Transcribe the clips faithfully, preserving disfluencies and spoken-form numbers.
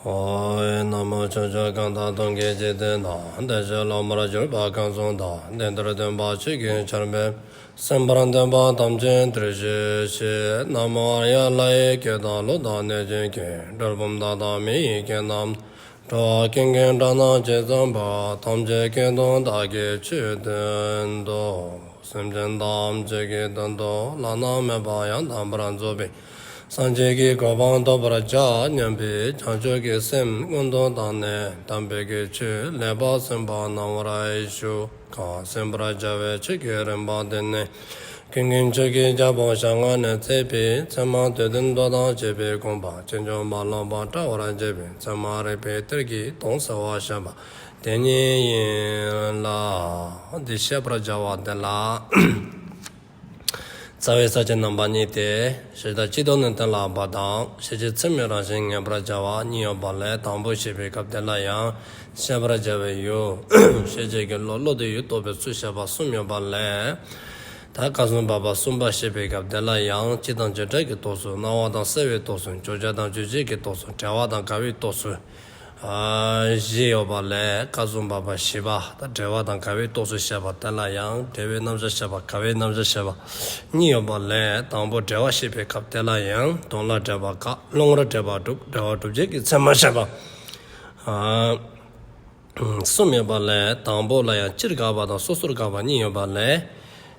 ཨོ། ན་མོ། ཕྱོགས་བཅུ་གང་དག་སྟོང་གི་འཇིག་རྟེན་ན། བདེ་གཤེགས་སློབ་མར་གྱུར་པ་གང་གསུངས་དང་། དེ་འདིར་སྟོན་པ་ཆོས་ཀྱི་ཆར་འབེབས། གསན་པར་འདོད་པ་ཐམས་ཅད་འདིར་གཤེགས་ཤིག། ན་མོ་ཨཱརྱ། ལྷ་ཡི་སྐད་དང་ཀླུ་དང་གནོད་སྦྱིན་སྐད། གྲུལ་བུམ་དག་དང་མི་ཡི་སྐད་རྣམས། འགྲོ་བ་ཀུན་གྱི་སྒྲ་རྣམས་ཇི་ཙམ་པ། ཐམས་ཅད་སྐད་དུ་བདག་གིས་ཆོས་བསྟན་ཏོ། སེམས་ཅན་ཐམས་ཅད་ཀྱི་དོན་དུ་བླ་ན་མེད་པ་ཡང་དག་པར་རྫོགས་པའི་སངས་རྒྱས་ཀྱི་གོ་འཕང་ཐོབ་པར་བྱ་སྙམ་པའི་བྱང་ཆུབ་ཀྱི་སེམས་སྔོན་དུ་བཏང་ནས་དམ་པའི་གི་ཆོས་ལེགས་པར་གསན་པ་གནང་བར་ཞུ། གང་གསན་པར་བྱ་བའི་ཆོས་ཀྱི་རིམ་པ་འདི་ནི། ཀུན་མཁྱེན་ཆོས་ཀྱི་རྒྱལ་པོ་ཞལ་སྔ་ནས་མཛད་པའི་ཚད་མ་སྡེ་བདུན་མདོ་དང་བཅས་པའི་དགོངས་པ་ཕྱིན་ཅི་མ་ལོག་པར་བཀྲལ་བར་བྱེད་པའི་ཚད་མ་རིགས་པའི་གཏེར་གྱི་དོན་གསལ་བར་བཤད་པ་དེ་ཉིད་ཡིན་ལ། འདི་བཤད་པར་བྱ་བ་འདི་ལ། རྩ་བའི་ས་བཅད་རྣམ་པ་གཉིས་ཏེ། ཤེས་བྱ་སྤྱི་ལྡོག་ནས་གཏན་ལ་དབབ་པ་དང་། ཤེས་བྱེད་ཚད་མའི་རང་བཞིན་ངེས་པར་བྱ་བ་གཉིས་ཡོད་པ་ལས། དང་པོ་བཤད་པའི་སྐབས་དེ་ལ་ཡང་བཤད་པར་བྱ་བའི་ཡུལ། ཤེས་བྱེད་ཀྱི་བློ། བློ་དེས་ཡུལ་རྟོགས་པའི་ཚུལ་བཤད་པ་གསུམ་ཡོད་པ་ལས། ད་སྐབས་སུ་བབ་པ་གསུམ་པ་བཤད་པའི་སྐབས་དེ་ལ་ཡང་སྤྱི་དང་བྱེ་བྲག་གི་རྟོགས་ཚུལ། སྣང་བ་དང་སེལ་བའི་རྟོགས་ཚུལ། བརྗོད་བྱ་དང་རྗོད་བྱེད་ཀྱི་རྟོགས་ཚུལ། འབྲེལ་བ་དང་འགལ་བའི་རྟོགས་ཚུལ། ཨ། བཞི་ཡོད་པ་ལས། སྐབས་སུ་བབ་པ་བཞི་པ། ད་འབྲེལ་བ་དང་འགལ་བའི་རྟོགས་ཚུལ་བཤད་པ་དེ་ལ་ཡང་འབྲེལ་བའི་རྣམ་གཞག་བཤད་པ། འགལ་བའི་རྣམ་གཞག་བཤད་པ་གཉིས་ཡོད་པ་ལས། དང་པོ་འབྲེལ་བ་བཤད་པའི་སྐབས་དེ་ལ་ཡང་དོན་ལ་འབྲེལ་བ་དགག་སློང་ར་འབྲེལ་བ་སྒྲུབ། འབྲེལ་བ་སྒྲུབ་བྱེད་ཀྱི་ཚད་མ་བཤད་པ། ཨ། གསུམ་ཡོད་པ་ལས། དང་པོ་ལ་ཡང་སྤྱིར་དགག་པ་དང་སོ་སོར་དགག་པ་གཉིས་ཡོད་པ་ལས།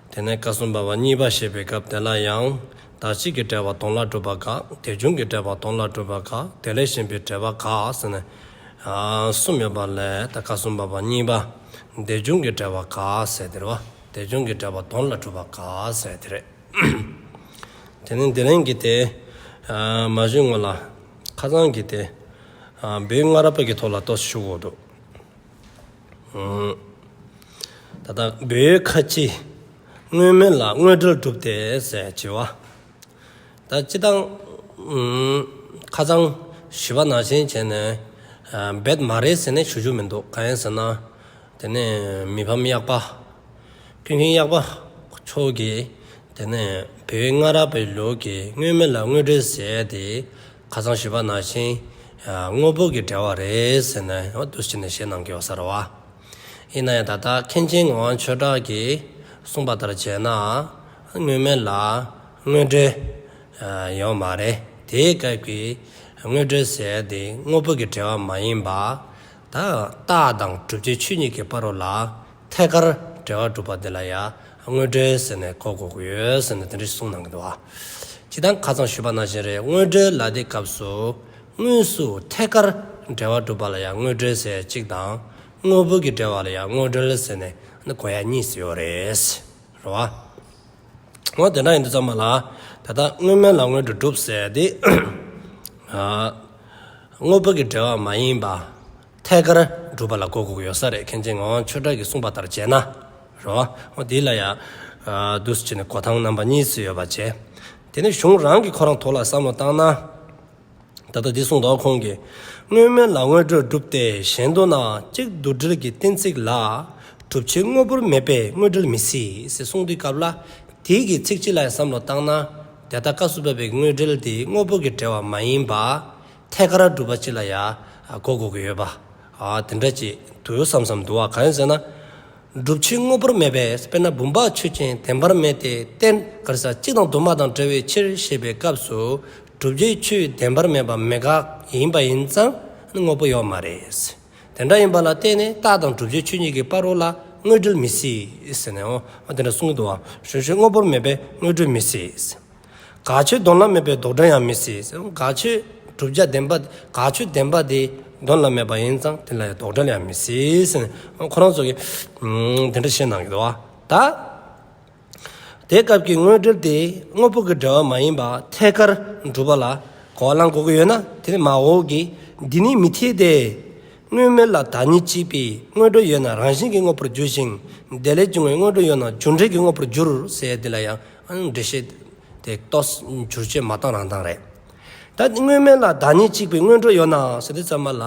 དེ་ནས་སྐབས་སུ་བབ་པ་གཉིས་པ་བཤད་པའི་སྐབས་དེ་ལ་ཡང་། དག་ཕྱིས་ཀྱི་འབྲེལ་བ་དོན་ལ་སྒྲུབ་པ་དགག་དེ་བྱུང་གི་འབྲེལ་བ་དོན་ལ་སྒྲུབ་པ་དགག་དེ་ལས་གཞན་པའི་འབྲེལ་བ་དགག་ཟེར་ནས། ཨ། གསུམ་ཡོད་པ་ལས། ད་སྐབས་སུ་བབ་པ་གཉིས་པ། དེ་བྱུང་གི་འབྲེལ་བ་དགག་ཟེར་དེ་རེད་བ། དེ་བྱུང་གི་འབྲེལ་བ་དོན་ལ་སྒྲུབ་པ་དགག་ཟེར་དེ་རེད། དེ་ནས་དེ་རིང་གི་དེ། ཨ། མ་ཞུས་སྔོན་ལ། ཁ་སང་གི་དེ། ཨ། བོད་སྔ་རབས་པའི་གི་ཐོག་ལ་ཏོག་ཙམ་ཞུ་དགོས་འདུག་ད་ལྟ་བོད་ཁ་ཆེ། དངོས་མེད་ལ་དངོས་འབྲེལ་གྲུབ་སྟེ་ཟེར་བྱས་པ། ད་སྤྱིར་བཏང་། ཁ་སང་ཞུས་པ་ནང་བཞིན་བྱས་ནས། འབད་མ་རེད་ཟེར་ནས་ཞུ་རྒྱུ་མི་འདུག་གང་ཡིན་ཟེར་ན། དེ་ནས་མི་ཕམ་གཡག་པ། ཀུན་མཁྱེན་གཡག་པ་མཆོག་གིས། དེ་ནས་བོད་སྔ་རབས་པའི་ལུགས་ཀྱི་དངོས་མེད་ལ་དངོས་འབྲེལ་ཟེར་དེ། ཁ་སང་ཞུས་པ་ནང་བཞིན། དངོས་པོ་གི་འབྲེལ་བ་རེད་ཟེར་ནས་འོ་འདུག་སེ་བྱས་ནས་བཤད་གནང་གི་ཡོད་ས་རེད་བ། ཡིན་ན་ཡང་ད་ལྟ་མཁན་ཆེན་ངག་དབང་ཆོས་གྲགས་ཀྱིས་གསུངས་པ་ལྟར་བྱས་ན། དངོས་མེད་ལ་དངོས་འབྲེལ་ཡོད་མ་རེད། དེའི་སྐབས་ཀྱི་དངོས་འབྲེལ་ཟེར་དེ་དངོས་པོ་གི་འབྲེལ་བ་མ་ཡིན་པ། ད་རྟགས་དང་བསྒྲུབ་བྱའི་ཆོས་གཉིས་ཀྱི་བར་རོ་ལ་ཐད་ཀར་འབྲེལ་བ་གྲུབ་པ་དེ་ལ་ཡང་དངོས་འབྲེལ་ཟེར་ནས་གོ་དགོས་ཀྱི་ཡོད་ཟེར་ནས་དེ་འདྲ་ཞིག་གསུངས་གནང་གི་འདུག་བ། སྤྱིར་བཏང་ཁ་སང་ཞུས་པ་ནང་བཞིན་རེད། དངོས་འབྲེལ་ལ་དེ་སྐབས་སུ་དངོས་སུ་ཐད་ཀར་འབྲེལ་བ་གྲུབ་པ་ལ་ཡང་དངོས་འབྲེལ་ཟེར་གཅིག་དང་། དངོས་པོ་གི་འབྲེལ་བ་ལ་ཡང་དངོས་འབྲེལ་ཟེར་ནས་གོ་ཡ་གཉིས་སུ་ཡོད་རེད། རེད་བ། འོ་དེ་འདྲ་ཡིན་དུས་ཙམ་པ་ལ་ད་ལྟ་དངོས་མེད་ལ་དངོས་འབྲེལ་གྲུབ་ཟེར་དེ། དངོས་པོ་གི་འབྲེལ་བ་མ་ཡིན་པ། ཐད་ཀར་གྲུབ་པ་ལ་གོ་དགོས་ཀྱི་ཡོད་ས་རེད། མཁན་ཆེན་ངག་དབང་ཆོས་གྲགས་ཀྱིས་གསུངས་པ་ལྟར་བྱས་ན། རེད་བ། འོ་དེ་ལ་ཡང་། འདུག་སེ་བྱས་ནས་གོ་སྟངས་རྣམ་པ་གཉིས་སུ་ཡོད་པ་བྱས། དེ་ནས་གཞུང་རང་གི་ཁོ་རང་ཐོག་ལ་བསམ་བློ་བཏང་ན། ད་ལྟ་འདི་གསུངས་འདུག་ཁོང་གིས། དངོས་མེད་ལ་དངོས་འབྲེལ་གྲུབ་སྟེ་གཞན་དུ་ན་གཅིག་འདུ་འབྲེལ་གྱི་གཏན་ཚིགས་ལ། སྒྲུབ་བྱེད་དངོས་པོར་མེད་པས་དངོས་འབྲེལ་མི་སྲིད་ཟེར་གསུངས་དུས་སྐབས་ལ། དེའི་གི་ཚིག་གཅིག་ལ་བསམ་བློ་བཏང་ན། དེ་ལྟར་སྐབས་སུ་བབ་པའི་དངོས་འབྲེལ་དེ་དངོས་པོ་གི་འབྲེལ་བ་མ་ཡིན་པ། ཐད་ཀར་གྲུབ་པ་གཅིག་ལ་ཡང་གོ་དགོས་ཀྱི་ཡོད་པ། ཨ། དེ་འདྲ་ཅིག་འདུག་བསམ་བསམ་འདུག་བ། གང་ཡིན་ཟེར་ན། སྒྲུབ་བྱེད་དངོས་པོར་མེད་པས། དཔེར་ན་བུམ་པ་ཆོས་ཅན་བདེན་པར་མེད་དེ་བརྟེན་ག་རེ་ཟ། གཅིག་དང་དུ་མ་དང་བྲལ་བའི་ཕྱིར་ཞེས་པའི་སྐབས་སུ། སྒྲུབ་བྱའི་ཆོས་བདེན་པར་མེད་པ་མེད་དགག་ཡིན་པ་ཡིན་ཙང་དངོས་པོ་ཡོད་མ་རེད། དེ་འདྲ་ཡིན་པ་ལ་བརྟེན་ནས་རྟགས་དང་བསྒྲུབ་བྱའི་ཆོས་གཉིས་ཀྱི་བར་རོ་ལ་དངོས་འབྲེལ་མི་སྲིད་ཟེར་ནས་འོ་དེ་འདྲ་གསུང་གི་འདུག་བ། སྒྲུབ་བྱེད་དངོས་པོར་མེད་པས་དངོས་འབྲེལ་མི་སྲིད། དགག་ཆོས་དོན་ལ་མེད་པས་ལྡོག་འབྲེལ་ཡང་མི་སྲིད། དགག་ཆོས་བསྒྲུབ་བྱ་བདེན་པ། དགག་ཆོས་བདེན་པ་དེ་དོན་ལ་མེད་པ་ཡིན་ཙང་དེ་ལ་ཡང་ལྡོག་འབྲེལ་ཡང་མི་སྲིད་ཟེར་ནས་ཁོ་རང་ཚོ་གིས་དེ་འདྲ་བཤད་གནང་གི་འདུག་བ། ད། དེ་སྐབས་ཀྱི་དངོས་འབྲེལ་དེ་དངོས་པོ་གི་འབྲེལ་བ་མ་ཡིན་པ་ཐད་ཀར་གྲུབ་པ་ལ་གོ་བ་བླང་དགོས་ཀྱི་ཡོད་ན། དེ་ནི་མ་འོག་གི། འདི་ནི་མི་འཐད་དེ། དངོས་མེད་ལ་བདག་ཉིད་གཅིག་པའི་དངོས་འབྲེལ་ཡོད་ན་རང་བཞིན་གྱིས་དངོས་པོར་འགྱུར་ཞིང་། དེ་ལས་བྱུང་བའི་དངོས་འབྲེལ་ཡོད་ན་རྒྱུ་འབྲས་ཀྱིས་དངོས་པོར་འགྱུར་ཟེར་དེ་ལ་ཡང་འགྲེལ་བཤད་དེ་ཏོག་ཙམ་བསྒྱུར་བཅོས་མ་བཏང་རང་བཏང་རེད། ད་དངོས་མེད་ལ་བདག་ཉིད་གཅིག་པའི་དངོས་འབྲེལ་ཡོད་ན་ཟེར་དུས་ཙམ་པ་ལ།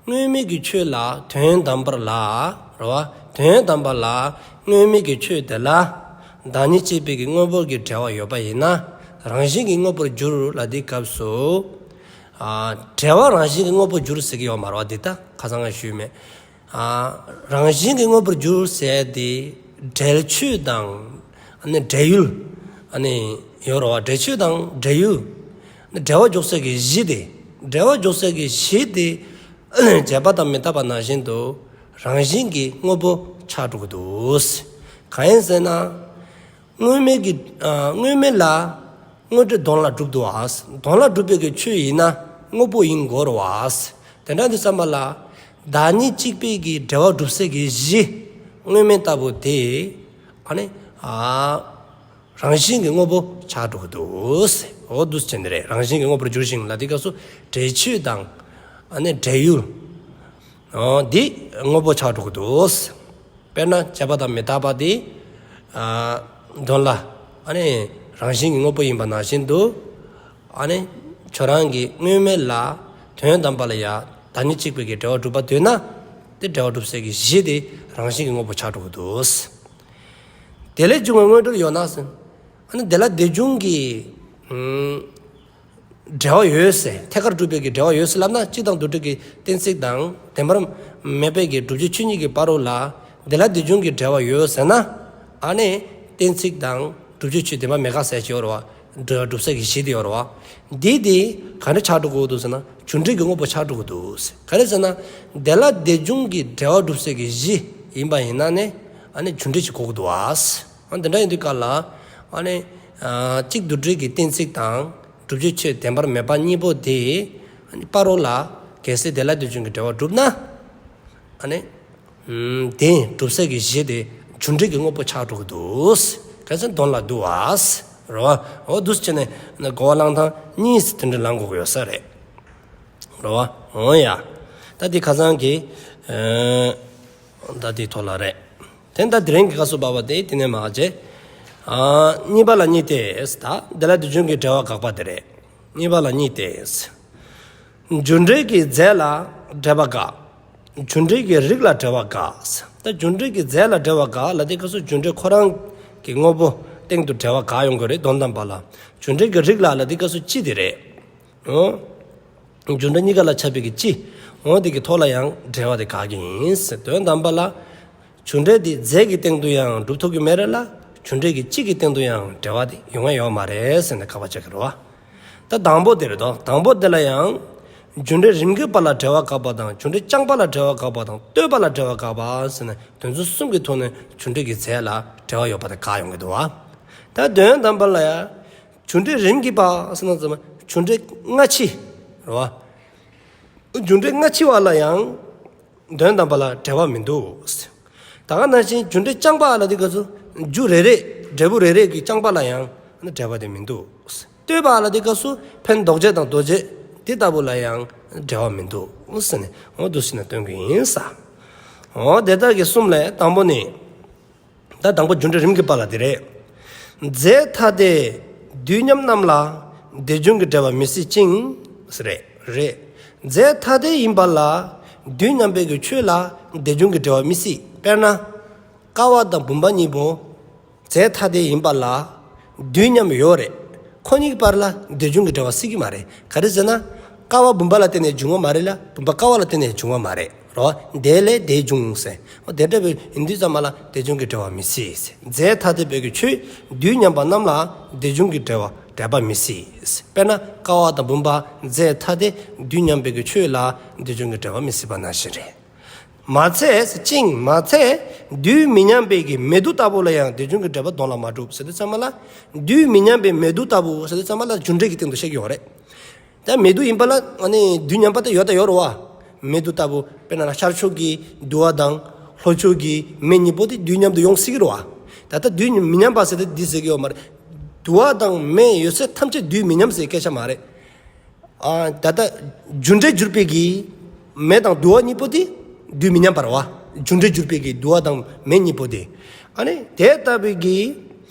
དངོས་མེད་ཀྱི་ཆོས་ལ་དོན་དམ་པར་ལ། རེད་བ། དོན་དམ་པར་ལ་དངོས་མེད་ཀྱི་ཆོས་དེ་ལ་བདག་ཉིད་གཅིག་པའི་གི་དངོས་པོ་གི་འབྲེལ་བ་ཡོད་པ་ཡིན་ན། རང་བཞིན་གྱིས་དངོས་པོར་འགྱུར་ལ་དེའི་སྐབས་སུ། ཨ། འབྲེལ་བ་རང་བཞིན་གྱིས་དངོས་པོར་འགྱུར་ཟེར་གྱི་ཡོད་མ་རེད་བ། འདི་ད་ཁ་སང་ང་ཞུས་མེད། ཨ། རང་བཞིན་གྱིས་དངོས་པོར་འགྱུར་ཟེར་དེ་འབྲེལ་ཆོས་དང་། ཨ་ནི་འབྲེལ་ཡུལ། ཨ་ནི་ཡོད་རེད་བ། འབྲེལ་ཆོས་དང་འབྲེལ་ཡུལ། འབྲེལ་བ་འཇོག་སའི་གཞི་དེ། འབྲེལ་བ་འཇོག་སའི་གཞི་དེ། བྱས་པ་དང་མི་རྟག་པ་ནང་བཞིན་དུ་རང་བཞིན་གྱིས་དངོས་པོ་ཆགས་འགྲོ་གི་འདུག། གང་ཡིན་ཟེར་ན། དངོས་མེད་ཀྱི། ཨ། དངོས་མེད་ལ་དངོས་འབྲས་དོན་ལ་གྲུབ་འདུག་བ། དོན་ལ་གྲུབ་པའི་གི་ཆོས་ཡིན་ན་དངོས་པོ་ཡིན་དགོས་རེད་བ། དེ་འདྲ་དུས་ཙམ་པ་ལ་བདག་ཉིད་གཅིག་པའི་གི་འབྲེལ་བ་གྲུབ་སའི་གི་གཞི་དངོས་མེད་ལྟ་བུ་དེ། ཨ་ནི། ཨ། རང་བཞིན་གྱིས་དངོས་པོ་ཆགས་འགྲོ་གི་འདུག། འོ་འདུག་སེ་བྱས་ནས་རེད། རང་བཞིན་གྱིས་དངོས་པོར་འགྱུར་ཞིང་ལ་དེ་སྐབས་སུ་འབྲེལ་ཆོས་དང་། ཨ་ནི་འབྲེལ་ཡུལ། འོ་འདི་དངོས་པོ་ཆགས་འགྲོ་གི་འདུག། དཔེར་ན་བྱས་པ་དང་མི་རྟག་པ་དེ། ཨ། དོན་ལ། ཨ་ནི་རང་བཞིན་གྱིས་དངོས་པོ་ཡིན་པ་ནང་བཞིན་དུ། ཨ་ནི་ཁྱོད་རང་གི་དངོས་མེད་ལ་དོན་དམ་པ་ལ་ཡ་བདག་ཉིད་གཅིག་པའི་གི་འབྲེལ་བ་གྲུབ་པ་འདོད་ན། དེ་འབྲེལ་བ་གྲུབ་སའི་གི་གཞི་དེ་རང་བཞིན་གྱིས་དངོས་པོ་ཆགས་འགྲོ་གི་འདུག། དེ་ལས་བྱུང་བའི་དངོས་འབྲས་ཡོད་ན་ཟེར། ཨ་ནི་དེ་ལ་དེ་བྱུང་གི། ཨུམ། འབྲེལ་བ་ཡོད་ཟེར། ཐད་ཀར་གྲུབ་པའི་གི་འབྲེལ་བ་ཡོད་ཟེར་ལབ་ན། སྤྱི་དང་དུ་སྤྲོས་ཀྱི་གཏན་ཚིགས་དང་བདེན་པར་མེད་པའི་གི་བསྒྲུབ་བྱའི་ཆོས་ཉིད་ཀྱི་བར་རོ་ལ་དེ་ལ་དེ་བྱུང་གི་འབྲེལ་བ་ཡོད་ཟེར་ན། ཨ་ནི་གཏན་ཚིགས་དང་བསྒྲུབ་བྱའི་ཆོས་བདེན་པ་མེད་དགག་ཟེར་གྱི་ཡོད་རེད་བ། འབྲེལ་བ་གྲུབ་སའི་གི་གཞི་དེ་ཡོད་རེད་བ། འདི་དེ་ག་འདྲ་ཆགས་འགྲོ་གི་འདུག་ཟེར་ན། རྒྱུ་འབྲས་ཀྱི་དངོས་པོ་ཆགས་འགྲོ་གི་འདུག་ཟེར། ག་རེ་ཟེར་ན། དེ་ལ་དེ་བྱུང་གི་འབྲེལ་བ་གྲུབ་སའི་གི་གཞི་ཡིན་པ་ཡིན་ན་ནི། ཨ་ནི་རྒྱུ་འབྲས་ཤིག་དགོས་ཀྱི་འདུག་བ། ཨ། དེ་འདྲ་ཡིན་དུས་སྐབས་ལ། ཨ་ནི། ཨ། གཅིག་དུ་སྤྲོས་ཀྱི་གཏན་ཚིགས་དང་བསྒྲུབ་བྱའི་ཆོས་བདེན་པར་མེད་པ་གཉིས་པོ་དེ། ཨ་ནི་བར་རོ་ལ་གལ་སྲིད་དེ་ལ་དེ་བྱུང་གི་འབྲེལ་བ་གྲུབ་ན། ཨ་ནི། ཨུམ། དེ་གྲུབ་སའི་གི་གཞི་དེ་རྒྱུ་འབྲས་ཀྱི་དངོས་པོ་ཆགས་འགྲོ་གི་འདུག། གལ་སྲིད་དོན་ལ་འདུག་བ། རེད་བ། འོ་འདུག་སེ་བྱས་ནས་གོ་བ་བླང་སྟངས་གཉིས་དེ་འདྲ་བླང་དགོས་ཀྱི་ཡོད་ས་རེད། རེད་བ། འོ་ཡ། ད་འདི་ཁ་སང་གི། ཨ། ད་འདི་ཐོག་ལ་རེད། དེ་ད་དེ་རིང་གི་སྐབས་སུ་བབས་པ་དེ་དེ་ནས་མར་བྱས། ཨ། གཉིས་པ་ལ་གཉིས་ཏེ། ད་དེ་ལ་དེ་བྱུང་གི་འབྲེལ་བ་དགག་པ་དེ་རེད། གཉིས་པ་ལ་གཉིས་ཏེ། རྒྱུ་འབྲས་ཀྱི་རྫས་ལ་འབྲེལ་བ་དགག། རྒྱུ་འབྲས་ཀྱི་རིགས་ལ་འབྲེལ་བ་དགག། ད་རྒྱུ་འབྲས་ཀྱི་རྫས་ལ་འབྲེལ་བ་དགག་ལ་དེ་སྐབས་སུ་རྒྱུ་འབྲས་ཁོ་རང་གི་དངོས་པོ་སྟེང་དུ་འབྲེལ་བ་དགག་ཡོང་གི་རེད། དོན་དམ་པ་ལ། རྒྱུ་འབྲས་ཀྱི་རིགས་ལ་ལ་དེ་སྐབས་སུ་སྤྱི་དེ་རེད། འོ། རྒྱུ་འབྲས་གཉིས་ཀ་ལ་ཁྱབ་པའི་གི་སྤྱི། འོ་དེ་གི་ཐོག་ལ་ཡང་འབྲེལ་བ་དེ་དགག་གི་ཡིན་ཟེར། དོན་དམ་པ་ལ། རྒྱུ་འབྲས་དེ་རྫས་ཀྱི་སྟེང་དུ་ཡང་གྲུབ་ཐུབ་ཀྱི་མེད་རེད་ལ། རྒྱུ་འབྲས་ཀྱི་སྤྱི་གི་སྟེང་དུ་ཡང་འབྲེལ་བ་དེ་ཡོང་ཡ་ཡོད་མ་རེད་ཟེར་ནས་དགག་པ་བྱེད་ཀྱི་རེད་བ། ད་དང་པོ་དེ་རེད་དོ། དང་པོ་དེ་ལ་ཡང་། རྒྱུ་འབྲས་རིམ་གྱིས་པ་ལ་འབྲེལ་བ་དགག་པ་དང་། རྒྱུ་འབྲས་རྐྱང་པ་ལ་འབྲེལ་བ་དགག་པ་དང་། ལྟོས་པ་ལ་འབྲེལ་བ་དགག་པ་ཟེར་ནས་དོན་ཚན་གསུམ་གྱི་ཐོག་ནས་རྒྱུ་འབྲས་ཀྱི་རྫས་ལ་འབྲེལ་བ་ཡོད་པ་དེ་དགག་ཡོང་གི་འདུག་བ། ད་དོན་དམ་པ་ལ་ཡང་། རྒྱུ་འབྲས་རིམ་གྱིས་པ་ཟེར་ན་ཙམ་རྒྱུ་འབྲས་སྔ་ཕྱི་རེད་བ། རྒྱུ་འབྲས་སྔ་ཕྱི་བ་ལ་ཡང་དོན་དམ་པ་ལ་འབྲེལ་བ་མི་འདུག། ད་ག་ནང་བཞིན་རྒྱུ་འབྲས་རྐྱང་པ་ལ་དེ་ག་ཚོད་རྒྱུ་རེ་རེ་འབྲས་བུ་རེ་རེ་གི་རྐྱང་པ་ལ་ཡང་འབྲེལ་བ་དེ་མི་འདུག། ལྟོས་པ་ལ་དེ་ག་ཚོད་ཕན་འདོགས་བྱེད་དང་འདོགས་བྱེད་དེ་ལྟ་བུ་ལ་ཡང་འབྲེལ་བ་མི་འདུག་ཟེར་ནས་འོ་འདུག་ཟེར་ནས་སྟོན་གྱི་ཡིན་ས། འོ་དེ་ལྟར་གྱི་གསུམ་ལས་དང་པོ་ནི། ད་དང་པོ་རྒྱུ་འབྲས་རིམ་གྱིས་པ་ལ་དེ་རེད། རྫས་ཐ་དད་དུས་མཉམ་རྣམས་ལ་དེ་བྱུང་གི་འབྲེལ་བ་མི་སྲིད་ཅིང་། རེད། རེད། རྫས་ཐ་དད་ཡིན་པ་ལ་དུས་མཉམ་པའི་གི་ཆོས་ལ་དེ་བྱུང་གི་འབྲེལ་བ་མི་སྲིད། དཔེར་ན། ཀ་བ་དང་བུམ་པ་གཉིས་པོ་རྫས་ཐ་དད་ཡིན་པ་ལ་དུས་མཉམ་ཡོད་རེད། ཁོ་གཉིས་ཀྱི་བར་ལ་དེ་བྱུང་གི་འབྲེལ་བ་སྲིད་ཀྱི་མ་རེད། ག་རེ་ཟེར་ན། ཀ་བ་བུམ་པ་ལ་བརྟེན་ནས་བྱུང་བ་མ་རེད་ལ། བུམ་པ་ཀ་བ་ལ་བརྟེན་ནས་བྱུང་བ་མ་རེད། རོ། དེ་ལས་དེ་བྱུང་ཟེར། འོ་དེ་འདྲ་བའི་ཡིན་དུས་ཙམ་པ་ལ་དེ་བྱུང་གི་འབྲེལ་བ་མི་སྲིད་ཟེར། རྫས་ཐ་དད་པའི་གི་ཆོས་དུས་མཉམ་པ་རྣམས་ལ་དེ་བྱུང་གི་འབྲེལ་བ་འབྲེལ་པ་མི་སྲིད་ཟེར། དཔེར་ན་ཀ་བ་དང་བུམ་པ་རྫས་ཐ་དད་དུས་མཉམ་པའི་གི་ཆོས་ལ་དེ་བྱུང་གི་འབྲེལ་བ་མི་སྲིད་པ་ནང་བཞིན་རེད། མ་ཚད་ཅིང་མ་ཚད་དུས་མི་མཉམ་པའི་གི་མེ་དུ་ལྟ་བུ་ལ་ཡང་དེ་བྱུང་གི་འབྲེལ་བ་དོན་ལ་མ་གྲུབ་ཟེར་དུས་ཙམ་པ་ལ། དུས་མི་མཉམ་པའི་མེ་དུ་ལྟ་བུ་ཟེར་དུས་ཙམ་པ་ལ་རྒྱུ་འབྲས་ཀྱི་སྟེང་དུ་བཤད་ཀྱི་ཡོད་རེད། ད་མེ་དུ་ཡིན་པ་ལ་ཨ་ནི་དུས་མཉམ་པ་དེ་ཡོད་དང་ཡོད་རེད་བ། མེ་དུ་ལྟ་བུ་དཔེར་ན་ཤར་ཕྱོགས་ཀྱི་དུ་བ་དང་ལྷོ་ཕྱོགས་ཀྱི་མེ་གཉིས་པོ་དེ་དུས་མཉམ་དུ་ཡོང་སྲིད་ཀྱི་རེད་བ། ད་ལྟ་དུས་མི་མཉམ་པ་ཟེར་དེ་འདི་ཟེར་གྱི་ཡོད་མ་རེད། དུ་བ་དང་མེ་ཡོད་ཚད་ཐམས་ཅད་དུས་མི་མཉམ་ཟེར་སྐད་ཆ་མ་རེད། ཨ། ད་ལྟ་རྒྱུ་འབྲས་གྱུར་པའི་གི་མེ་དང་དུ་བ་གཉིས་པོ་དེ་དུས་མི་མཉམ་པ་རེད་བ། རྒྱུ་འབྲས་གྱུར་པའི་གི་དུ་བ་དང་མེ་གཉིས་པོ་དེ། ཨ་ནི་དེ་ལྟ་བུའི་གི་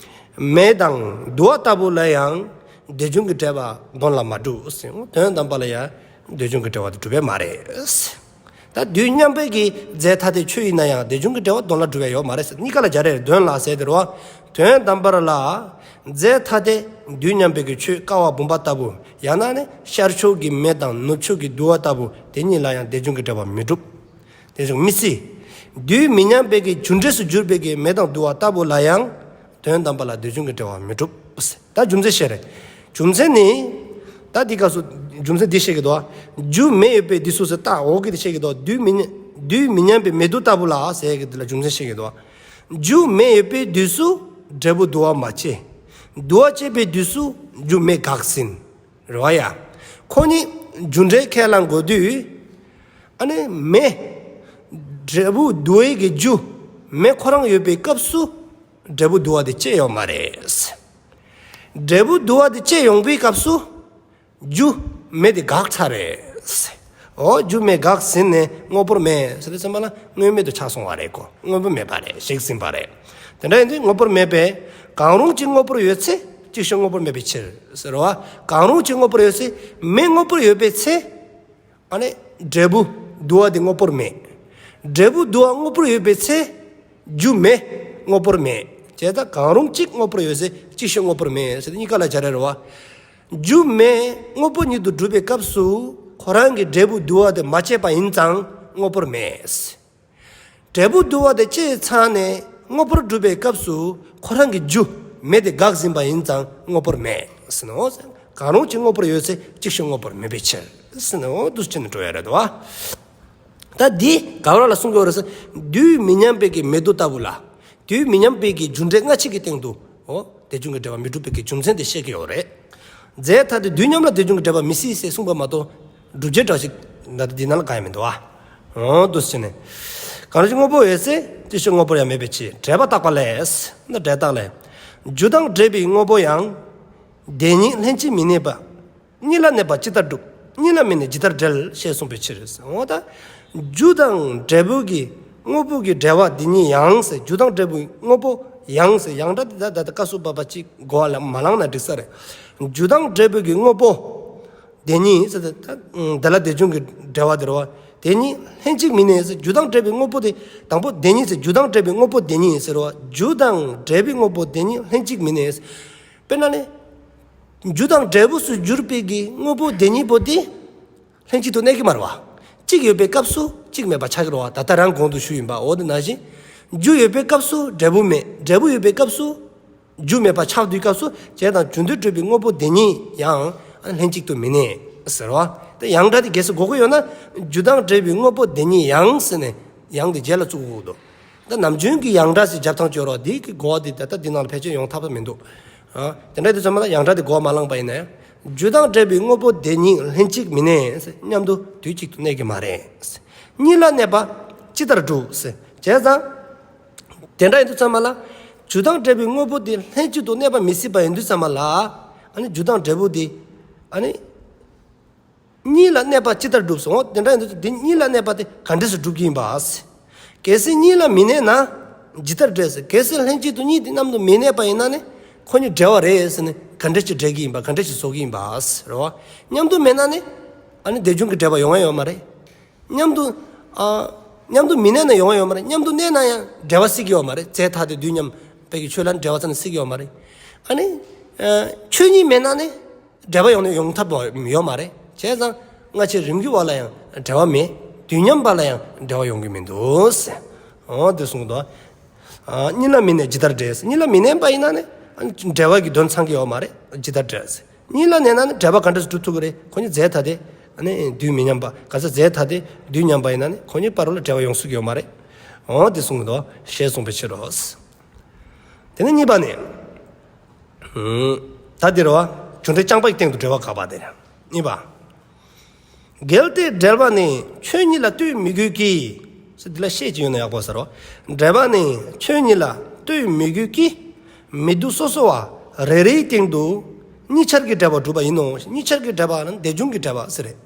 མེ་དང་དུ་བ་ལྟ་བུ་ལ་ཡང་དེ་བྱུང་གི་འབྲེལ་བ་དོན་ལ་མ་གྲུབ་ཟེར། དོན་དམ་པ་ལ་ཡང་དེ་བྱུང་གི་འབྲེལ་བ་དེ་གྲུབ་པས་མ་རེད། ད་དུས་མཉམ་པའི་གི་རྫས་ཐ་དད་ཆོས་ཡིན་ན་ཡང་དེ་བྱུང་གི་འབྲེལ་བ་དོན་ལ་གྲུབ་པ་ཡོད་མ་རེད་ཟེར། གཉིས་ཀ་ལ་སྦྱར་རེད། དོན་ལ་ཟེར་དེ་རེད་བ། དོན་དམ་པར་ལ་ རྫས་ཐ་དད་དུས་མཉམ་པའི་གི་ཆོས་ཀ་བ་བུམ་པ་ལྟ་བུ། ཡང་ན་ནི་ཤར་ཕྱོགས་ཀྱི་མེ་དང་ནུབ་ཕྱོགས་ཀྱི་དུ་བ་ལྟ་བུ་དེ་གཉིས་ལ་ཡང་དེ་བྱུང་གི་འབྲེལ་བ་མི་འགྲུབ། དེ་བྱུང་མི་སྲིད། དུས་མི་མཉམ་པའི་གི་རྒྱུ་འབྲས་སུ་གྱུར་པའི་གི་མེ་དང་དུ་བ་ལྟ་བུ་ལ་ཡང་དོན་དམ་པ་ལ་དེ་བྱུང་གི་འབྲེལ་བ་མི་འགྲུབ། ད་རྒྱུ་མཚན་བཤད་རེད། རྒྱུ་མཚན་ནི། ད་འདི་སྐབས་སུ་རྒྱུ་མཚན་འདི་བཤད་ཀྱི་འདུག་རྒྱུ་མེ་ཡོད་པའི་དུས་སུ་ཟེར་ད་འོག་གི་དེ་བཤད་ཀྱི་འདུག་དུས་མི་མཉམ་དུས་མི་མཉམ་པའི་མེ་དུ་ལྟ་བུ་ལ་ཟེར་གྱི་འདི་ལ་རྒྱུ་མཚན་བཤད་ཀྱི་འདུག་རྒྱུ་མེ་ཡོད་པའི་དུས་སུ་འབྲས་བུ་དུ་བ་མ་སྐྱེ། དུ་བ་སྐྱེས་པའི་དུས་སུ་རྒྱུ་མེ་འགག་ཟིན། རེད་བ་ཡ། ཁོ་གཉིས་རྒྱུ་འབྲས་ཁས་བླངས་དགོས་དུས། ཨ་ནི་མེ། འབྲས་བུ་དུ་བའི་གི་རྒྱུ་མེ་ཁོ་རང་ཡོད་པའི་སྐབས་སུ་འབྲས་བུ་དུ་བ་དེ་སྐྱེ་ཡོད་མ་རེད། འབྲས་བུ་དུ་བ་དེ་སྐྱེ་ཡོང་པའི་སྐབས་སུ། རྒྱུ་མེ་དེ་འགག་ཚར་རེད། འོ་རྒྱུ་མེ་འགག་ཟིན་ནས་དངོས་པོར་མེད་ཟེར་དུས་ཙམ་པ་ལ་དངོས་མེད་དུ་ཆགས་སོང་བ་རེད་གོ་དངོས་པོ་མེད་པ་རེད་ཞིག་ཟིན་པ་རེད། དེ་འདྲ་ཡིན་དུས་དངོས་པོར་མེད་པས་གང་རུང་གཅིག་དངོས་པོར་ཡོད་ཚེ་ཅིག་ཤོས་དངོས་པོར་མེད་པའི་ཕྱིར་ཟེར་བ། གང་རུང་གཅིག་དངོས་པོར་ཡོད་ཚེ་མེ་དངོས་པོར་ཡོད་པའི་ཚེ། ཨ་ནི། འབྲས་བུ་དུ་བ་དེ་དངོས་པོར་མེད། འབྲས་བུ་དུ་བ་དངོས་པོར་ཡོད་པའི་ཚེ། རྒྱུ་མེ་དངོས་པོར་མེད། བྱས་ཙང་གང་རུང་གཅིག་དངོས་པོར་ཡོད་ཚེ་གཅིག་ཤོས་དངོས་པོར་མེད་ཟེར་ཏེ་གཉིས་ཀ་ལ་སྦྱར་ཡ་རེད་བ། རྒྱུ་མེ་དངོས་པོ་ཉིད་དུ་གྲུབ་པའི་སྐབས་སུ་ཁོ་རང་གི་འབྲས་བུ་དུ་བ་དེ་མ་སྐྱེས་པ་ཡིན་ཙང་དངོས་པོར་མེད། འབྲས་བུ་དུ་བ་དེ་སྐྱེས་ཚར་ནས་དངོས་པོར་གྲུབ་པའི་སྐབས་སུ་ཁོ་རང་གི་རྒྱུ་མེ་དེ་འགག་ཟིན་པ་ཡིན་ཙང་དངོས་པོར་མེད་ཟེར་ནོ། གང་རུང་གཅིག་དངོས་པོར་ཡོད་ཚེ་གཅིག་ཤོས་དངོས་པོར་མེད་པའི་ཕྱིར་ཟེར་ནོ། འདུ་བྱེད་ནས་འགྲོ་ཡ་རེད་དོ། ད་འདི་ག་བར་ལ་གསུང་གི་ཡོད་རེད་ཟེར། དུས་མི་མཉམ་པའི་གི་མེ་དུ་ལྟ་བུ་ལ། དུས་མི་མཉམ་པའི་གི་རྒྱུ་འབྲས་སྔ་ཕྱི་གི་སྟེང་དུ། འོ། དེ་བྱུང་གི་འབྲེལ་བ་མི་འགྲུབ་པའི་གི་རྒྱུ་མཚན་དེ་བཤད་ཀྱི་ཡོད་རེད། རྫས་ཐ་དད་དུས་མཉམ་ལ་དེ་བྱུང་གི་འབྲེལ་བ་མི་སྲིད་ཟེར་གསུངས་པ་མ་གཏོགས། སྒྲུབ་བྱེད་འདྲ་ཞིག་ད་ལྟ་འདི་ནང་ལ་གང་ཡང་མི་འདུག་ཨ། འོ་འདུག་ཟེར་ནས། གང་རུང་གཅིག་དངོས་པོ་ཡོད་ཚེ་དེ་ཤོས་དངོས་པོར་ཡང་མེད་པའི་ཕྱིར་འགྲེལ་པ་བརྟག་པ་ལས། ན་འགྲེལ་བརྟག་ལས། རྒྱུ་དང་འབྲས་བུའི་དངོས་པོ་ཡང་། དེ་གཉིས་ལྷན་ཅིག་མི་གནས་པ། གཉིས་ལ་གནས་པ་ཇི་ལྟར་འགྲུབ། གཉིས་ལ་མི་གནས་ཇི་ལྟར་འབྲེལ་ཞེས་གསུངས་པའི་ཕྱིར། འོ་ད། རྒྱུ་དང་འབྲས་བུ་གི་དངོས་པོ་གི་འབྲེལ་བ་འདི་གཉིས་ཡང་ཟེར་རྒྱུ་དང་འབྲས་བུའི་དངོས་པོ་ཡང་ཟེར་ཡང་སྒྲ་དེ་ད་ད་ད་སྐབས་སུ་བབ་པ་གཅིག་གོ་བ་ལ་མ་བླངས་ན་འགྲིག་ས་རེད། རྒྱུ་དང་འབྲས་བུ་གི་དངོས་པོ། དེ་གཉིས་ཟེར་ད་ད་དེ་ལ་དེ་བྱུང་གི་འབྲེལ་བ་དེ་རེད་བ། དེ་གཉིས་ལྷན་ཅིག་མི་གནས་ཟེར་རྒྱུ་དང་འབྲས་བུའི་དངོས་པོ་དེ་དང་པོ་དེ་གཉིས་ཟེར་རྒྱུ་དང་འབྲས་བུའི་དངོས་པོ་དེ་གཉིས་ཟེར་རེད་བ། རྒྱུ་དང་འབྲས་བུའི་དངོས་པོ་དེ་གཉིས་ལྷན་ཅིག་མི་གནས། དཔེར་ན་ནི། རྒྱུ་དང་འབྲས་བུ་སུ་གྱུར་པའི་གི་དངོས་པོ་དེ་གཉིས་པོ་དེ། ལྷན་ཅིག་ཏུ་གནས་ཀྱི་མ་རེད་བ། གཅིག་ཡོད་པའི་སྐབས་སུ་གཅིག་མེད་པ་ཆགས་ཀྱི་རེད་བ། ད་ལྟ་རང་གོང་དུ་ཞུས་ཡིན་པ་འོ་དེ་ནང་བཞིན། རྒྱུ་ཡོད་པའི་སྐབས་སུ་འབྲས་བུ་མེད། འབྲས་བུ་ཡོད་པའི་སྐབས་སུ། རྒྱུ་མེད་པ་ཆགས་དུས་སྐབས་སུ་བྱས་དང་རྒྱུ་འབྲས་གྲུབ་པའི་དངོས་པོ་དེ་གཉིས་ཡང་ལྷན་ཅིག་ཏུ་མི་གནས་ཟེར་བ། དེ་ཡང་སྒྲ་དེ་གལ་སྲིད་དགོས་ཀྱི་ཡོད་ན་རྒྱུ་དང་འབྲས་བུའི་དངོས་པོ་དེ་གཉིས་ཡང་ཟེར་ནས་ཡང་དེ་རྗེས་ལ་བཙུགས་དགོས་འདུག་ད་ནམ་རྒྱུན་གྱི་ཡང་སྒྲ་ཞིག་རྒྱབ་ཐང་གཅོད་རོགས་འདི་གི་གོ་བ་འདི་ད་ལྟ་འདི་ནང་ལ་ཕལ་ཆེར་ཡོང་ཐབས་མི་འདུག་ཨ། དེ་འདྲ་དུས་ཚང་མ་ལ་ཡང་སྒྲ་འདི་གོ་བ་མ་བླངས་པ་ཡིན་ན་ཡང་། རྒྱུ་དང་འབྲས་བུའི་དངོས་པོ་དེ་གཉིས་ལྷན་ཅིག་མི་གནས། མཉམ་དུ་དུས་གཅིག་ཏུ་གནས་ཀྱི་མ་རེད། གཉིས་ལ་གནས་པ་ཇི་ལྟར་འགྲུབ། བྱས་ཙང་། དེ་འདྲ་ཡིན་དུས་ཚང་མ་ལ། རྒྱུ་དང་འབྲས་བུའི་དངོས་པོ་དེ་ལྷན་ཅིག་ཏུ་གནས་པ་མི་སྲིད་པ་ཡིན་དུས་ཚང་མ་ལ། ཨ་ནི་རྒྱུ་དང་འབྲས་བུ་དེ། ཨ་ནི། གཉིས་ལ་གནས་པ་ཇི་ལྟར་འགྲུབ་སོང་། དེ་འདྲ་ཡིན་དུས་འདི་གཉིས་ལ་གནས་པ་དེ་ག་འདྲས་སུ་འགྲུབ་ཀྱི་ཡིན་པ། གལ་སྲིད་གཉིས་ལ་མི་གནས་ན། ཇི་ལྟར་འབྲེལ་ཟེར། གལ་སྲིད་ལྷན་ཅིག་ཏུ་གཉིས་དེ་མཉམ་དུ་མི་གནས་པ་ཡིན་ན་ནི། ཁོ་གཉིས་འབྲེལ་བ་རེད་ཟེར་ནས་ག་འདྲས་ཅིག་འབྲེལ་གྱི་ཡིན་པ་ག་འདྲས་ཅིག་བཟོ་གི་ཡིན་པ། རེད་བ། མཉམ་དུ་མེད་ན་ནི། ཨ་ནི་དེ་བྱུང་གི་འབྲེལ་བ་ཡོང་ཡ་ཡོད་མ་རེད། མཉམ་དུ། ཨ། མཉམ་དུ་མི་གནས་ན་ཡོང་ཡ་ཡོད་མ་རེད། མཉམ་དུ་གནས་ན་ཡང་འབྲེལ་བ་སྲིད་ཀྱི་ཡོད་མ་རེད། རྫས་ཐ་དད་དུས་མཉམ་པའི་གི་ཆོས་ལ་འབྲེལ་བ་ཙམ་ནས་སྲིད་ཀྱི་ཡོད་མ་རེད། ཨ་ནི། ཨ། ཆོས་གཉིས་མེད་ན་ནི། འབྲེལ་བ་ཡོང་ནས་ཡོང་ཐབས་ཡོད་མ་རེད། བྱས་ཙང་སྔ་ཕྱི་རིམ་གྱིས་བར་ལ་ཡང་འབྲེལ་བ་མེད། དུས་མཉམ་པ་ལ་ཡང་འབྲེལ་བ་ཡོང་གི་མི་འདུག་ཟེར། འོ་དེ་གསུངས་འདུག་ཨ། གཉིས་ལ་མི་གནས་ཇི་ལྟར་འབྲེལ། གཉིས་ལ་མི་གནས་པ་ཡིན་ན་ནི། ཨ་ནི་འབྲེལ་བ་གི་དོན་ཚང་གི་ཡོད་མ་རེད། ཇི་ལྟར་འབྲེལ་ཟེར། གཉིས་ལ་གནས་ན་ནི་འབྲེལ་བ་ག་འདྲ་སྒྲུབ་ཐུབ་ཀྱི་རེད། ཁོ་གཉིས་རྫས་ཐ་དད། ཨ་ནི་དུས་མི་མཉམ་པ། ག་ཚོད་རྫས་ཐ་དད་དུས་མཉམ་པ་ཡིན་ན་ནི་ཁོ་གཉིས་བར་ལ་འབྲེལ་བ་ཡོང་སྲིད་ཀྱི་ཡོད་མ་རེད། འོ་དེ་གསུངས་འདུག་ཞེས་གསུངས་པའི་ཕྱིར་རོ། དེ་ནས་གཉིས་པ་ནི། ད་འདིར་བ། རྒྱུ་འབྲས་རྐྱང་པ་ཡི་སྟེང་དུ་འབྲེལ་བ་དགག་པ་དེ། གཉིས་པ། གལ་ཏེ་འབྲེལ་བ་ནི་ཆོས་ཉིད་ལ་ལྟོས་མི་དགོས་ཀྱི། ཟེར་འདི་ལ་ཤད་ཅིག་ཡོད་ན་ཡག་པོ་ཟེར་རོ། འབྲེལ་བ་ནི་ཆོས་ཉིད་ལ་ལྟོས་མི་དགོས་ཀྱི། མི་སྡུག་སོ་སོ་བ་རེ་རེའི་སྟེང་དུ། གཉིས་ཆར་གྱི་འབྲེལ་བ་གྲུབ་པ་ཡིན་ནོ། གཉིས་ཆར་གྱི་འབྲེལ་བ་ལ་དེ་བྱུང་གི་འབྲེལ་བ་ཟེར་རེད།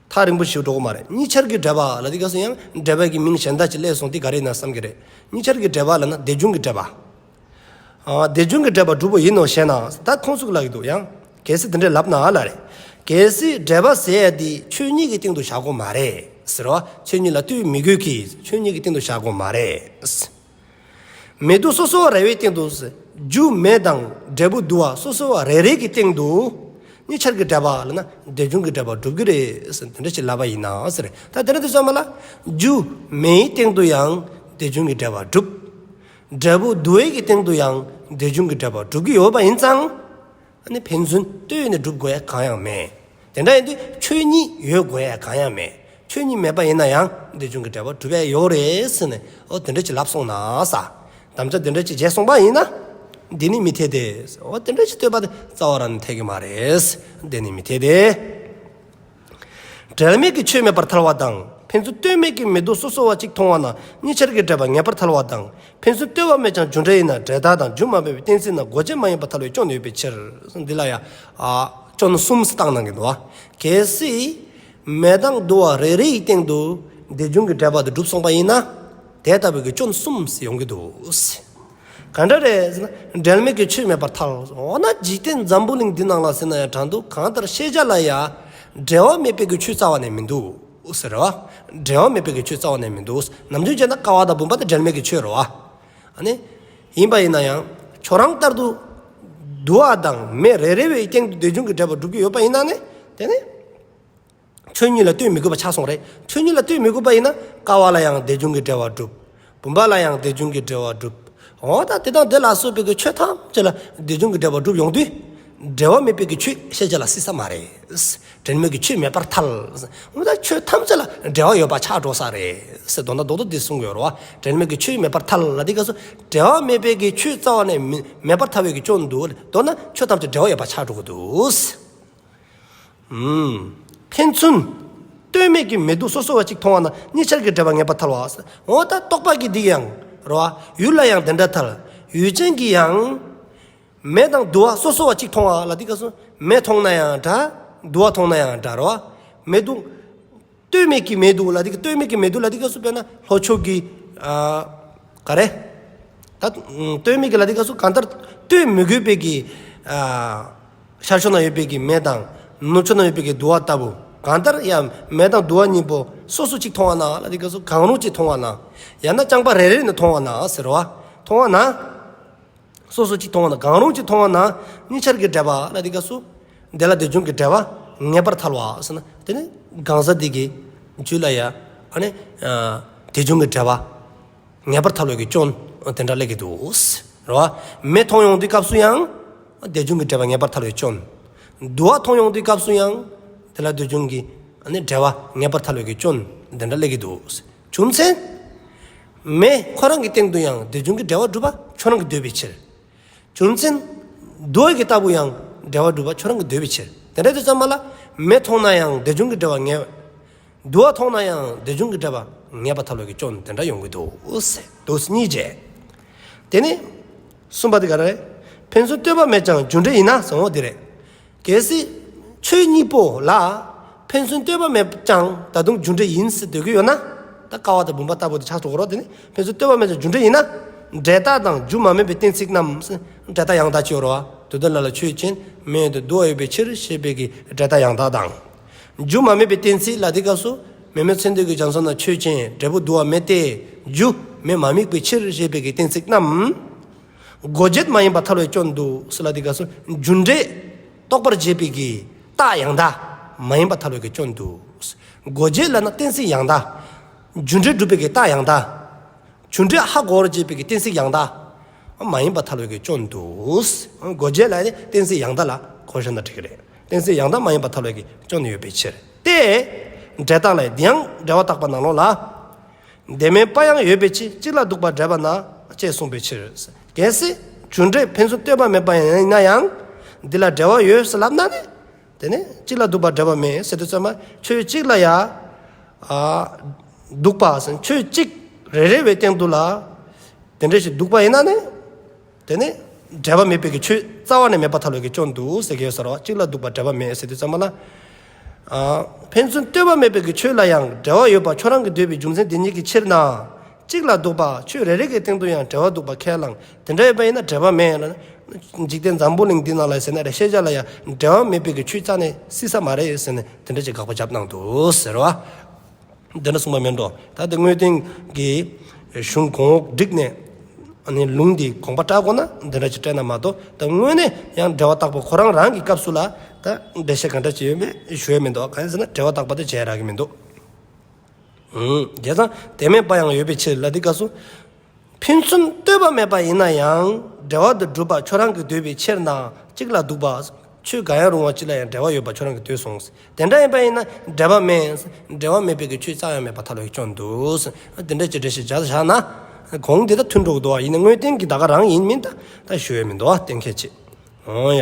ཐག་རིང་པོ་ཞིག་འགྲོ་གི་མ་རེད། གཉིས་ཆར་གྱི་འབྲེལ་བ་ལ་དེ་ག་སོ་ཡང་འབྲེལ་བ་གི་མིང་གཞན་དག་ཅིག་སླེབས་སོང་དེ་ག་རེ་ཡིན་ན་བསམ་གྱི་རེད། གཉིས་ཆར་གྱི་འབྲེལ་བ་ལ་ན་དེ་བྱུང་གི་འབྲེལ་བ། ཨ། དེ་བྱུང་གི་འབྲེལ་བ་གྲུབ་པ་ཡིན་ནོ་ཞེ་ན། ད་ཁོང་ཚོ་གི་ལབ་ཀྱི་འདུག་ཡང་། གལ་སྲིད་དེ་འདྲས་ལབ་ན་ལ་རེད། གལ་སྲིད་འབྲེལ་བ་ཟེར་ཡ་དེ་ཆོས་ཉིད་ཀྱི་སྟེང་དུ་བཞག་དགོས་མ་རེད་ཟེར་བ། ཆོས་ཉིད་ལ་ལྟོས་མི་དགོས་ཀྱི་ཆོས་ཉིད་ཀྱི་སྟེང་དུ་བཞག་དགོས་མ་རེད། མི་སྡུག་སོ་སོ་བ་རེ་བའི་སྟེང་དུ། རྒྱུ་མེ་དང་འབྲས་བུ་དུ་བ་སོ་སོ་བ་རེ་རེ་གི་སྟེང་དུ་གཉིས་ཆར་གྱི་འབྲེལ་བ་ལབ་ན་དེ་བྱུང་གི་འབྲེལ་བ་འགྲུབ་ཀྱི་རེད་ཟེར། དེ་འདྲ་ཞིག་ལབ་པ་ཡིན་ན་ཟེར། ད་དེ་འདྲ་དུས་ཙམ་པ་ལ་རྒྱུ་མེའི་སྟེང་དུ་ཡང་དེ་བྱུང་གི་འབྲེལ་བ་འགྲུབ། འབྲས་བུ་དུ་བའི་གི་སྟེང་དུ་ཡང་དེ་བྱུང་གི་འབྲེལ་བ་འགྲུབ་ཀྱི་ཡོད་པ་ཡིན་ཙང་། ཨ་ནི་ཕན་ཚུན་ལྟོས་ནས་སྒྲུབ་དགོས་ཡ་གང་ཡང་མེད། དེ་འདྲ་ཡིན་དུས་ཆོས་ཉིད་ཡོད་དགོས་ཡ་གང་ཡང་མེད། ཆོས་ཉིད་མེད་པ་ཡིན་ན་ཡང་དེ་བྱུང་གི་འབྲེལ་བ་གྲུབ་ཡ་ཡོད་རེད་ཟེར་ནས། འོ་དེ་འདྲ་ཅིག་ལབ་སོང་ན་ས། དམ་བཅའ་དེ་འདྲ་ཅིག་བྱས་སོང་པ་ཡིན་ན། འདི་ནི་མི་འཐད་དེ། འོ་དེ་འདྲ་ཅིག་ལྟོས་པ་དེ་རྩ་བ་རང་ནས་འཐད་ཀྱི་མ་རེད། འདི་ནི་མི་འཐད་དེ། འབྲེལ་མེད་ཀྱི་ཆོས་མེད་པར་ཐལ་བ་དང་། ཕན་ཚུན་ལྟོས་མེད་ཀྱི་མེ་དུ་སོ་སོ་བ་གཅིག་མཐོང་བ་ན་གཉིས་ཆར་གྱི་འབྲེལ་བ་ངེས་པར་ཐལ་བ་དང་། ཕན་ཚུན་ལྟོས་པ་མེད་ཀྱང་རྒྱུ་འབྲས་ཡིན་ན་འབྲས་རྟགས་དང་རྒྱུ་མ་དམིགས་པའི་གཏན་ཚིགས་རྣམས་འགོག་བྱེད་མ་ཡིན་པར་ཐལ་བའི་སྐྱོན་ཡོད་པའི་ཕྱིར། འདི་ལ་ཡང་། ཨ། སྐྱོན་གསུམ་བཏང་གནང་གི་འདུག་བ། གལ་སྲིད། མེ་དང་དུ་བ་རེ་རེ་ཡི་སྟེང་དུ་དེ་བྱུང་གི་འབྲེལ་བ་དེ་གྲུབ་སོང་པ་ཡིན་ན། དེ་ལྟ་བུའི་གི་སྐྱོན་གསུམ་ཡོང་གི་འདུག། ག་འདྲ་རེད་ཟེར་ན། འབྲེལ་མེད་ཀྱི་ཆོས་མེད་པར་ཐལ། འོ་ན་འཇིག་རྟེན་འཛམ་བུ་གླིང་འདི་ནང་ལ་ཟེར་ན་ཡང་འདྲ་འདུག། གང་ལྟར་ཤེས་བྱ་ལ་ཡང་འབྲེལ་བ་མེད་པའི་གི་ཆོས་རྩ་བ་ནས་མི་འདུག་ཟེར་བ། འབྲེལ་བ་མེད་པའི་གི་ཆོས་རྩ་བ་ནས་མི་འདུག། ནམ་རྒྱུན་བྱས་ན་ཀ་བ་དང་བུམ་པ་དེ་འབྲེལ་མེད་ཀྱི་ཆོས་རེད་བ། ཨ་ནི། ཡིན་པ་ཡིན་ན་ཡང་ཁྱོད་རང་ལྟར་དུ་དུ་བ་དང་མེ་རེ་རེ་བའི་སྟེང་དུ་དེ་བྱུང་གི་འབྲེལ་བ་སྒྲུབ་ཀྱི་ཡོད་པ་ཡིན་ན་ནི། དེ་ནི། ཆོས་ཉིད་ལ་ལྟོས་མི་དགོས་པ་ཆགས་སོང་རེད། ཆོས་ཉིད་ལ་ལྟོས་མི་དགོས་པ་ཡིན་ན་ཀ་བ་ལ་ཡང་དེ་བྱུང་གི་འབྲེལ་བ་འགྲུབ། བུམ་པ་ལ་ཡང་དེ་བྱུང་གི་འབྲེལ་བ་འགྲུབ། འོ་ད་དེ་དང་དེ་ལ་སོགས་པའི་གི་ཆོས་ཐམས་ཅད་ལ་དེ་བྱུང་གི་འབྲེལ་བ་འགྲུབ་ཡོང་དུས། འབྲེལ་བ་མེད་པའི་གི་ཆོས་ཤེས་བྱ་ལ་སྲིད་ས་མ་རེད། འབྲེལ་མེད་ཀྱི་ཆོས་མེད་པར་ཐལ། འོ་ད་ཆོས་ཐམས་ཅད་ལ་འབྲེལ་བ་ཡོད་པ་ཆགས་འགྲོ་ས་རེད། ཟེར་མདོར་ན་རྡོག་རྡོག་འདི་གསུང་གི་ཡོད་རེད་བ། འབྲེལ་མེད་ཀྱི་ཆོས་མེད་པར་ཐལ་ལ་འདི་སྐབས་སུ། འབྲེལ་བ་མེད་པའི་གི་ཆོས་རྩ་བ་ནས་མི་མེད་པར་ཐལ་བའི་གི་སྐྱོན་འདུག། མདོར་ན་ཆོས་ཐམས་ཅད་འབྲེལ་བ་ཡོད་པ་ཆགས་འགྲོ་གི་འདུག། ཨུམ། ཕན་ཚུན། ལྟོས་མེད་ཀྱི་མེ་དུ་སོ་སོ་བ་གཅིག་མཐོང་བ་ན་གཉིས་ཆར་གྱི་འབྲེལ་བ་ངེས་པར་ཐལ་བ། འོ་ད་རྟོག་པ་གི་འདི་ཡང་། རེད་བ། ཡུལ་ལ་ཡང་དེ་འདྲ་ཐལ། ཡུལ་ཅན་གྱི་ཡང་། མེ་དང་དུ་བ་སོ་སོ་བ་གཅིག་མཐོང་བ་ལ་འདི་སྐབས་སུ་མེ་མཐོང་ན་ཡང་འདྲ། དུ་བ་མཐོང་ན་ཡང་འདྲ་རོ། མེ་དུ། ལྟོས་མེད་ཀྱི་མེ་དུ་ལ་འདི་ལྟོས་མེད་ཀྱི་མེ་དུ་ལ་འདི་སྐབས་སུ་དཔེར་ན་ལྷོ་ཕྱོགས་ཀྱི། ཨ། ག་རེ། ད་ལྟོས་མེད་ཀྱི་ལ་འདི་སྐབས་སུ་གང་ལྟར་ལྟོས་མི་དགོས་པའི་གི། ཨ། ཤར་ཕྱོགས་ན་ཡོད་པའི་གི་མེ་དང་ནུབ་ཕྱོགས་ན་ཡོད་པའི་གི་དུ་བ་ལྟ་བུ། གང་ལྟར་ཡང་མེ་དང་དུ་བ་གཉིས་པོ་སོ་སོ་གཅིག་མཐོང་བ་ན་ལ་འདི་སྐབས་སུ་གང་རུང་གཅིག་མཐོང་བ་ན། ཡང་ན་རྐྱང་པ་རེ་རེ་ནས་མཐོང་བ་ན་ཟེར་བ། མཐོང་བ་ན། སོ་སོ་གཅིག་མཐོང་བ་ན་གང་རུང་གཅིག་མཐོང་བ་ན་གཉིས་ཆར་གྱི་འབྲེལ་བ་ལ་འདི་སྐབས་སུ། དེ་ལ་དེ་བྱུང་གི་འབྲེལ་བ་ངེས་པར་ཐལ་བ་ཟེར་ན་དེ་ནི་གང་ཟག་དེ་གི་རྒྱུད་ལ་ཡ། ཨ་ནི། དེ་བྱུང་གི་འབྲེལ་བ་ངེས་པར་ཐལ་བའི་གི་སྐྱོན་དེ་འདྲ་སླེབས་ཀྱི་འདུག། རེད་བ། མེ་མཐོང་ཡོང་དུས་སྐབས་སུ་ཡང་དེ་བྱུང་གི་འབྲེལ་བ་ངེས་པར་ཐལ་བའི་སྐྱོན། དུ་བ་མཐོང་ཡོང་དུས་སྐབས་སུ་ཡང་དེ་ལ་དེ་བྱུང་གི་ཨ་ནི་འབྲེལ་བ་ངེས་པར་ཐལ་བའི་གི་སྐྱོན་དེ་འདྲ་སླེབས་ཀྱི་འདུག། རྒྱུ་མཚན། མེ་ཁོ་རང་གི་སྟེང་དུ་ཡང་དེ་བྱུང་གི་འབྲེལ་བ་སྒྲུབ་པ་ཁྱོད་རང་གིས་འདོད་པའི་ཕྱིར། རྒྱུ་མཚན། དུ་བ་གི་ལྟ་བུ་ཡང་འབྲེལ་བ་སྒྲུབ་པ་ཁྱོད་རང་གིས་འདོད་པའི་ཕྱིར། དེ་འདྲ་དུས་ཙམ་པ་ལ་མེ་མཐོང་ན་ཡང་དེ་བྱུང་གི་འབྲེལ་བ་ངེས། དུ་བ་མཐོང་ན་ཡང་དེ་བྱུང་གི་འབྲེལ་བ་ངེས་པར་ཐལ་བའི་གི་སྐྱོན་དེ་འདྲ་ཡོང་གི་འདུག་ཟེར་འདུག་གཉིས་བྱས། དེ་ནི། གསུམ་པ་དེ་ག་རེ། ཕན་ཚུན་ལྟོས་པ་མེད་ཀྱང་རྒྱུ་འབྲས་ཡིན་ན་ཟེར་འོ་དེ་རེད། གལ་སྲིད། ཆོས་གཉིས་པོ་ལ། ཕན་ཚུན་ལྟོས་པ་མེད་ཀྱང་ད་དུང་རྒྱུ་འབྲས་ཡིན་ཟེར་འདོད་ཀྱི་ཡོད་ན། ད་ཀ་བ་དང་བུམ་པ་ལྟ་བུ་དེ་ཆགས་འགྲོ་གི་རོ། དེ་ནི་ཕན་ཚུན་ལྟོས་པ་མེད་ཀྱང་རྒྱུ་འབྲས་ཡིན་ན། འབྲས་རྟགས་དང་རྒྱུ་མ་དམིགས་པའི་གཏན་ཚིགས་རྣམས། འབྲས་རྟགས་ཡང་དག་ཅིག་ཡོད་རོ། དུ་ལྡན་ལ་ལ་ཆོས་ཅན། མེ་ཡོད་དེ་དུ་བ་ཡོད་པའི་ཕྱིར་ཞེས་པའི་གི་འབྲས་རྟགས་ཡང་དག་དང་། རྒྱུ་མ་དམིགས་པའི་གཏན་ཚིགས་ལ་དེ་སྐབས་སུ། མེ་མེ་ཚེ་འདས་ཀྱི་རྒྱ་མཚོ་ན་ཆོས་ཅན། འབྲས་བུ་དུ་བ་མེ་སྟེ། རྒྱུ་མེ་མ་དམིགས་པའི་ཕྱིར་ཞེས་པའི་གི་གཏན་ཚིགས་རྣམས། འགོག་བྱེད་མ་ཡིན་པར་ཐལ་བའི་སྐྱོན་དུ་ཟེར་ལ་དེ་སྐབས་སུ་རྒྱུ་འབྲས་རྟོགས་པར་བྱེད་པའི་གི་རྟགས་ཡང་དག་མ་ཡིན་པར་ཐལ་བའི་གི་སྐྱོན་དུ། འགོག་བྱེད་ལབ་ན་གཏན་ཚིགས་ཡང་དག། རྒྱུ་འབྲས་སྒྲུབ་པའི་གི་རྟགས་ཡང་དག། རྒྱུ་འབྲས་ཧ་གོ་བར་བྱེད་པའི་གི་གཏན་ཚིགས་ཡང་དག་མ་ཡིན་པར་ཐལ་བའི་གི་སྐྱོན་དུ། འགོག་བྱེད་ལབ་ནི་གཏན་ཚིགས་ཡང་དག་ལ་གོ་བཞག་ན་འགྲིག་གི་རེད། གཏན་ཚིགས་ཡང་དག་མ་ཡིན་པར་ཐལ་བའི་གི་སྐྱོན་ཡོད་པའི་ཕྱིར་ཏེ། འབྲས་རྟགས་ལས་འདི་ཡང་འགྲེལ་པ་བརྟག་པ་ནང་ལོགས་ལ། དེ་མེད་པ་ཡང་ཡོད་པའི་ཕྱིར་གཅིག་ལ་ལྡོག་པ་འབྲེལ་པ་ན་ཅེས་གསུངས་པའི་ཕྱིར། གལ་སྲིད་རྒྱུ་འབྲས་ཕན་ཚུན་ལྟོས་པ་མེད་པ་ཡིན་ན་ཡང་འདི་ལ་འབྲེལ་བ་ཡོད་ཟེར་ལབ་ན་ནི། དེ་ནི་གཅིག་ལ་ལྡོག་པ་འབྲེལ་པ་མེད་ཟེར་དུས་ཙམ་པ་ཆོས་གཅིག་ལ་ཡ། ཨ། ལྡོག་པ་ཟེར་ཆོས་གཅིག་རེ་རེ་བའི་སྟེང་དུ་ལ། དེ་འདྲ་ཞིག་ལྡོག་པ་ཡིན་ན་ནི། དེ་ནི་འབྲེལ་བ་མེད་པའི་གི་ཆོས་རྩ་བ་ནས་མེད་པར་ཐལ་བའི་གི་སྐྱོན་འདུག་ཟེར་གི་ཡོད་ས་རེད་བ། གཅིག་ལ་ལྡོག་པ་འབྲེལ་བ་མེད་ཟེར་དུས་ཙམ་པ་ལ། ཨ། ཕན་ཚུན་ལྟོས་པ་མེད་པའི་གི་ཆོས་ལ་ཡང་འབྲེལ་བ་ཡོད་པ་ཁྱོད་རང་གིས་འདོད་པའི་རྒྱུ་མཚན་དེ་ཉིད་ཀྱི་ཕྱིར་ན། གཅིག་ལ་ལྡོག་པ་ཆོས་རེ་རེ་གི་སྟེང་དུ་ཡང་འབྲེལ་བ་འདུག་པ་ཁས་བླངས་དེ་འདྲ་ཡོད་པ་ཡིན་ན་འབྲེལ་བ་མེད་ལ། འཇིག་རྟེན་འཛམ་བུ་གླིང་འདི་ནང་ལ་ཟེར་ན་རེ་ཤེས་བྱ་ལ་ཡང་འབྲེལ་བ་མེད་པའི་གི་ཆོས་རྩ་ནས་སྲིད་ས་མ་རེད་ཟེར་ནས་དེ་འདྲ་ཅིག་དགག་པ་བརྒྱབ་གནང་འདུག་ཟེར་བ། འདི་འདྲ་གསུངས་པ་མིན་འགྲོ། ད་དེ་དངོས་བསྟན་གྱི་གཞུང་གོང་འོག་བསྒྲིགས་ནས་ ཨ་ནི་ལུང་འདི་དགོངས་པ་བཀྲལ་དགོས་ན་འདི་འདྲ་ཅིག་བཀྲལ་ན་མ་གཏོགས། ད་དངོས་གནས་ཡང་འབྲེལ་བ་བརྟག་པ་ཁོ་རང་རང་གི་སྐབས་སུ་ལ་ད་འགྲེལ་བཤད་ག་འདྲ་ཅིག་ཡོད་མེད་ཞུ་ཡ་མི་འདུག་གང་ཡིན་ཟེར་ན་འབྲེལ་བ་བརྟག་པ་དེ་བྱས་རག་གི་མི་འདུག་ཨུམ། བྱས་ཙང་དེ་མེད་པ་ཡང་ཡོད་པའི་ཕྱིར་ལ་འདི་སྐབས་སུ། ཕན་ཚུན་ལྟོས་པ་མེད་པ་ཡིན་ན་ཡང་འབྲེལ་བ་དུ་གྲུབ་པ་ཁྱོད་རང་གིས་འདོད་པའི་ཕྱིར་ན་གཅིག་ལ་འདུག་པ། ཆོས་འགའ་ཡང་རུང་བ་གཅིག་ལ་ཡང་འབྲེལ་བ་ཡོད་པ་ཁྱོད་རང་གིས་འདོད་སོང་། དེ་འདྲ་ཡིན་པ་ཡིན་ན་འབྲེལ་བ་མེད། འབྲེལ་བ་མེད་པའི་གི་ཆོས་རྩ་ཡང་མེད་པ་ཐལ་བའི་སྐྱོན་འདུག་དེ་འདྲ་ཅིག་འགྲེལ་བཤད་བྱ་བཞག་ན། གོང་དེ་ད་མཐུན་འགྲོ་གི་འདུག་བ། ཡིན་ན་དངོས་བསྟན་གྱི་ད་ག་རང་ཡིན་མིན་ད་ད་ཞུ་ཡ་མི་འདུག་བ། གཏན་འཁེལ་ཅིག་འོ་ཡ།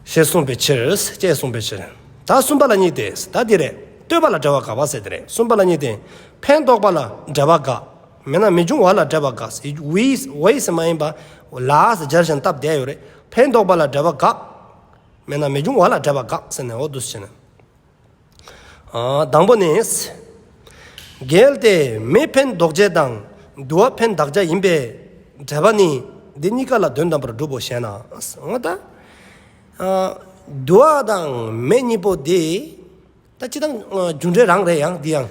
ཞེས་གསུངས་པའི་ཕྱིར། ཅེས་གསུངས་པའི་ཕྱིར། ད་གསུམ་པ་ལ་གཉིས་ཏེ། ད་འདི་རེད། ལྟོས་པ་ལ་འབྲེལ་བ་དགག་པ་ཟེར་དེ་རེད། གསུམ་པ་ལ་གཉིས་ཏེ། ཕན་འདོགས་པ་ལ་འབྲེལ་བ་དགག་མེད་ན་མི་འབྱུང་བ་ལ་འབྲེལ་བ་དགག་ཟེར། ཝི་ཝི་ཟེར་མ་ཡིན་པ། ལ་ཟེར་སྦྱར་ཞིང་སྟབས་བདེ་ཡོད་རེད། ཕན་འདོགས་པ་ལ་འབྲེལ་བ་དགག་མེད་ན་མི་འབྱུང་བ་ལ་འབྲེལ་བ་དགག་ཟེར་ནས་འོ་འདུག་ཟེར་ནས། དང་པོ་ནི། གལ་ཏེ་མེ་ཕན་འདོགས་བྱེད་དང་དུ་བ་ཕན་འདག་བྱ་ཡིན་པས་འབྲེལ་པ་ནི་འདི་གཉིས་ཀ་ལ་དོན་དམ་པར་གྲུབ་བོ་ཞེ་ན། འོ་ད། དུ་བ་དང་མེ་གཉིས་པོ་དེ། ད་སྤྱིར་བཏང་རྒྱུ་འབྲས་རང་རེད་ཡང་འདི་ཡང་།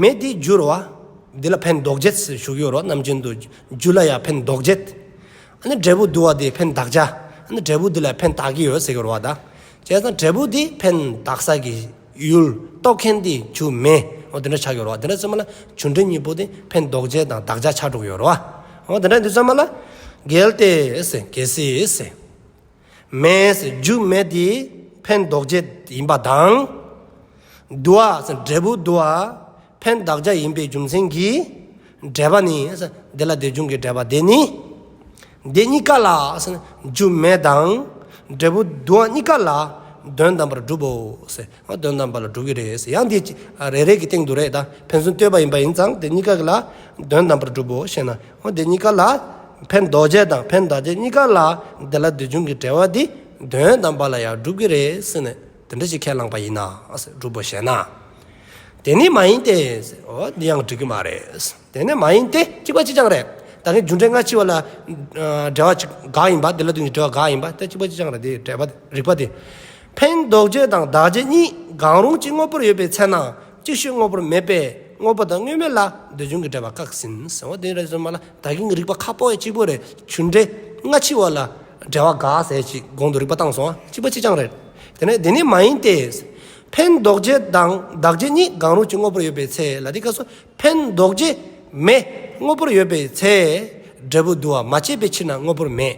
མེ་འདི་རྒྱུ་རེད་བ། འདི་ལ་ཕན་འདོགས་བྱེད་ཞུ་གི་ཡོད་རེད་བ། ནམ་རྒྱུན་དུ་རྒྱུ་ལ་ཡང་ཕན་འདོགས་བྱེད། ཨ་ནི་འབྲས་བུ་དུ་བ་དེ་ཕན་འདག་བྱ། ཨ་ནི་འབྲས་བུ་འདི་ལ་ཕན་འདག་གི་ཡོད་ཟེར་གི་རེད་བ་ད། བྱས་ཙང་འབྲས་བུ་དེ་ཕན་འདག་ས་གི་ཡུལ་རྟོགས་མཁན་དེ་རྒྱུ་མེ། འོ་དེ་འདྲ་ཆགས་ཀྱི་ཡོད་རེད་བ། དེ་འདྲ་ཚང་མ་ལ་རྒྱུ་འབྲས་གཉིས་པོ་དེ་ཕན་འདོགས་བྱེད་དང་འདག་བྱ་ཆགས་འགྲོ་གི་ཡོད་རེད་བ། འོ་དེ་འདྲ་འདི་ཚང་མ་ལ། གལ་ཏེ་ཟེར་གལ་སྲིད་ཟེར། མེ་ཟེར་རྒྱུ་མེ་དེ་ཕན་འདོགས་བྱེད་ཡིན་པ་དང་། དུ་བ་ཟེར་འབྲས་བུ་དུ་བ་ཕན་འདག་བྱ་ཡིན་པའི་རྒྱུ་མཚན་གྱིས། འབྲེལ་པ་ནི་ཟེར་དེ་ལ་དེ་བྱུང་གི་འབྲེལ་པ་དེ་ནི། འདི་གཉིས་ཀ་ལ་ཟེར་རྒྱུ་མེ་དང་འབྲས་བུ་དུ་བ་གཉིས་ཀ་ལ་དོན་དམ་པར་གྲུབ་བོ་ཟེར། དོན་དམ་པ་ལ་གྲུབ་ཀྱི་རེད་ཟེར། ཡང་འདི་རེ་རེ་གི་སྟེང་དུ་རེད་ད། ཕན་ཚུན་ལྟོས་པ་ཡིན་པ་ཡིན་ཙང་དེ་གཉིས་ཀ་ལ་དོན་དམ་པར་གྲུབ་བོ་ཞེ་ན། འོ་དེ་གཉིས་ཀ་ལ། ཕན་འདོགས་བྱེད་དང་ཕན་འདག་བྱེད་གཉིས་ཀ་ལ་དེ་ལ་དེ་བྱུང་གི་འབྲེལ་བ་འདི་དོན་དམ་པ་ལ་ཡང་གྲུབ་ཀྱི་རེད་ཟེར་ནས་དེ་འདྲ་ཞིག་ཁས་བླངས་པ་ཡིན་ན་གྲུབ་བོ་ཞེ་ན། དེ་ནི་མ་ཡིན་ཏེ། འོ་འདི་ཡང་འགྲིག་གི་མ་རེད། དེ་ནི་མ་ཡིན་ཏེ་གཅིག་པ་གཅིག་རྐྱང་རེད། ད་གིན་རྒྱུ་འབྲས་སྔ་ཕྱི་བ་ལ་འབྲེལ་བ་གཅིག་དགག་ཡིན་པ། དེ་ལ་དེ་གཉིས་འབྲེལ་བ་དགག་ཡིན་པ་དེ་གཅིག་པ་གཅིག་རྐྱང་རེད་དེ་འབྲེལ་བ་རིགས་པ་དེ། ཕན་འདོགས་བྱེད་དང་འདག་བྱེད་གཉིས་གང་རུང་གཅིག་དངོས་པོར་ཡོད་པའི་ཚེ་ན་གཅིག་ཤོས་དངོས་པོར་མེད་པས་དངོས་པོ་དང་དངོས་མེད་ལ་དེ་བྱུང་གི་འབྲེལ་བ་བཀག་ཟིན་ཟེར་བ་དེ་རེད། ཚང་མ་ལ་ད་གིན་གྱི་རིགས་པ་ཁག་པོ་ཡ་གཅིག་པོ་རེད། རྒྱུ་འབྲས་སྔ་ཕྱི་བ་ལ་འབྲེལ་བ་དགག་ཟེར་ཅིག་གོང་དུ་རིགས་པ་བཏང་སོང་བ། གཅིག་པ་གཅིག་རྐྱང་རེད། དེ་ནས་དེ་ནི་མ་ཡིན་ཏེ། ཕན་འདོགས་བྱེད་དང་འདག་བྱེད་གཉིས་གང་རུང་གཅིག་དངོས་པོར་ཡོད་པའི་ཚེ་ལ་དེ་སྐབས་སུ་ཕན་འདོགས་བྱེད་མེ་དངོས་པོར་ཡོད་པའི་ཚེ་འབྲས་བུ་དུ་བ་མ་སྐྱེས་པའི་ཕྱིར་ན་དངོས་པོར་མེད།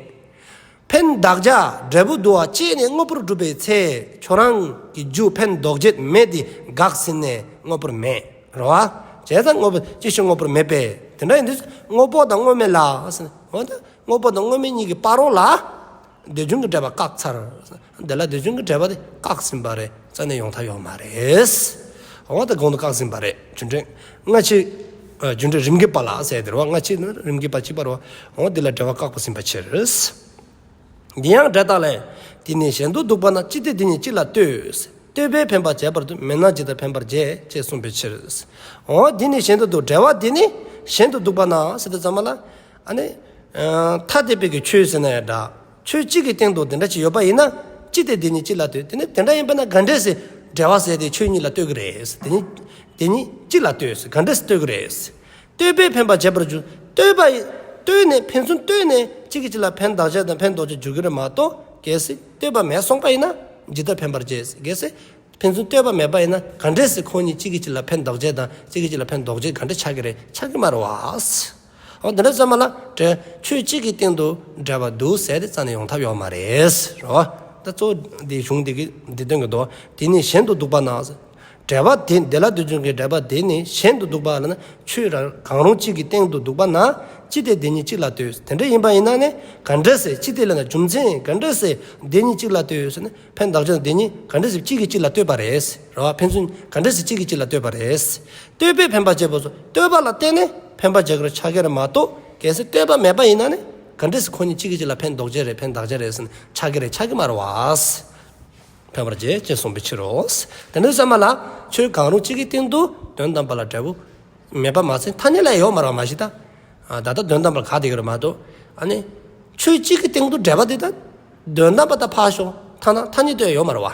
ཕན་འདག་བྱ་འབྲས་བུ་དུ་བ་སྐྱེས་ནས་དངོས་པོར་གྲུབ་པའི་ཚེ་ཁྱོད་རང་གི་རྒྱུ་ཕན་འདོགས་བྱེད་མེ་དེ་འགག་ཟིན་ནས་དངོས་པོར་མེད་རེད་བ། བྱས་ཙང་དངོས་པོ་གཅིག་ཤོས་དངོས་པོར་མེད་པས་དེ་འདྲ་ཡིན་དུས་དངོས་པོ་དང་དངོས་མེད་ལ། འོ་ད་དངོས་པོ་དང་དངོས་མེད་གཉིས་ཀྱི་བར་རོ་ལ་དེ་བྱུང་གི་འབྲེལ་བ་བཀག་ཚར། དེ་ལ་དེ་བྱུང་གི་འབྲེལ་བ་དེ་བཀག་ཟིན་པ་རེད། རྩ་ནས་ཡོང་ཐབས་ཡོད་མ་རེད། འོ་ད་གོང་དུ་བཀག་ཟིན་པ་རེད། རྒྱུ་འབྲས་སྔ་ཕྱི། རྒྱུ་འབྲས་རིམ་གྱིས་པ་ལ་ཟེར་དེ་རེད་བ། སྔ་ཕྱི་ནི་རིམ་གྱིས་པ་གཅིག་པ་རེད་བ། འོ་འདི་ལ་འབྲེལ་བ་བཀག་པ་ཟིན་པའི་ཕྱིར། འདི་ཡང་འབྲས་རྟགས་ལས། འདི་ནི་གཞན་དུ་འདུག་པ་ན་ཅི་སྟེ་འདི་ཉིད་གཅིག་ལ་ལྟོས། ལྟོས་པས་འཕེན་པ་བྱེད་པར་འདུག་མེད་ན་ཇི་ལྟར་འཕེན་པར་བྱེད་ཅེས་གསུངས་པའི་ཕྱིར། འོ་འདི་ནི་གཞན་དུ་འདུག་འབྲེལ་བ་འདི་ནི་གཞན་དུ་འདུག་པ་ན་ཟེར་དུས་ཙམ་པ་ལ། ཨ་ནི། ཐ་དད་པའི་གི་ཆོས་ཟེར་ན་ཡང་འདྲ། ཆོས་གཅིག་གི་སྟེང་དུ་དེ་འདྲ་ཅིག་ཡོད་པ་ཡིན་ན། ཅི་སྟེ་འདི་ཉིད་གཅིག་ལ་ལྟོས། དེ་ནི་དེ་འདྲ་ཡིན་པ་ན་ག་འདྲས་སེ་འབྲེལ་བ་ཟེར་དེ་ཆོས་གཉིས་ལ་ལྟོས་ཀྱི་རེད། དེ་ཉིད་དེ་ཉིད་གཅིག་ལ་ལྟོས། ག་འདྲས་སེ་ལྟོས་ཀྱི་རེད། ལྟོས་པས་འཕེན་པ་བྱེད་པར་འགྱུར། ལྟོས་པ་ཡི། ལྟོས་ནས་ཕན་ཚུན་ལྟོས་ནས་གཅིག་གིས་གཅིག་ལ་ཕན་འདོགས་བྱེད་དང་ཕན་འདོགས་བྱེད་འགྱུར་གྱི་རེད་མ་གཏོགས། གལ་སྲིད་ལྟོས་པ་མེད་སོང་པ་ཡིན་ན་ཇི་ལྟར་འཕེན་པར་བྱེད། གལ་སྲིད་ཕན་ཚུན་ལྟོས་པ་མེད་པ་ཡིན་ན་ག་འདྲས་སེ་ཁོང་གཉིས་གཅིག་གིས་གཅིག་ལ་ཕན་འདོགས་བྱེད་དང་གཅིག་གིས་གཅིག་ལ་ཕན་འདོགས་བྱེད་ག་འདྲས་ཆགས་ཀྱི་རེད། ཆགས་ཀྱི་མ་རེད་བ། འོ་འདི་འདྲ་ཚང་མ་ལ་འབྲེལ་ཆོས་གཅིག་གི་སྟེང་དུ་འབྲེལ་བ་འདུག་ཟེར་དེ་རྩ་ནས་ཡོང་ཐབས་ཡོད་མ་རེད། རེད་བ། ད་གཙོ་བོ་འདི་གཞུང་འདི་གི་འདི་སྟོན་གྱི་འདུག་དེ་ནི་གཞན་དུ་འདུག་པ་ན། འབྲེལ་བ་དེ་འདི་ལ་དུས་རྒྱུན་གྱི་འབྲེལ་བ་དེ་ནི་གཞན་དུ་འདུག་པ་ལ་ན་ཆོས་རང་གང་རུང་གཅིག་གི་སྟེང་དུ་འདུག་པ་ན་ཅི་སྟེ་དེ་ཉིད་གཅིག་ལ་ལྟོས། དེ་འདྲ་ཡིན་པ་ཡིན་ན་ནི་ག་འདྲ་སེ་ཅི་སྟེ་ལ་ན་རྒྱུ་མཚན་ག་འདྲ་སེ་དེ་ཉིད་གཅིག་ལ་ལྟོས་ཟེར་ན་ཕན་འདོགས་བྱེད་དེ་ཉིད་ག་འདྲ་སེ་གཅིག་གིས་གཅིག་ལ་ལྟོས་པ་རེད། རེད་བ། ཕན་ཚུན་ག་འདྲ་སེ་གཅིག་གིས་གཅིག་ལ་ལྟོས་པ་རེད། ལྟོས་པས་འཕེན་པ་བྱེད་པ་སོགས་ལྟོས་པ་ལ་བརྟེན་ནས་འཕེན་པ་བྱེད་ཀྱི་རེད་ཆགས་ཀྱི་རེད་མ་གཏོགས། གལ་སྲིད་ལྟོས་པ་མེད་པ་ཡིན་ན་ནི་ག་འདྲ་སེ་ཁོ་གཉིས་གཅིག་གིས་གཅིག་ལ་ཕན་འདོགས་བྱེད་རེད་ཕན་འདོགས་བྱེད་རེད་ཟེར་ན་ཆགས་ཀྱི་རེད། ཆགས་ཀྱི་མ་རེད་བ། འཕེན་པར་བྱེད་ཅེས་གསུངས་པའི་ཕྱིར་རོ། དེ་འདྲ་ཚང་མ་ལ་ཆོས་གང་རུང་གཅིག་གི་སྟེང་དུ་དོན་དམ་པ་ལ་འབྲས་བུ་མེད་པ་མ་ཚད་ཐ་སྙད་ལ་ཡོད་མ་རེད་བ། མ་གཞི་ད། ད་ལྟ་དོན་དམ་པར་ག་དེ་གི་རེད་མ་གཏོགས། ཨ་ནི། ཆོས་གཅིག་གི་སྟེང་དུ་འབྲེལ་བ་དེ་ད། དོན་དམ་པ་ད་ཕར་ཞོག་ཐ་ན་ཐ་སྙད་དུ་ཡང་ཡོད་མ་རེད་བ།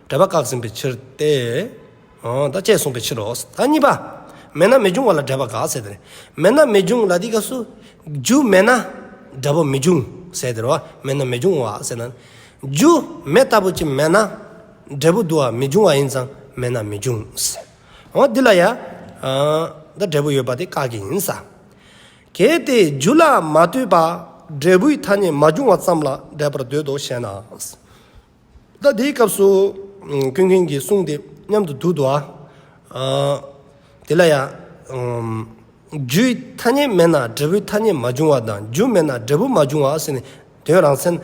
འབྲེལ་བ་བཀག་ཟིན་པའི་ཕྱིར་ཏེ། ད་ཅེས་གསུངས་པའི་ཕྱིར་རོ། ད་གཉིས་པ། མེད་ན་མི་འབྱུང་བ་ལ་འབྲེལ་པ་དགག་ཟེར་དེ་རེད། མེད་ན་མི་འབྱུང་ལ་དེ་སྐབས་སུ་རྒྱུ་མེད་ན་འབྲས་བུ་མི་འབྱུང་ཟེར་དེ་རེད་བ། མེད་ན་མི་འབྱུང་བ་ཟེར་ན། རྒྱུ་མེ་ལྟ་བུ་ཅིག་མེད་ན་འབྲས་བུ་འདུ་བ་མི་འབྱུང་བ་ཡིན་ཙང་མེད་ན་མི་འབྱུང་ཟེར། འོ་འདི་ལ་ཡ། ད་འབྲས་བུ་ཡོད་པ་དེ་བཀག་གི་ཡིན་ས། གལ་ཏེ་རྒྱུ་ལ་མ་ལྟོས་པ་འབྲས་བུའི་ཐ་སྙད་མ་བྱུང་བ་ཙམ་ལ་འགྲེལ་པར་འདོད་དོ་ཞེ་ན། ད་དེའི་སྐབས་སུ་ཀུན་མཁྱེན་གྱི་གསུང་དེ་མཉམ་དུ་བསྡུ་འདུག་ཨ། དེ་ལ་ཡ། རྒྱུའི་ཐ་སྙད་མེད་ན་འབྲས་བུའི་ཐ་སྙད་མ་བྱུང་བ་དང་རྒྱུ་མེད་ན་འབྲས་བུ་མ་བྱུང་བ་ཟེར་ནས་དོན་རང་མཚན་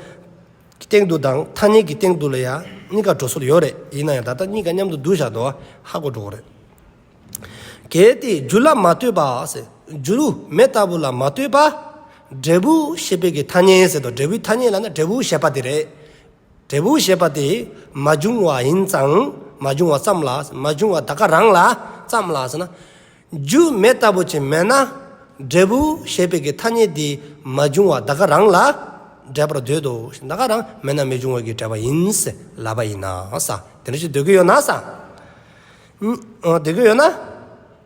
གྱི་སྟེང་དུ་དང་ཐ་སྙད་ཀྱི་སྟེང་དུ་ལ་ཡ་གཉིས་ཀ་འགྲོ་སྲོལ་ཡོད་རེད། ཡིན་ན་ཡང་ད་ལྟ་གཉིས་ཀ་མཉམ་དུ་བསྡུ་བཞག་འདུག་ཨ། ཧ་གོ་འགྲོ་གི་རེད། གལ་ཏེ་རྒྱུ་ལ་མ་ལྟོས་པ་ཟེར། རྒྱུ་མེ་ལྟ་བུ་ལ་མ་ལྟོས་པ། འབྲས་བུ་ཞེས་པའི་གི་ཐ་སྙད་ཟེར་དོ། འབྲས་བུའི་ཐ་སྙད་ལ་ན་འབྲས་བུ་ཞེས་པ་དེ་རེད། འབྲས་བུ་ཞེས་པ་དེ་མ་བྱུང་བ་ཡིན་ཙང་། མ་བྱུང་བ་ཙམ་ལ། མ་བྱུང་བ་ད་ག་རང་ལ་ཙམ་ལ་ཟེར་ན། རྒྱུ་མེ་ལྟ་བུ་ཅིག་མེད་ན་འབྲས་བུ་ཞེས་པའི་གི་ཐ་སྙད་དེ་མ་བྱུང་བ་ད་ག་རང་ལ་འགྲེལ་པར་འདོད་དོ། ད་ག་རང་མེད་ན་མི་འབྱུང་བའི་གི་འགྲེལ་པ་ཡིན་ཟེར་ལབ་པ་ཡིན་ན་ས། དེ་འདྲ་ཞིག་འདོད་ཀྱི་ཡོད་ན་ས། འདོད་ཀྱི་ཡོད་ན།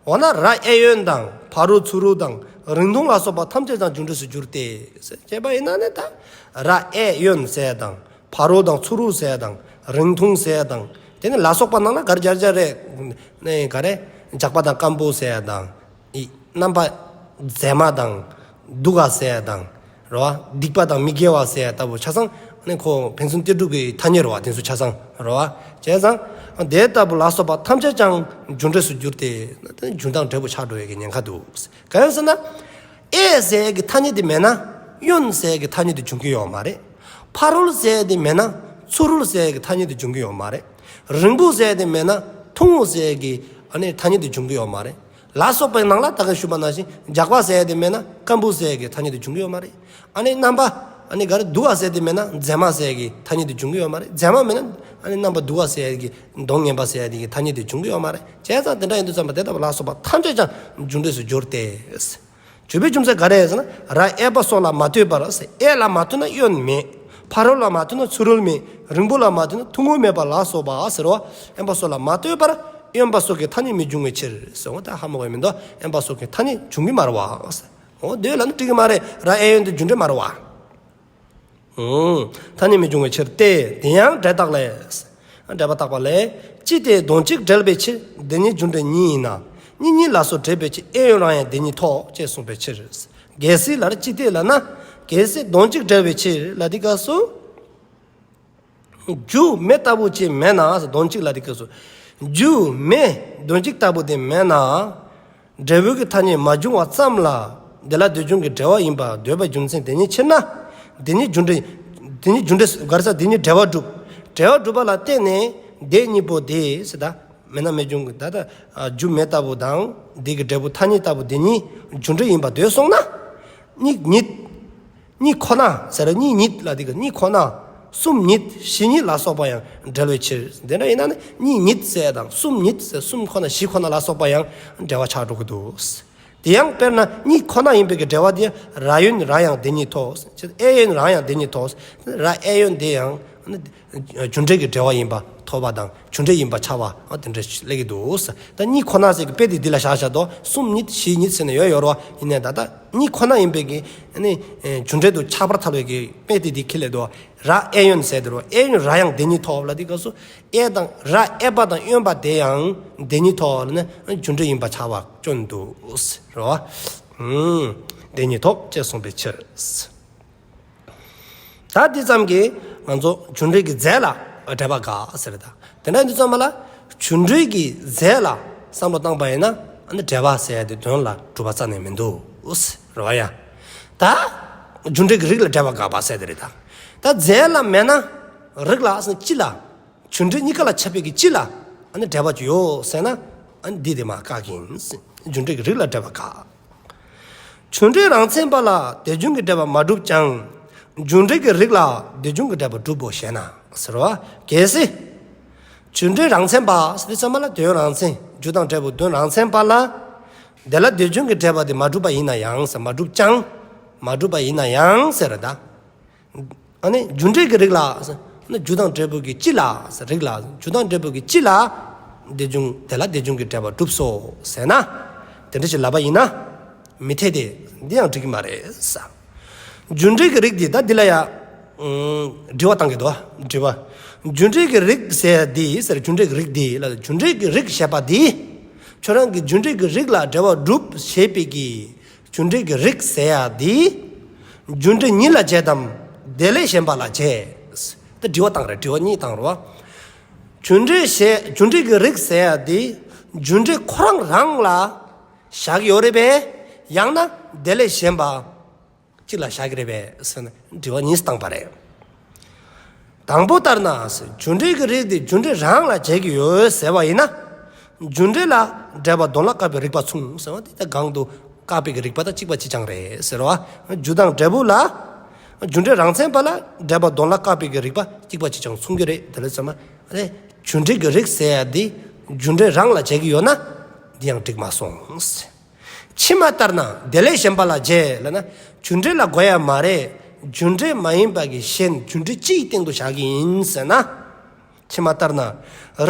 འོ་ན་ར་ཨེ་གཡོན་དང་ཕ་རོལ་ཚུ་རོལ་དང་རིང་ཐུང་ལ་སོགས་པ་ཐམས་ཅད་ཀྱང་རྒྱུ་འབྲས་སུ་འགྱུར་ཏེ། ཟེར་བྱས་པ་ཡིན་ན་ནི་ད། ར་ཨེ་གཡོན་ཟེར་དང་ཕ་རོལ་དང་ཚུ་རོལ་ཟེར་དང་རིང་ཐུང་ཟེར་དང་དེ་ནི་ལ་སོགས་པ་ནང་ལ་གར་སྦྱར་སྦྱར་རེད། ནི་ག་རེ། ཇག་པ་དང་སྐམ་པོ་ཟེར་དང་། ཨི། རྣམ་པ་མཛེས་མ་དང་སྡུག་ག་ཟེར་དང་། རེད་བ། སྡིག་པ་དང་མི་དགེ་བ་ཟེར་ལྟ་བུ་ཆ་ཚང་ནི་ཁོ་ཕན་ཚུན་ཏེ་གྲུབ་ཀྱི་ཐ་སྙད་རེད་བ། དེ་ཚོ་ཆ་ཚང་རེད་བ། བྱས་ཙང་དེ་ལྟ་བུ་ལ་སོགས་པ་ཐམས་ཅད་ཀྱང་རྒྱུ་འབྲས་སུ་འགྱུར་ཏེ། རྒྱུ་དང་འབྲས་བུ་ཆགས་འགྲོ་བའི་གི་ཉེན་ཁ་འདུག་གང་ཡིན་ཟེར་ན། ཨེ་ཟེར་གི་ཐ་སྙད་དེ་མེད་ན། གཡོན་ཟེར་གི་ཐ་སྙད་དེ་འབྱུང་གི་ཡོད་མ་རེད། ཕ་རོལ་ཟེར་དེ་མེད་ན། ཚུ་རོལ་ཟེར་གི་ཐ་སྙད་དེ་འབྱུང་གི་ཡོད་མ་རེད། རིང་པོ་ཟེར་དེ་མེད་ན། ཐུང་ངུ་ཟེར་གི་ཨ་ནི་ཐ་སྙད་དེ་འབྱུང་གི་ཡོད་མ་རེད། ལ་སོགས་པའི་ནང་ལ་ད་གིན་ཞུས་པ་ནང་བཞིན་ཇག་པ་ཟེར་དེ་མེད་ན་སྐམ་པོ་ཟེར་གི་ཐ་སྙད་དེ་འབྱུང་གི་ཡོད་མ་རེད། ཨ་ནི་རྣམ་པ། ཨ་ནི་ག་རེ། སྡུག་ག་ཟེར་དེ་མེད་ན་མཛེས་མ་ཟེར་གི་ཐ་སྙད་དེ་འབྱུང་གི་ཡོད་མ་རེད། མཛེས་མ་མེད་ན་ཨ་ནི་རྣམ་པ་སྡུག་ག་ཟེར་གི་གདོང་ངན་པ་ཟེར་གི་ཐ་སྙད་དེ་འབྱུང་གི་ཡོད་མ་རེད། བྱས་ཙང་དེ་འདྲ་ཡིན་དུས་ཙམ་པ་དེ་ལྟ་བུ་ལ་སོགས་པ་ཐམས་ཅད་ཀྱང་རྒྱུ་འབྲས་སུ་འགྱུར་ཏེ། འགྱུར་བའི་རྒྱུ་མཚན་ག་རེ་ཟེར་ན། ར་ཨེ་པ་སོགས་ལ་མ་ལྟོས་པར་ཟེར། ཨེ་ལ་མ་ལྟོས་ན་གཡོན་མེད། ཕ་རོལ་ལ་མ་ལྟོས་ན་ཚུ་རོལ་མེད། རིང་པོ་ལ་མ་ལྟོས་ན་ཐུང་ངུ་མེད་པ་ལ་སོགས་པ་ཟེར་བ། ཨེ་པ་སོགས་ལ་མ་ལྟོས་པར་གཡོན་པ་སོགས་ཀྱི་ཐ་སྙད་མི་འབྱུང་བའི་ཕྱིར་ཟེར་བ་ད་ཧ་མ་གོ་མི་འདུག་ཨེ་པ་སོགས་ཀྱི་ཐ་སྙད་འབྱུང་གི་མ་རེད་བ། འོ་དེ་ལ་ནི་འགྲིག་གི་མ་རེད། ར་ཨེ་གཡོན་དེ་རྒྱུ་འབྲས་མ་རེད་བ། ཐ་སྙད་མི་འབྱུང་བའི་ཕྱིར་ཏེ། དེ་ཡང་འབྲས་རྟགས་ལས། འབྲས་པ་བརྟག་པ་ལས། ཅི་སྟེ་དོན་གཅིག་འབྲེལ་བའི་ཕྱིར་དེ་ཉིད་རྒྱུ་འབྲས་ཉིད་ཡིན་ན། གཉིས་གཉིས་ལ་སོགས་འབྲེལ་བའི་ཕྱིར་ཨེ་གཡོན་རང་ཡང་དེ་ཉིད་ཐོབ་ཅེས་གསུངས་པའི་ཕྱིར། གལ་སྲིད་ལར་ཅི་སྟེ་ལབ་ན། གལ་སྲིད་དོན་གཅིག་འབྲེལ་བའི་ཕྱིར་ལ་དེ་སྐབས་སུ། རྒྱུ་མེ་ལྟ་བུ་ཅིག་མེད་ན། དོན་གཅིག་ལ་དེ་སྐབས་སུ། རྒྱུ་མེ་དོན་གཅིག་ལྟ་བུ་དེ་མེད་ན། འབྲས་བུ་གི་ཐ་སྙད་མ་བྱུང་བ་ཙམ་ལ་དེ་ལ་དེ་བྱུང་གི་འབྲེལ་བ་ཡིན་པར་འདོད་པའི་རྒྱུ་མཚན་དེ་ཉིད་ཕྱིར་ན། དེ་ཉིད་རྒྱུ་འབྲས། དེ་ཉིད་རྒྱུ་འབྲས་ག་རེ་ཟེར། དེ་ཉིད་འབྲེལ་བ་གྲུབ། འབྲེལ་བ་གྲུབ་པ་ལ་བརྟེན་ནས་དེ་གཉིས་པོ་དེ་ཟེར་ད། མེད་ན་མི་འབྱུང་གི་ད་ལྟ་རྒྱུ་མེ་ལྟ་བུ་དང་དེ་གི་འབྲས་བུ་ཐ་སྙད་ལྟ་བུ་དེ་གཉིས་རྒྱུ་འབྲས་ཡིན་པར་འདོད་སོང་ན། གཉིས་ཉིད། གཉིས་ཁོ་ན་ཟེར་ར། གཉིས་ཉིད་ལ་དེ་གི་གཉིས་ཁོ་ན། གསུམ་ཉིད་བཞི་ཉིད་ལ་སོགས་པ་ཡང་འབྲེལ་བའི་ཕྱིར། དེ་འདྲ་ཡིན་ན་ནི་གཉིས་ཉིད་ཟེར་དང་གསུམ་ཉིད་ཟེར་གསུམ་ཁོ་ན་བཞི་ཁོ་ན་ལ་སོགས་པ་ཡང་འབྲེལ་བ་ཆགས་འགྲོ་གི་འདུག་དེ་ཡང་དཔེར་ན་གཉིས་ཁོ་ན་ཡིན་པའི་གི་འབྲེལ་བ་དེ་ར་གཡོན་རང་ཡང་དེ་ཉིད་ཐོབ། ཨེ་གཡོན་རང་ཡང་དེ་ཉིད་ཐོབ། ར་ཨེ་གཡོན་དེ་ཡང་རྒྱུ་འབྲས་ཀྱི་འབྲེལ་བ་ཡིན་པ་ཐོབ་པ་དང་རྒྱུ་འབྲས་ཡིན་པ་ཆགས་པ་དེ་འདྲ་སླེབས་ཀྱི་འདུག་ད་གཉིས་ཁོ་ན་ཟེར་གི་དཔེ་དེ་འདི་ལ་བཞག་བཞག་དོ། གསུམ་ཉིད་བཞི་ཉིད་ཟེར་ནས་ཡོད་ཡོད་རོ། ཡིན་ནའི་ད་ལྟ་གཉིས་ཁོ་ན་ཡིན་པའི་གི་ནི་རྒྱུ་འབྲས་དུ་ཆགས་པར་ཐལ་བའི་གི་དཔེ་དེ་འདི་ཁྱེར་སླེབས་འདུག་ར་ཨེ་གཡོན་ཟེར་དེ་རོ། ཨེ་གཡོན་ར་ཡང་དེ་ཉིད་ཐོབ་ལ་དེ་སྐབས་སུ་ཨེ་དང་ར་ཨེ་པ་དང་གཡོན་པ་དེ་ཡང་དེ་ཉིད་ཐོབ་ལ་ནི་རྒྱུ་འབྲས་ཡིན་པ་ཆགས་པ་སྐྱོན་འདུག་རོ། དེ་ཉིད་ཐོབ་ཅེས་གསུངས་པའི་ཕྱིར། ད་འདི་ཙམ་གྱིས་ང་ཚོ་རྒྱུ་འབྲས་ཀྱི་རྫས་ལ་འབྲེལ་པ་དགག་ཟེར། ད་དེ་འདྲ་འདི་ཙམ་ལ་རྒྱུ་འབྲས་ཀྱི་རྫས་ལ་བསམ་བློ་བཏང་པ་ཡིན་ན་ཨ་ནི་འབྲེལ་པ་ཟེར་ཡ་དེ་དོན་ལ་གྲུབ་པ་རྩ་ནས་མི་འདུག་རེད་བ་ཡ། ད་རྒྱུ་འབྲས་ཀྱི་རིགས་ལ་འབྲེལ་པ་དགག་པ་ཟེར་དེ་རེད་ད། ད་རྫས་ལ་མེད་ན་རིགས་ལ་ཟེར་ན་སྤྱི་ལ། རྒྱུ་འབྲས་གཉིས་ཀ་ལ་ཁྱབ་པའི་གི་སྤྱི་ལ་ཨ་ནི་འབྲེལ་པ་ཅིག་ཡོད་ཟེར་ན་ཨ་ནི་འདི་དེ་མ་བཀག་གི་ཡིན། རྒྱུ་འབྲས་ཀྱི་རིགས་ལ་འབྲེལ་པ་དགག་རྒྱུ་འབྲས་རང་མཚན་པ་ལ་དེ་བྱུང་གི་འབྲེལ་པ་མ་གྲུབ་ཀྱང་། རྒྱུ་འབྲས་ཀྱི་རིགས་ལ་དེ་བྱུང་གི་འབྲེལ་པ་གྲུབ་བོ་ཞེ་ན་ཟེར་བ། གལ་སྲིད། རྒྱུ་འབྲས་རང་མཚན་པ་ཟེར་དུས་ཙམ་པ་ལ་དོན་རང་མཚན། རྒྱུ་དང་འབྲས་བུ་དོན་རང་མཚན་པ་ལ། དེ་ལ་དེ་བྱུང་གི་འབྲེལ་པ་དེ་མ་གྲུབ་པ་ཡིན་ན་ཡང་ཟེར། མ་གྲུབ་ཀྱང་། མ་གྲུབ་པ་ཡིན་ན་ཡང་ཟེར་ད། ཨ་ནི་རྒྱུ་འབྲས་ཀྱི་རིགས་ལ། ཨ་ནི་རྒྱུ་དང་འབྲས་བུ་གི་སྤྱི་ལ། རིགས་ལ། རྒྱུ་དང་འབྲས་བུ་གི་སྤྱི་ལ། དེ་བྱུང་དེ་ལ་དེ་བྱུང་གི་འབྲེལ་པ་གྲུབ་སོ་ཟེར་ན། དེ་འདྲ་ཞིག་ལབ་པ་ཡིན་ན་མི་འཐད་དེ། འདི་ཡང་འགྲིག་གི་མ་རེད་ས། རྒྱུ་འབྲས་ཀྱི་རིགས་འདི་ད་འདི་ལ་ཡ། ཨུམ། དྲི་བ་བཏང་གི་འདུག་དྲི་བ། རྒྱུ་འབྲས་ཀྱི་རིགས་ཟེར་ཡ་འདི་ཟེར། རྒྱུ་འབྲས་ཀྱི་རིགས་འདི་ལ་རྒྱུ་འབྲས་ཀྱི་རིགས་ཞེས་པ་འདི། ཁྱོད་རང་གི་རྒྱུ་འབྲས་ཀྱི་རིགས་ལ་འབྲེལ་བ་སྒྲུབ་ཞེས་པའི་གི། རྒྱུ་འབྲས་ཀྱི་རིགས་ཟེར་ཡ་འདི། རྒྱུ་འབྲས་ཉིད་ལ་བྱེད་དམ། དེ་ལས་གཞན་པ་ལ་བྱེད། ད་དྲི་བ་བཏང་རེད། དྲི་བ་གཉིས་བཏང་རེད་བ། རྒྱུ་འབྲས་ཞེས། རྒྱུ་འབྲས་ཀྱི་རིགས་ཟེར་ཡ་འདི། རྒྱུ་འབྲས་ཁོ་རང་རང་ལ་བཞག་གི་ཡོད་རེད་པས། ཡང་ན་དེ་ལས་གཞན་པ་གཅིག་ལ་བཞག་གི་རེད་པས་ཟེར་ནས་དྲི་བ་གཉིས་བཏང་པ་རེད། དང་པོ་ལྟར་ན། རྒྱུ་འབྲས་ཀྱི་རིགས་དེ་རྒྱུ་འབྲས་རང་ལ་བྱེད་ཀྱི་ཡོད་ཟེར་བ་ཡིན་ན། རྒྱུ་འབྲས་ལ་འབྲེལ་བ་དོན་ལ་བཀག་པའི་རིགས་པ་མཚུངས་ཟེར་བ་དེ་ད་གོང་དུ་བཀག་པའི་གི་རིགས་པ་དང་གཅིག་པ་གཅིག་རྐྱང་རེད་ཟེར་བ། རྒྱུ་དང་འབྲས་བུ་ལ། རྒྱུ་འབྲས་རང་མཚན་པ་ལ་འབྲེལ་བ་དོན་ལ་བཀག་པའི་གི་རིགས་པ་གཅིག་པ་གཅིག་རྐྱང་མཚུངས་ཀྱི་རེད། དེ་ལས་ཚང་མ་རེད། རྒྱུ་འབྲས་ཀྱི་རིགས་ཟེར་ཡ་དེ་རྒྱུ་འབྲས་རང་ལ་བྱེད་ཀྱི་ཡོད་ན་འདི་ཡང་འགྲིག་མ་སོང་། ཕྱི་མ་ལྟར་ན། དེ་ལས་གཞན་པ་ལ་བྱེད་ལབ་ན། རྒྱུ་འབྲས་ལ་གོ་ཡ་མ་རེད། རྒྱུ་འབྲས་མ་ཡིན་པ་གི་གཞན་རྒྱུ་འབྲས་སྤྱིའི་སྟེང་དུ་བཞག་གི་ཡིན་ཟེར་ན། ཕྱི་མ་ལྟར་ན།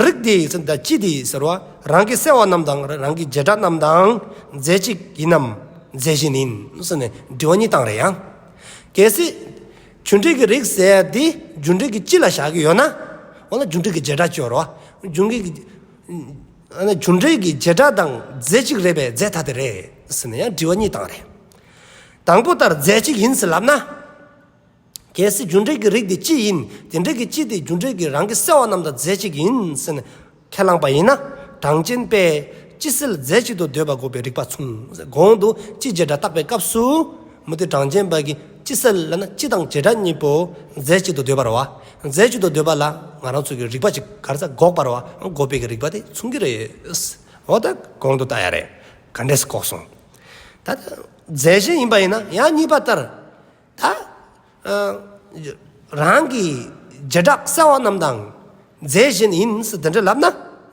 རིགས་དེ་ཟེར་ད་སྤྱི་དེ་ཟེར་བ། རང་གི་གསལ་བ་རྣམས་དང་རང་གི་བྱེ་བྲག་རྣམས་དང་རྫས་གཅིག་ཡིན་ནམ་རྫས་གཞན་ཡིན་ཟེར་ནས་དྲི་བ་གཉིས་བཏང་རེད་ཡང་། གལ་སྲིད་རྒྱུ་འབྲས་ཀྱི་རིགས་ཟེར་ཡ་དེ་རྒྱུ་འབྲས་ཀྱི་སྤྱི་ལ་བཞག་གི་ཡོད་ན། འོ་ན་རྒྱུ་འབྲས་ཀྱི་བྱེ་བྲག་ཅིག་ཡོད་རེད་བ། རྒྱུ་འབྲས་ཀྱི། ཨ་ནི་རྒྱུ་འབྲས་ཀྱི་བྱེ་བྲག་དང་རྫས་གཅིག་རེད་པས་རྫས་ཐ་དད་རེད་ཟེར་ནས་ཡང་དྲི་བ་གཉིས་བཏང་རེད། དང་པོ་ལྟར་རྫས་གཅིག་ཡིན་ཟེར་ལབ་ན། གལ་སྲིད་རྒྱུ་འབྲས་ཀྱི་རིགས་དེ་སྤྱི་ཡིན། དེ་འབྲས་ཀྱི་སྤྱི་དེ་རྒྱུ་འབྲས་ཀྱི་རང་གི་གསལ་བ་རྣམས་དང་རྫས་གཅིག་ཡིན་ཟེར་ནས་ཁས་བླངས་པ་ཡིན་ན། གྲངས་ཅན་པས་སྤྱི་གསལ་རྫས་གཅིག་ཏུ་འདོད་པ་འགོག་པའི་རིགས་པ་མཚུངས། གོང་དུ་སྤྱིའི་བྱེ་བྲག་བརྟག་པའི་སྐབས་སུ། མུ་སྟེགས་གྲངས་ཅན་པ་གིས་སྤྱི་གསལ་ལབ་ན་སྤྱི་དང་བྱེ་བྲག་གཉིས་པོ་རྫས་གཅིག་ཏུ་འདོད་པ་རེད་བ། རྫས་གཅིག་ཏུ་འདོད་པ་ལ་ང་རང་ཚོ་གི་རིགས་པ་གཅིག་ག་རེ་ཟེར་འགོག་པ་རེད་བ། འགོག་པའི་གི་རིགས་པ་དེ་མཚུངས་ཀྱི་རེད། འོ་ད་གོང་དུ་བལྟ་ཡ་རེད། ག་འདྲས་འགོག་སོང་། ད་རྫས་གཞན་ཡིན་པ་ཡིན་ན་ཡང་གཉིས་པ་ལྟར། ད། ཨ། རང་གི་བྱེ་བྲག་གསལ་བ་རྣམས་དང་རྫས་གཞན་ཡིན་ཟེར་དེ་འདྲ་ལབ་ན།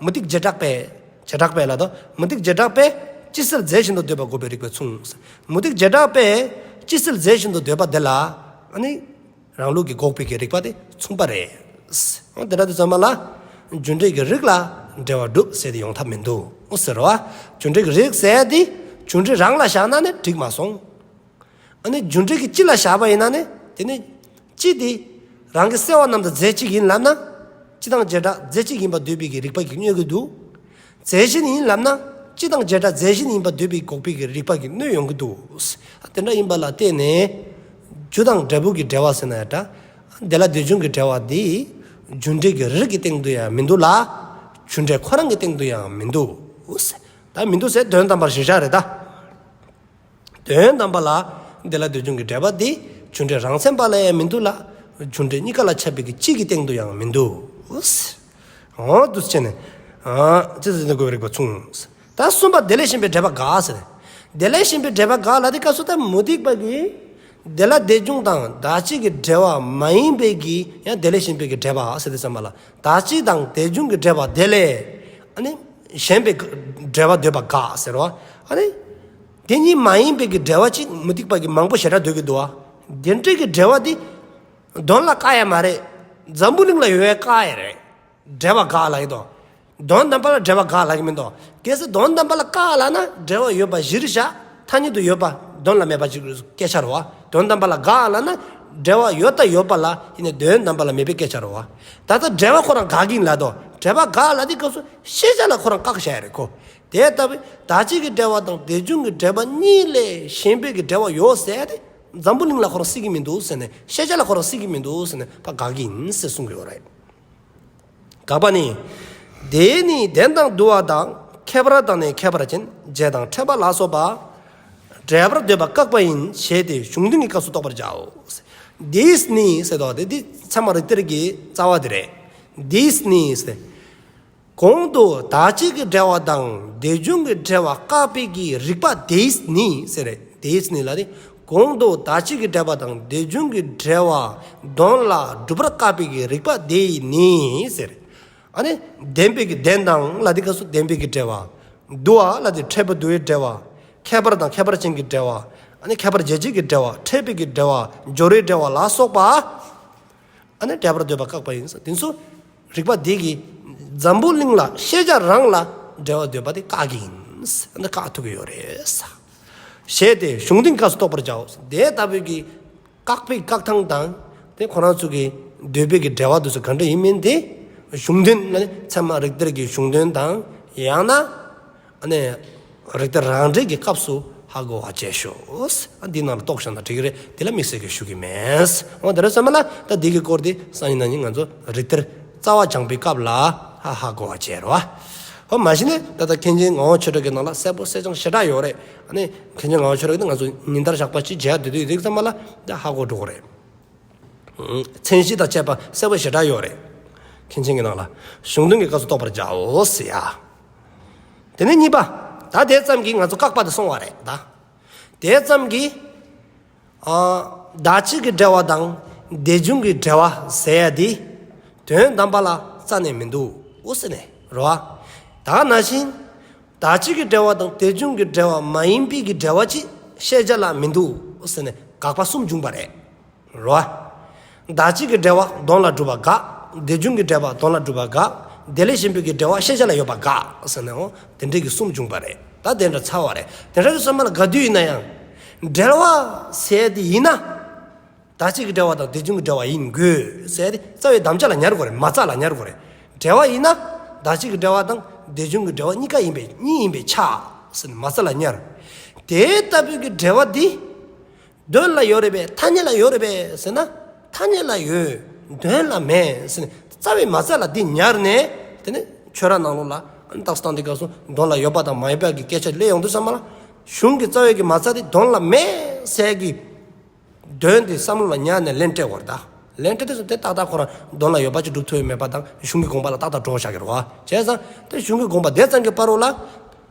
མུ་སྟེགས་བྱེ་བྲག་པས། བྱེ་བྲག་པས་ལབ་དོ། མུ་སྟེགས་བྱེ་བྲག་པས་སྤྱི་གསལ་རྫས་གཞན་དུ་འདོད་པ་འགོག་པའི་རིགས་པས་མཚུངས། མུ་སྟེགས་བྱེ་བྲག་པས་སྤྱི་གསལ་རྫས་གཞན་དུ་འདོད་པ་དེ་ལ། ཨ་ནི། རང་ལུགས་ཀྱི་འགོག་པའི་གི་རིགས་པ་དེ་མཚུངས་པ་རེད། འོ་དེ་འདྲ་དུས་ཙམ་པ་ལ། རྒྱུ་འབྲས་ཀྱི་རིགས་ལ་འབྲེལ་བ་སྒྲུབ་ཟེར་དེ་ཡོང་ཐབས་མི་འདུག་ཟེར་བ། རྒྱུ་འབྲས་ཀྱི་རིགས་ཟེར་དེ་རྒྱུ་འབྲས་རང་ལ་བཞག་ན་ནི་འགྲིག་མ་སོང་། ཨ་ནི་རྒྱུ་འབྲས་ཀྱི་སྤྱི་ལ་བཞག་པ་ཡིན་ན་ནི་དེ་ནི་སྤྱི་དེ་རང་གི་གསལ་བ་རྣམས་དང་རྫས་གཅིག་ཡིན་ལབ་ན། སྤྱི་དང་བྱེ་བྲག་རྫས་གཅིག་ཡིན་པར་འདོད་པའི་གི་རིགས་པ་གིས་གནོད་ཀྱི་འདུག་རྫས་གཞན་ཡིན་ལབ་ན་སྤྱི་དང་བྱེ་བྲག་རྫས་གཞན་ཡིན་པར་འདོད་པའི་འགོག་པའི་གི་རིགས་པ་གིས་གནོད་ཡོང་གི་འདུག་དེ་འདྲ་ཡིན་པ་ལ་བརྟེན་ནས་རྒྱུ་དང་འབྲས་བུ་གི་འབྲེལ་བ་ཟེར་ན་ཡང་འདྲ། དེ་ལ་དེ་བྱུང་གི་འབྲེལ་བ་འདི་རྒྱུ་འབྲས་ཀྱི་རིགས་ཀྱི་སྟེང་དུ་ཡང་མི་འདུག་ལ། རྒྱུ་འབྲས་ཁོ་རང་གི་སྟེང་དུ་ཡང་མི་འདུག་ད་མི་འདུག་ཟེར་དོན་དམ་པར་གཞིར་བཞག་རེད་ད། དོན་དམ་པ་ལ་དེ་ལ་དེ་བྱུང་གི་འབྲེལ་བ་འདི་རྒྱུ་འབྲས་རང་མཚན་པ་ལ་ཡང་མི་འདུག་ལ། རྒྱུ་འབྲས་གཉིས་ཀ་ལ་ཁྱབ་པའི་གི་སྤྱི་གི་སྟེང་དུ་ཡང་མི་འདུག་འོ་འདུག་བྱས་ནས། ཨ། ཅི་ཟེར་ན་འགོག་པའི་རིགས་པ་མཚུངས། ད་གསུམ་པ་དེ་ལས་གཞན་པའི་འབྲེལ་པ་དགག་ཟེར། དེ་ལས་གཞན་པའི་འབྲེལ་པ་དགག་ལ་དེ་སྐབས་སུ་ད་མུ་སྟེགས་པ་གིས། དེ་ལ་དེ་བྱུང་དང་ད་ཅི་གི་འབྲེལ་བ་མ་ཡིན་པའི་གི་ཡང་དེ་ལས་གཞན་པའི་གི་འབྲེལ་པ་ཟེར་དུས་ཙམ་པ་ལ། ད་ཅི་དང་དེ་བྱུང་གི་འབྲེལ་བ་དེ་ལས། ཨ་ནི། གཞན་པའི་འབྲེལ་བ་འདོད་པ་དགག་ཟེར་བ། ཨ་ནི། དེ་གཉིས་མ་ཡིན་པའི་གི་འབྲེལ་བ་ཅིག་མུ་སྟེགས་པ་གིས་མང་པོ་ཞེ་དྲག་འདོད་ཀྱི་འདུག་བ། དེ་འདྲའི་གི་འབྲེལ་བ་འདི། དོན་ལ་བཀག་ཡ་མ་རེད། འཛམ་བུ་གླིང་ལ་ཡོད་པའི་བཀག་ཡ་རེད། འབྲེལ་བ་དགག་ལབ་ཀྱི་འདུག་དོན་དམ་པ་ལ་འབྲེལ་བ་དགག་ལབ་ཀྱི་མི་འདུག་གལ་སྲིད་དོན་དམ་པ་ལ་བཀག་ལབ་ན་འབྲེལ་བ་ཡོད་པ་གཞིར་བཞག་ཐ་སྙད་དུ་ཡོད་པ་དོན་ལ་མེད་པ་ཅིག་སྐད་ཆ་རེད་བ། དོན་དམ་པ་ལ་དགག་ལབ་ན་འབྲེལ་བ་ཡོད་ད་ཡོད་པ་ལ་ཡིན་ནའི་དོན་དམ་པ་ལ་མེད་པའི་སྐད་ཆ་རེད་བ། ད་ལྟ་འབྲེལ་བ་ཁོ་རང་དགག་གི་ཡིན་ལབ་དོ། འབྲེལ་བ་དགག་ལབ་དུས་སྐབས་སུ་ཤེས་བྱ་ལ་ཁོ་རང་བཀག་བཞག་ཡ་རེད་ཁོ། དེ་ལྟ་བུའི་ད་ཅི་གི་འབྲེལ་བ་དང་དེ་བྱུང་གི་འབྲེལ་པ་གཉིས་ལས་གཞན་པའི་གི་འབྲེལ་བ་ཡོད་ཟེར་ཏེ་འཛམ་བུ་གླིང་ལ་ཁོ་རང་སྲིད་ཀྱི་མི་འདུག་ཟེར་ནས་ཤེས་བྱ་ལ་ཁོ་རང་སྲིད་ཀྱི་མི་འདུག་ཟེར་ནས་ཕར་དགག་གི་ཡིན་ཟེར་གསུང་གི་ཡོད་རེད། དགག་པ་ནི། དེ་ནི་ལྡན་དང་དུ་བ་དང་ཁྱད་པར་དང་ནི་ཁྱད་པར་ཅན་བྱེད་དང་ཕྲད་པ་ལ་སོགས་པ། འབྲེལ་པར་འདོད་པ་བཀག་པ་ཡིན་ཞེས་ཏེ་གཞུང་དོན་གྱི་སྐབས་སུ་རྟོགས་པར་བྱའོ། དེས་ནི་ཟེར་དོ་དེ་འདི་ཚད་མ་རིགས་གཏེར་གྱི་རྩ་བ་དེ་རེད། དེས་ནི་ཟེར། གོང་དུ་དག་བྱེད་ཀྱི་འབྲེལ་བ་དང་དེ་བྱུང་གི་འབྲེལ་བ་བཀག་པའི་གི་རིགས་པ་དེས་ནི་ཟེར་རེད། དེས་ནི་ལ་ནི་གོང་དུ་དག་བྱེད་ཀྱི་འབྲེལ་བ་དང་དེ་བྱུང་གི་འབྲེལ་བ་དོན་ལ་སྒྲུབ་པར་བཀག་པའི་གི་རིགས་པ་དེས་ནི་ཟེར། ཨ་ནི་ལྡན་པའི་གི་ལྡན་དང་ལ་དེ་སྐབས་སུ་ལྡན་པའི་གི་འབྲེལ་བ། དུ་བ་ལ་དེ་ཕྲད་པ་དུ་བའི་འབྲེལ་བ། ཁྱད་པར་དང་ཁྱད་པར་ཅན་གྱི་འབྲེལ་བ། ཨ་ནི་ཁྱད་པར་འབྱེད་བྱེད་ཀྱི་འབྲེལ་བ། ཕྲད་པའི་གི་འབྲེལ་བ། སྦྱོར་བའི་འབྲེལ་བ་ལ་སོགས་པ། ཨ་ནི་འབྲེལ་པར་འདོད་པ་བཀག་པ་ཡིན་ཟེར། དེ་ཚོ་རིགས་པ་འདི་གིས་འཛམ་བུ་གླིང་ལ་ཤེས་བྱ་རང་ལ་འབྲེལ་བ་འདོད་པ་དེ་བཀག་གི་ཡིན་ འདི་བཀག་ཐུབ་ཀྱི་ཡོད་རེད། ཞེས་ཏེ་གཞུང་དོན་སྐབས་སུ་རྟོགས་པར་བྱའོ། དེ་ལྟ་བུའི་གི་བཀག་པའི་བཀག་ཐངས་དང་། དེ་ཁོ་རང་ཚོ་གི་འདོད་པའི་གི་འབྲེལ་བ་དེ་ཚོ་ག་འདྲ་ཡིན་མིན་དེ། གཞུང་དོན་ནི་ཚད་མ་རིགས་གཏེར་གྱི་གཞུང་དོན་དང་། ཡང་ན། ཨ་ནི། རིགས་གཏེར་རང་འགྲེལ་གྱི་སྐབས་སུ་ཧ་གོ་བ་བྱས་ཤོག་འདི་ནང་ལ་རྟོགས་བཞག་ན་འགྲིག་གི་རེད། དེ་ལ་དམིགས་བསལ་གྱི་ཞུ་གི་མེད། འོ་དེ་འདྲ་སོང་ཙང་ད་འདི་གི་སྐོར་དེ་སང་ཉིན་གནངས་ཉིན་ང་ཚོ་རིགས་གཏེར་རྩ་བ་སྦྱང་པའི་སྐབས་ལ་ཧ་ཧ་གོ་བ་བྱས་རོགས། འོ་མ་གཞི་ནས་ད་ལྟ་མཁན་ཆེན་ངག་དབང་ཆོས་གྲགས་ཀྱི་ནང་ལ་གསལ་པོ་གསལ་རྐྱང་ཞེ་དྲག་ཡོད་རེད། ཨ་ནི་མཁན་ཆེན་ངག་དབང་ཆོས་གྲགས་ཀྱི་ནང་ང་ཚོ་ཉིན་ལྟར་ཞག་པ་གཅིག་མཇལ་བསྡད་དུས་དེ་ཙམ་པ་ལ་ད་ཧ་གོ་འགྲོ་གི་རེད། མཚན་གཞི་དང་བཅས་པ་གསལ་པོ་ཞེ་དྲག་ཡོད་རེད། མཁན་ཆེན་གྱི་ནང་ལ་གཞུང་དོན་གྱི་སྐབས་སུ་རྟོགས་པར་བྱའོ་ཟེར་ཡ། དེ་ནས་གཉིས་པ། ད་དེ་ཙམ་གྱིས་ང་ཚོ་བཀག་པ་དེ་སོང་བ་རེད་ད། དེ་ཙམ་གྱིས། ཨ། བདག་གཅིག་གི་འབྲེལ་བ་དང་དེ་བྱུང་གི་འབྲེལ་བ་ཟེར་ཡ་དེ། དོན་དམ་པ་ལ་རྩ་ནས་མི་འདུག་འོ་ཟེར་ནས་རོ། ད་ག་ནང་བཞིན། བདག་གཅིག་གི་འབྲེལ་བ་དང་དེ་བྱུང་གི་འབྲེལ་བ་མ་ཡིན་པའི་གི་འབྲེལ་བ་ཅིག་ཤེས་བྱ་ལ་མི་འདུག་འོ་ཟེར་ནས་དགག་པ་གསུམ་བྱུང་བ་རེད། རོ། བདག་གཅིག་གི་འབྲེལ་བ་དོན་ལ་གྲུབ་པ་དགག་དེ་བྱུང་གི་འབྲེལ་བ་དོན་ལ་གྲུབ་པ་དགག་དེ་ལས་གཞན་པའི་གི་འབྲེལ་བ་ཤེས་བྱ་ལ་ཡོད་པ་དགག་ཟེར་ནའང་དེ་འདྲའི་གི་གསུམ་བྱུང་བ་རེད། ད་དེ་འདྲ་ཚར་བ་རེད། དེ་འདྲ་གི་སོང་ཙང་ག་དུས་ཡིན་ན་ཡང་། འབྲེལ་བ་ཟེར་དེ་ཡིན་ན། བདག་གཅིག་གི་འབྲེལ་བ་དང་དེ་བྱུང་གི་འབྲེལ་བ་ཡིན་དགོས་ཟེར་དེ་རྩ་བའི་དམ་བཅའ་ལ་ཉར་དགོས་རེད། མ་རྩ་ལ་ཉར་དགོས་རེད། འབྲེལ་བ་ཡིན་ན། བདག་གཅིག་གི་འབྲེལ་བ་དང་དེ་བྱུང་གི་འབྲེལ་བ་གཉིས་ཀ་ཡིན་པས་གཉིས་ཡིན་པས་ཆགས་ཟེར་ནས་མ་རྩ་ལ་ཉར། དེ་ལྟ་བུའི་གི་འབྲེལ་བ་འདི། དོན་ལ་ཡོད་རེད་པས། ཐ་སྙད་ལ་ཡོད་རེད་པས་ཟེར་ན། ཐ་སྙད་ལ་ཡོད། དོན་ལ་མེད་ཟེར་ནས་རྩ་བའི་མ་རྩ་ལ་འདི་ཉར་ནས། དེ་ནས་ཆོས་ར་ནང་ལོགས་ལ་རྟགས་སུ་བཏང་དུས་སྐབས་སུ་དོན་ལ་ཡོད་པ་དང་མ་ཡིན་པ་གི་སྐད་ཆ་སླེབས་ཡོང་དུས་ཙམ་པ་ལ། གཞུང་གི་རྩ་བའི་གི་མ་རྩ་དེ་དོན་ལ་མེད་ཟེར་གི། དོན་དེ་བསམ་བློ་ལ་ཉར་ནས་ལན་སྤྲད་དགོས་རེད་ད། ལན་སྤྲད་དུས་སུ་དེ་ཏག་ཏག་ཁོ་རང་དོན་ལ་ཡོད་པ་ཅིག་སྒྲུབ་ཐུབ་ཡོད་མེད་པ་དང་གཞུང་གི་དགོངས་པ་ལ་ཏག་ཏག་འགྲོ་བཞག་གི་རེད་བ། བྱས་ཙང་དེ་གཞུང་གི་དགོངས་པ་དེ་ཙམ་གྱི་བར་རོ་ལ།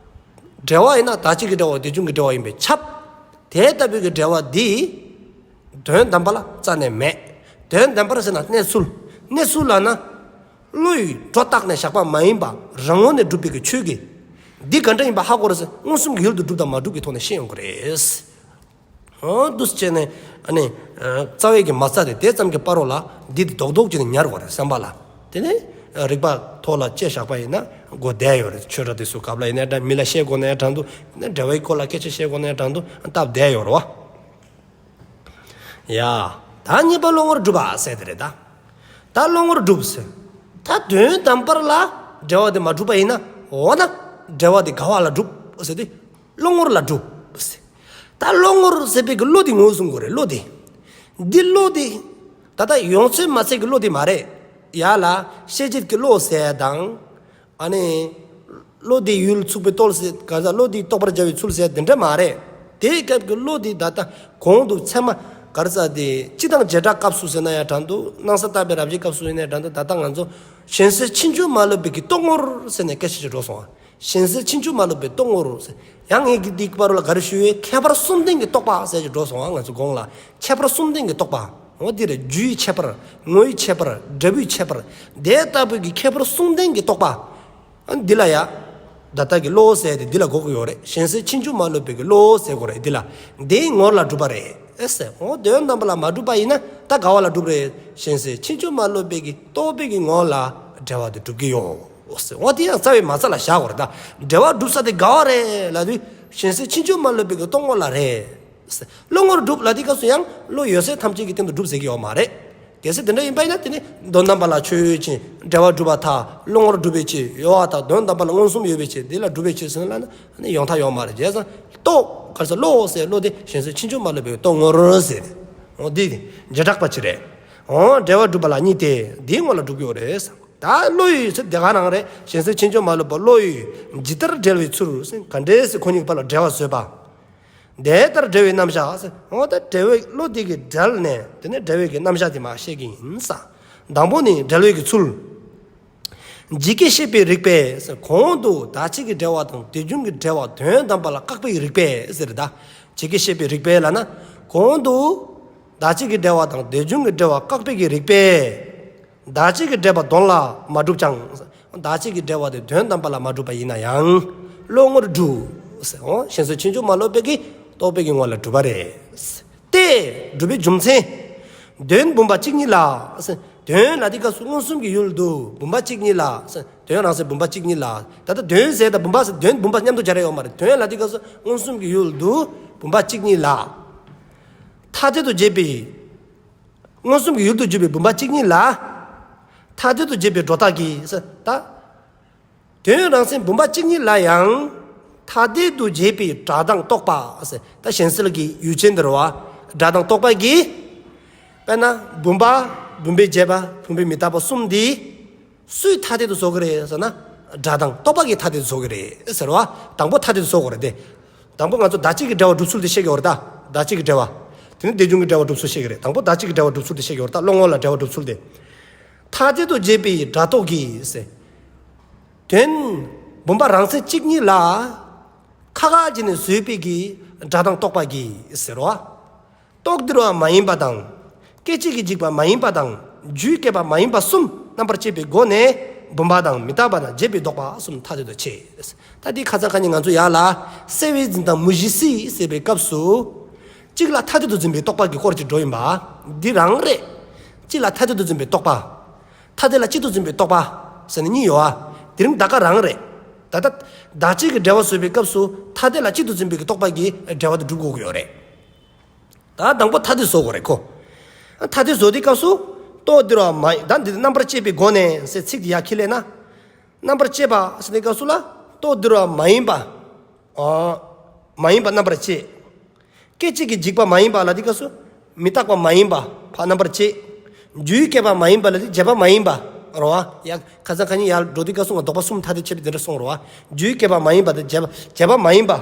འབྲེལ་བ་ཡིན་ན་བདག་གཅིག་གི་འབྲེལ་བ་དེ་བྱུང་གི་འབྲེལ་བ་ཡིན་པས་ཁྱབ། དེ་ལྟ་བུའི་གི་འབྲེལ་བ་འདི། དོན་དམ་པ་ལ་རྩ་ནས་མེད། དོན་དམ་པར་ཟེར་ན་གནས་ཚུལ། གནས་ཚུལ་ལབ་ན། བློ་ཡིས་སྒྲོ་བཏགས་ནས་བཞག་པ་མ་ཡིན་པ་རང་ངོས་ནས་གྲུབ་པའི་གི་ཆོས་ཀྱི། འདི་ག་འདྲ་ཡིན་པ་ཧ་གོ་རེད་ཟེར་མངོན་སུམ་གྱི་ཡུལ་དུ་གྲུབ་དང་མ་གྲུབ་ཀྱི་ཐོག་ནས་ཤེས་ཡོང་གི་རེད། འོ་འདུག་སེ་བྱས་ནས་ཨ་ནི། རྩ་བའི་གི་མ་རྩ་དེ་དེ་ཙམ་གྱི་བར་རོ་ལ་འདི་དེ་རྡོག་རྡོག་བྱས་ནས་ཉར་དགོས་རེད་བསམ་པ་ལ། དེ་ནས་རིགས་པ་ཐོག་ལ་དཔྱད་བཞག་པ་ཡིན་ན་གོ་བསྡད་ཡོད་རེད། ཆོས་ར་དེ་ཚོ་སྐབས་ལ་ཡིན་ན་འདྲ་མི་ལ་བཤད་དགོས་ན་ཡང་དྲང་དུ་འབྲེལ་བའི་སྐོར་ལ་སྐད་ཆ་བཤད་དགོས་ན་ཡང་དྲང་དུ་སྟབས་བདེ་ཡོད་རེད་བ། ཡ། ད་གཉིས་པ་བློ་ངོར་སྒྲུབ་པ་ཟེར་དེ་རེད་ད། ད་བློ་ངོར་སྒྲུབ་ཟེར། ད་དོན་དམ་པར་ལ་འབྲེལ་བ་དེ་མ་གྲུབ་པ་ཡིན་ན་འོ་ན་འབྲེལ་བ་དེ་ག་བ་ལ་གྲུབ་ཟེར་ཏེ། བློ་ངོར་ལ་གྲུབ་ཟེར། ད་བློ་ངོར་ཟེར་བའི་གི་བློ་དེ་ངོས་བཟུང་དགོས་རེད་བློ་དེ། འདི་བློ་དེ། ད་ལྟ་ཡོངས་ཚོད་མ་ཚད་ཀྱི་བློ་དེ་མ་རེད། ཡ་ལ་ཤེས་བྱེད་ཀྱི་བློ་ཟེར་དང་། ཨ་ནི། བློ་དེ་ཡུལ་ཚུགས་པའི་རྟོལ་ཟེར་ག་ས་བློ་དེ་རྟོགས་པར་བྱ་བའི་ཚུལ་ཟེར་དེ་འདྲ་མ་རེད། དེའི་སྐབས་ཀྱི་བློ་དེ་ད་ལྟ་གོང་དུ་ཚད་མ་ག་རེ་ཟེར་དེ་སྤྱི་དང་བྱེ་བྲག་སྐབས་སུ་ཟེར་ན་ཡང་དྲང་དུ་སྣང་ས་བརྟག་པའི་རབ་བྱེད་སྐབས་སུ་ཡིན་ན་ཡང་དྲང་དུ་ད་ལྟ་ང་ཚོ་གཞན་སེལ་ཕྱིན་ཅི་མ་ལོག་པའི་གི་རྟོག་ངོར་ཟེར་ནས་སྐད་ཆ་ཞིག་འགྲོ་སོང་བ། གཞན་སེལ་ཕྱིན་ཅི་མ་ལོག་པའི་རྟོག་ངོར་ཟེར། ཡང་ངས་ཀྱི་འདི་བར་ལ་ག་རེ་ཞུ་ཡོད། ཁྱད་པར་གསུམ་ལྡན་གྱི་རྟོག་པ་ཟེར་ཞིག་འགྲོ་སོང་བ་ང་ཚོ་གོང་ལ་ཁྱད་པར་གསུམ་ལྡན་གྱི་རྟོག་པ། འོ་འདི་རེད། རྒྱུའི་ཁྱད་པར། ངོ་བོའི་ཁྱད་པར། འབྲས་བུའི་ཁྱད་པར། དེ་ལྟ་བུའི་གི་ཁྱད་པར་གསུམ་ལྡན་གྱི་རྟོག་པ། ཨ་འདི་ལ་ཡ། ད་ལྟ་གི་བློ་ཟེར་དེ་འདི་ལ་གོ་གི་ཡོད་རེད། གཞན་སེལ་ཕྱིན་ཅི་མ་ལོག་པའི་གི་བློ་ཟེར་གོ་རེད་འདི་ལ། འདིའི་ངོར་ལ་གྲུབ་པ་རེད་ཨེ་ཟེར། འོ་དོན་དམ་པ་ལ་མ་གྲུབ་པ་ཡིན་ན་ད་ག་བ་ལ་གྲུབ་རེད། གཞན་སེལ་ཕྱིན་ཅི་མ་ལོག་པའི་གི་རྟོག་པའི་གི་ངོ་ལ་འབྲེལ་བ་དེ་གྲུབ་ཀྱི་ཡོད་ཟེར། འོ་དེ་ཡང་རྩ་བའི་མ་རྩ་ལ་བཞག་གོ་རེད་ད། འབྲེལ་བ་གྲུབ་ས་དེ་ག་བ་རེད་ལབ་དུས་གཞན་སེལ་ཕྱིན་ཅི་མ་ལོག་པའི་གི་རྟོག་ངོ་ལ་རེད། བློ་ངོར་སྒྲུབ་ལ་དེ་སྐབས་སུ་ཡང་བློ་ཡོད་ཚད་ཐམས་ཅད་ཀྱི་སྟེང་དུ་སྒྲུབ་ཟེར་གྱི་ཡོད་མ་རེད། གལ་སྲིད་དེ་འདྲ་ཡིན་པ་ཡིན་ན་དེ་ནི་དོན་དམ་པ་ལ་ཆོས་ཡོད་ཕྱིར་འབྲེལ་བར་སྒྲུབ་པར་ཐལ། བློ་ངོར་སྒྲུབ་པའི་ཕྱིར་ཡོད་པར་ཐལ། དོན་དམ་པ་ལ་མངོན་སུམ་ཡོད་པའི་ཕྱིར་དེ་ལ་སྒྲུབ་པའི་ཕྱིར་ཟེར་ན་ལ་ནི་ཡོང་ཐབས་ཡོད་མ་རེད། བྱས་ཙང་རྟོག་ག་རེ་ཟེར་བློ་ཟེར་བློ་དེ་གཞན་སེལ་ཕྱིན་ཅི་མ་ལོག་པའི་རྟོག་ངོར་ཟེར། འོ་འདི་བྱེ་བྲག་པ་ཅིག་རེད། འོ་འབྲེལ་བར་སྒྲུབ་པ་ལ་གཉིས་ཏེ་འདིའི་ངོ་ལ་སྒྲུབ་ཀྱི་ཡོད་རེད། ད་བློ་ཡི་ཚེ་དེ་ག་རང་རེད། གཞན་སེལ་ཕྱིན་ཅི་མ་ལོག་པ་བློ་ཡི་ཇི་ལྟར་འབྲེལ་བའི་ཚུལ་ཟེར་ག་འདྲས་སེ་ཁོ་གཉིས་ཀྱི་བར་ལ་འབྲེལ་བ་བཟོས་པ། དེ་ལྟར་འབྲེལ་བའི་རྣམ་གཞག་ཟེར། འོ་ད་འབྲེལ་བའི་བློ་དེ་གིས་འབྲེལ་ནས་དེ་ནས་འབྲེལ་བའི་གི་རྣམ་གཞག་དེ་མར་བཤད་ཀྱི་ཡིན་ས། དང་པོ་ནི་འབྲེལ་བའི་གི་ཚུལ། ཇི་སྐད་བཤད་པའི་རིགས་པས་ཟེར། གོང་དུ་བདག་གཅིག་གི་འབྲེལ་བ་དང་དེ་བྱུང་གི་འབྲེལ་བ་དོན་དམ་པ་ལ་བཀག་པའི་རིགས་པས་ཟེར་ད། ཇི་སྐད་བཤད་པའི་རིགས་པས་ལབ་ན། གོང་དུ་བདག་གཅིག་གི་འབྲེལ་བ་དང་དེ་བྱུང་གི་འབྲེལ་བ་བཀག་པའི་གི་རིགས་པས། བདག་གཅིག་གི་འབྲེལ་པ་དོན་ལ་མ་གྲུབ་ཀྱང་། བདག་གཅིག་གི་འབྲེལ་བ་དེ་དོན་དམ་པ་ལ་མ་གྲུབ་པ་ཡིན་ན་ཡང་། བློ་ངོར་གྲུབ། འོ་གཞན་སེལ་ཕྱིན་ཅི་མ་ལོག་པའི་གི་རྟོག་པའི་གི་ངོ་ལ་གྲུབ་པ་རེད། ཏེ། སྒྲུབ་པའི་རྒྱུ་མཚན། དོན་བུམ་པ་གཅིག་ཉིད་ལ། དོན་ལ་དེ་སྐབས་སུ་མངོན་སུམ་གྱི་ཡུལ་དུ་བུམ་པ་གཅིག་ཉིད་ལ། དོན་རང་མཚན་བུམ་པ་གཅིག་ཉིད་ལ། ད་ལྟ་དོན་ཟེར་དང་བུམ་པ་ཟེར། དོན་བུམ་པ་མཉམ་དུ་སྦྱར་ཡ་ཡོད་མ་རེད། དོན་ལ་དེ་སྐབས་སུ་མངོན་སུམ་གྱི་ཡུལ་དུ་བུམ་པ་གཅིག་ཉིད་ལ། ཐ་དད་དུ་བྱས་པའི། མངོན་སུམ་གྱི་ཡུལ་དུ་གྱུར་པའི་བུམ་པ་གཅིག་ཉིད་ལ། ཐ་དད་དུ་བྱས་པའི་སྒྲོ་བཏགས་ཀྱིས་ཟེར་ད། དོན་རང་མཚན་བུམ་པ་གཅིག་ཉིད་ལ་ཡང་། ཐ་དད་དུ་བྱས་པའི་སྒྲ་དང་རྟོག་པ་ཟེར། ད་གཞན་སེལ་གྱི་ཡུལ་ཅན་འདིར་བ། སྒྲ་དང་རྟོག་པ་གིས། དཔེར་ན་བུམ་པ། བུམ་པས་བྱས་པ། བུམ་པས་མི་རྟག་པ་གསུམ་འདི། སུས་ཐ་དད་དུ་བཟོ་གི་རེད་ཟེར་ན། སྒྲ་དང་རྟོག་པ་གིས་ཐ་དད་དུ་བཟོ་གི་རེད་ཟེར་བ། དང་པོ་ཐ་དད་དུ་བཟོ་དགོས་རེད་དེ། དང་པོ་ང་ཚོ་བདག་གཅིག་གི་འབྲེལ་བ་སྒྲུབ་ཚུལ་དེ་ཤེས་དགོས་རེད་ད། བདག་གཅིག་གི་འབྲེལ་བ། དེ་ནས་དེ་བྱུང་གི་འབྲེལ་བ་སྒྲུབ་ཚུལ་ཤེས་ཀྱི་རེད། དང་པོ་བདག་གཅིག་གི་འབྲེལ་བ་སྒྲུབ་ཚུལ་དེ་ཤེས་ཀྱི་རེད་ད། བློ་ངོ་ལ་འབྲེལ་བ་སྒྲུབ་ཚུལ་དེ། ཐ་དད་དུ་བྱས་པའི་སྒྲ་རྟོག་གིས་ཟེར། དོན། བུམ་པ་རང་མཚན་གཅིག་ཉིད་ལ། ཁ་ཁ་བྱས་ནས་བཟོས་པའི་གི་སྒྲ་དང་རྟོག་པ་གིས་ཟེར་བ། རྟོག་བདེ་བ་མ་ཡིན་པ་དང་། སྐད་ཅིག་གིས་འཇིག་པ་མ་ཡིན་པ་དང་། རྒྱུས་སྐྱེས་པ་མ་ཡིན་པ་གསུམ་རྣམ་པར་དཔྱད་པའི་སྒོ་ནས་བུམ་པ་དང་མི་རྟག་པ་དང་བྱས་པའི་ལྡོག་པ་གསུམ་ཐ་དད་དུ་བྱེད། ད་འདི་ཁ་སང་ཁ་ཉིན་ང་ཚོ་ཡར་ལ་གསལ་བའི་འཛིན་སྟངས་མུ་བཞི་སྲིད་ཟེར་བའི་སྐབས་སུ། གཅིག་ལ་ཐ་དད་དུ་འཛིན་པའི་རྟོག་པ་གི་སྐོར་གྱི་འགྲོ་ཡིན་པ། འདི་རང་རེད། གཅིག་ལ་ཐ་དད་དུ་འཛིན་པའི་རྟོག་པ། ཐ་དད་ལ་གཅིག་ཏུ་འཛིན་པའི་རྟོག་པ། ཟེར་ནས་གཉིས་ཡོད་ཨ། དེ་རིང་ད་ག་རང་རེད། ད་ལྟ། བདག་གཅིག་གི་འབྲེལ་བ་བཟོས་པའི་སྐབས་སུ་ཐ་དད་ལ་གཅིག་ཏུ་འཛིན་པའི་གི་རྟོག་པ་གི་འབྲེལ་བ་དེ་སྒྲུབ་དགོས་ཀྱི་ཡོད་རེད། ད་དང་པོ་ཐ་དད་བཟོ་དགོས་རེད་ཁོ། ཐ་དད་བཟོ་དུས་སྐབས་སུ། རྟོག་བདེ་བ་མ་ཡིན་ད་འདི་རྣམ་པར་དཔྱད་པའི་སྒོ་ནས་ཟེར་ཚིག་དེ་ཡར་ཁྱེར་ལེ་ན། རྣམ་པར་དཔྱད་པ་ཟེར་དུས་སྐབས་སུ་ལ། རྟོག་བདེ་བ་མ་ཡིན་པ། ཨ། མ་ཡིན་པ་རྣམ་པར་དཔྱད། སྐད་ཅིག་གིས་འཇིག་པ་མ་ཡིན་པ་ལ་དེ་སྐབས་སུ། མི་རྟག་པ་མ་ཡིན་པ་ཕར་རྣམ་པར་དཔྱད། རྒྱུས་སྐྱེས་པ་མ་ཡིན་པ་ལ་དེ་བྱས་པ་མ་ཡིན་པ། རེད་བ། ཡ་ཁ་སང་ཁ་ཉིན་ཡར་འགྲོ་དུས་སྐབས་སུ་ང་ལྡོག་པ་གསུམ་ཐ་དད་དཔྱད་པའི་དེ་འདྲ་གསུངས་རེད་བ། རྒྱུས་སྐྱེས་པ་མ་ཡིན་པ་དེ་བྱས་པ་བྱས་པ་མ་ཡིན་པ།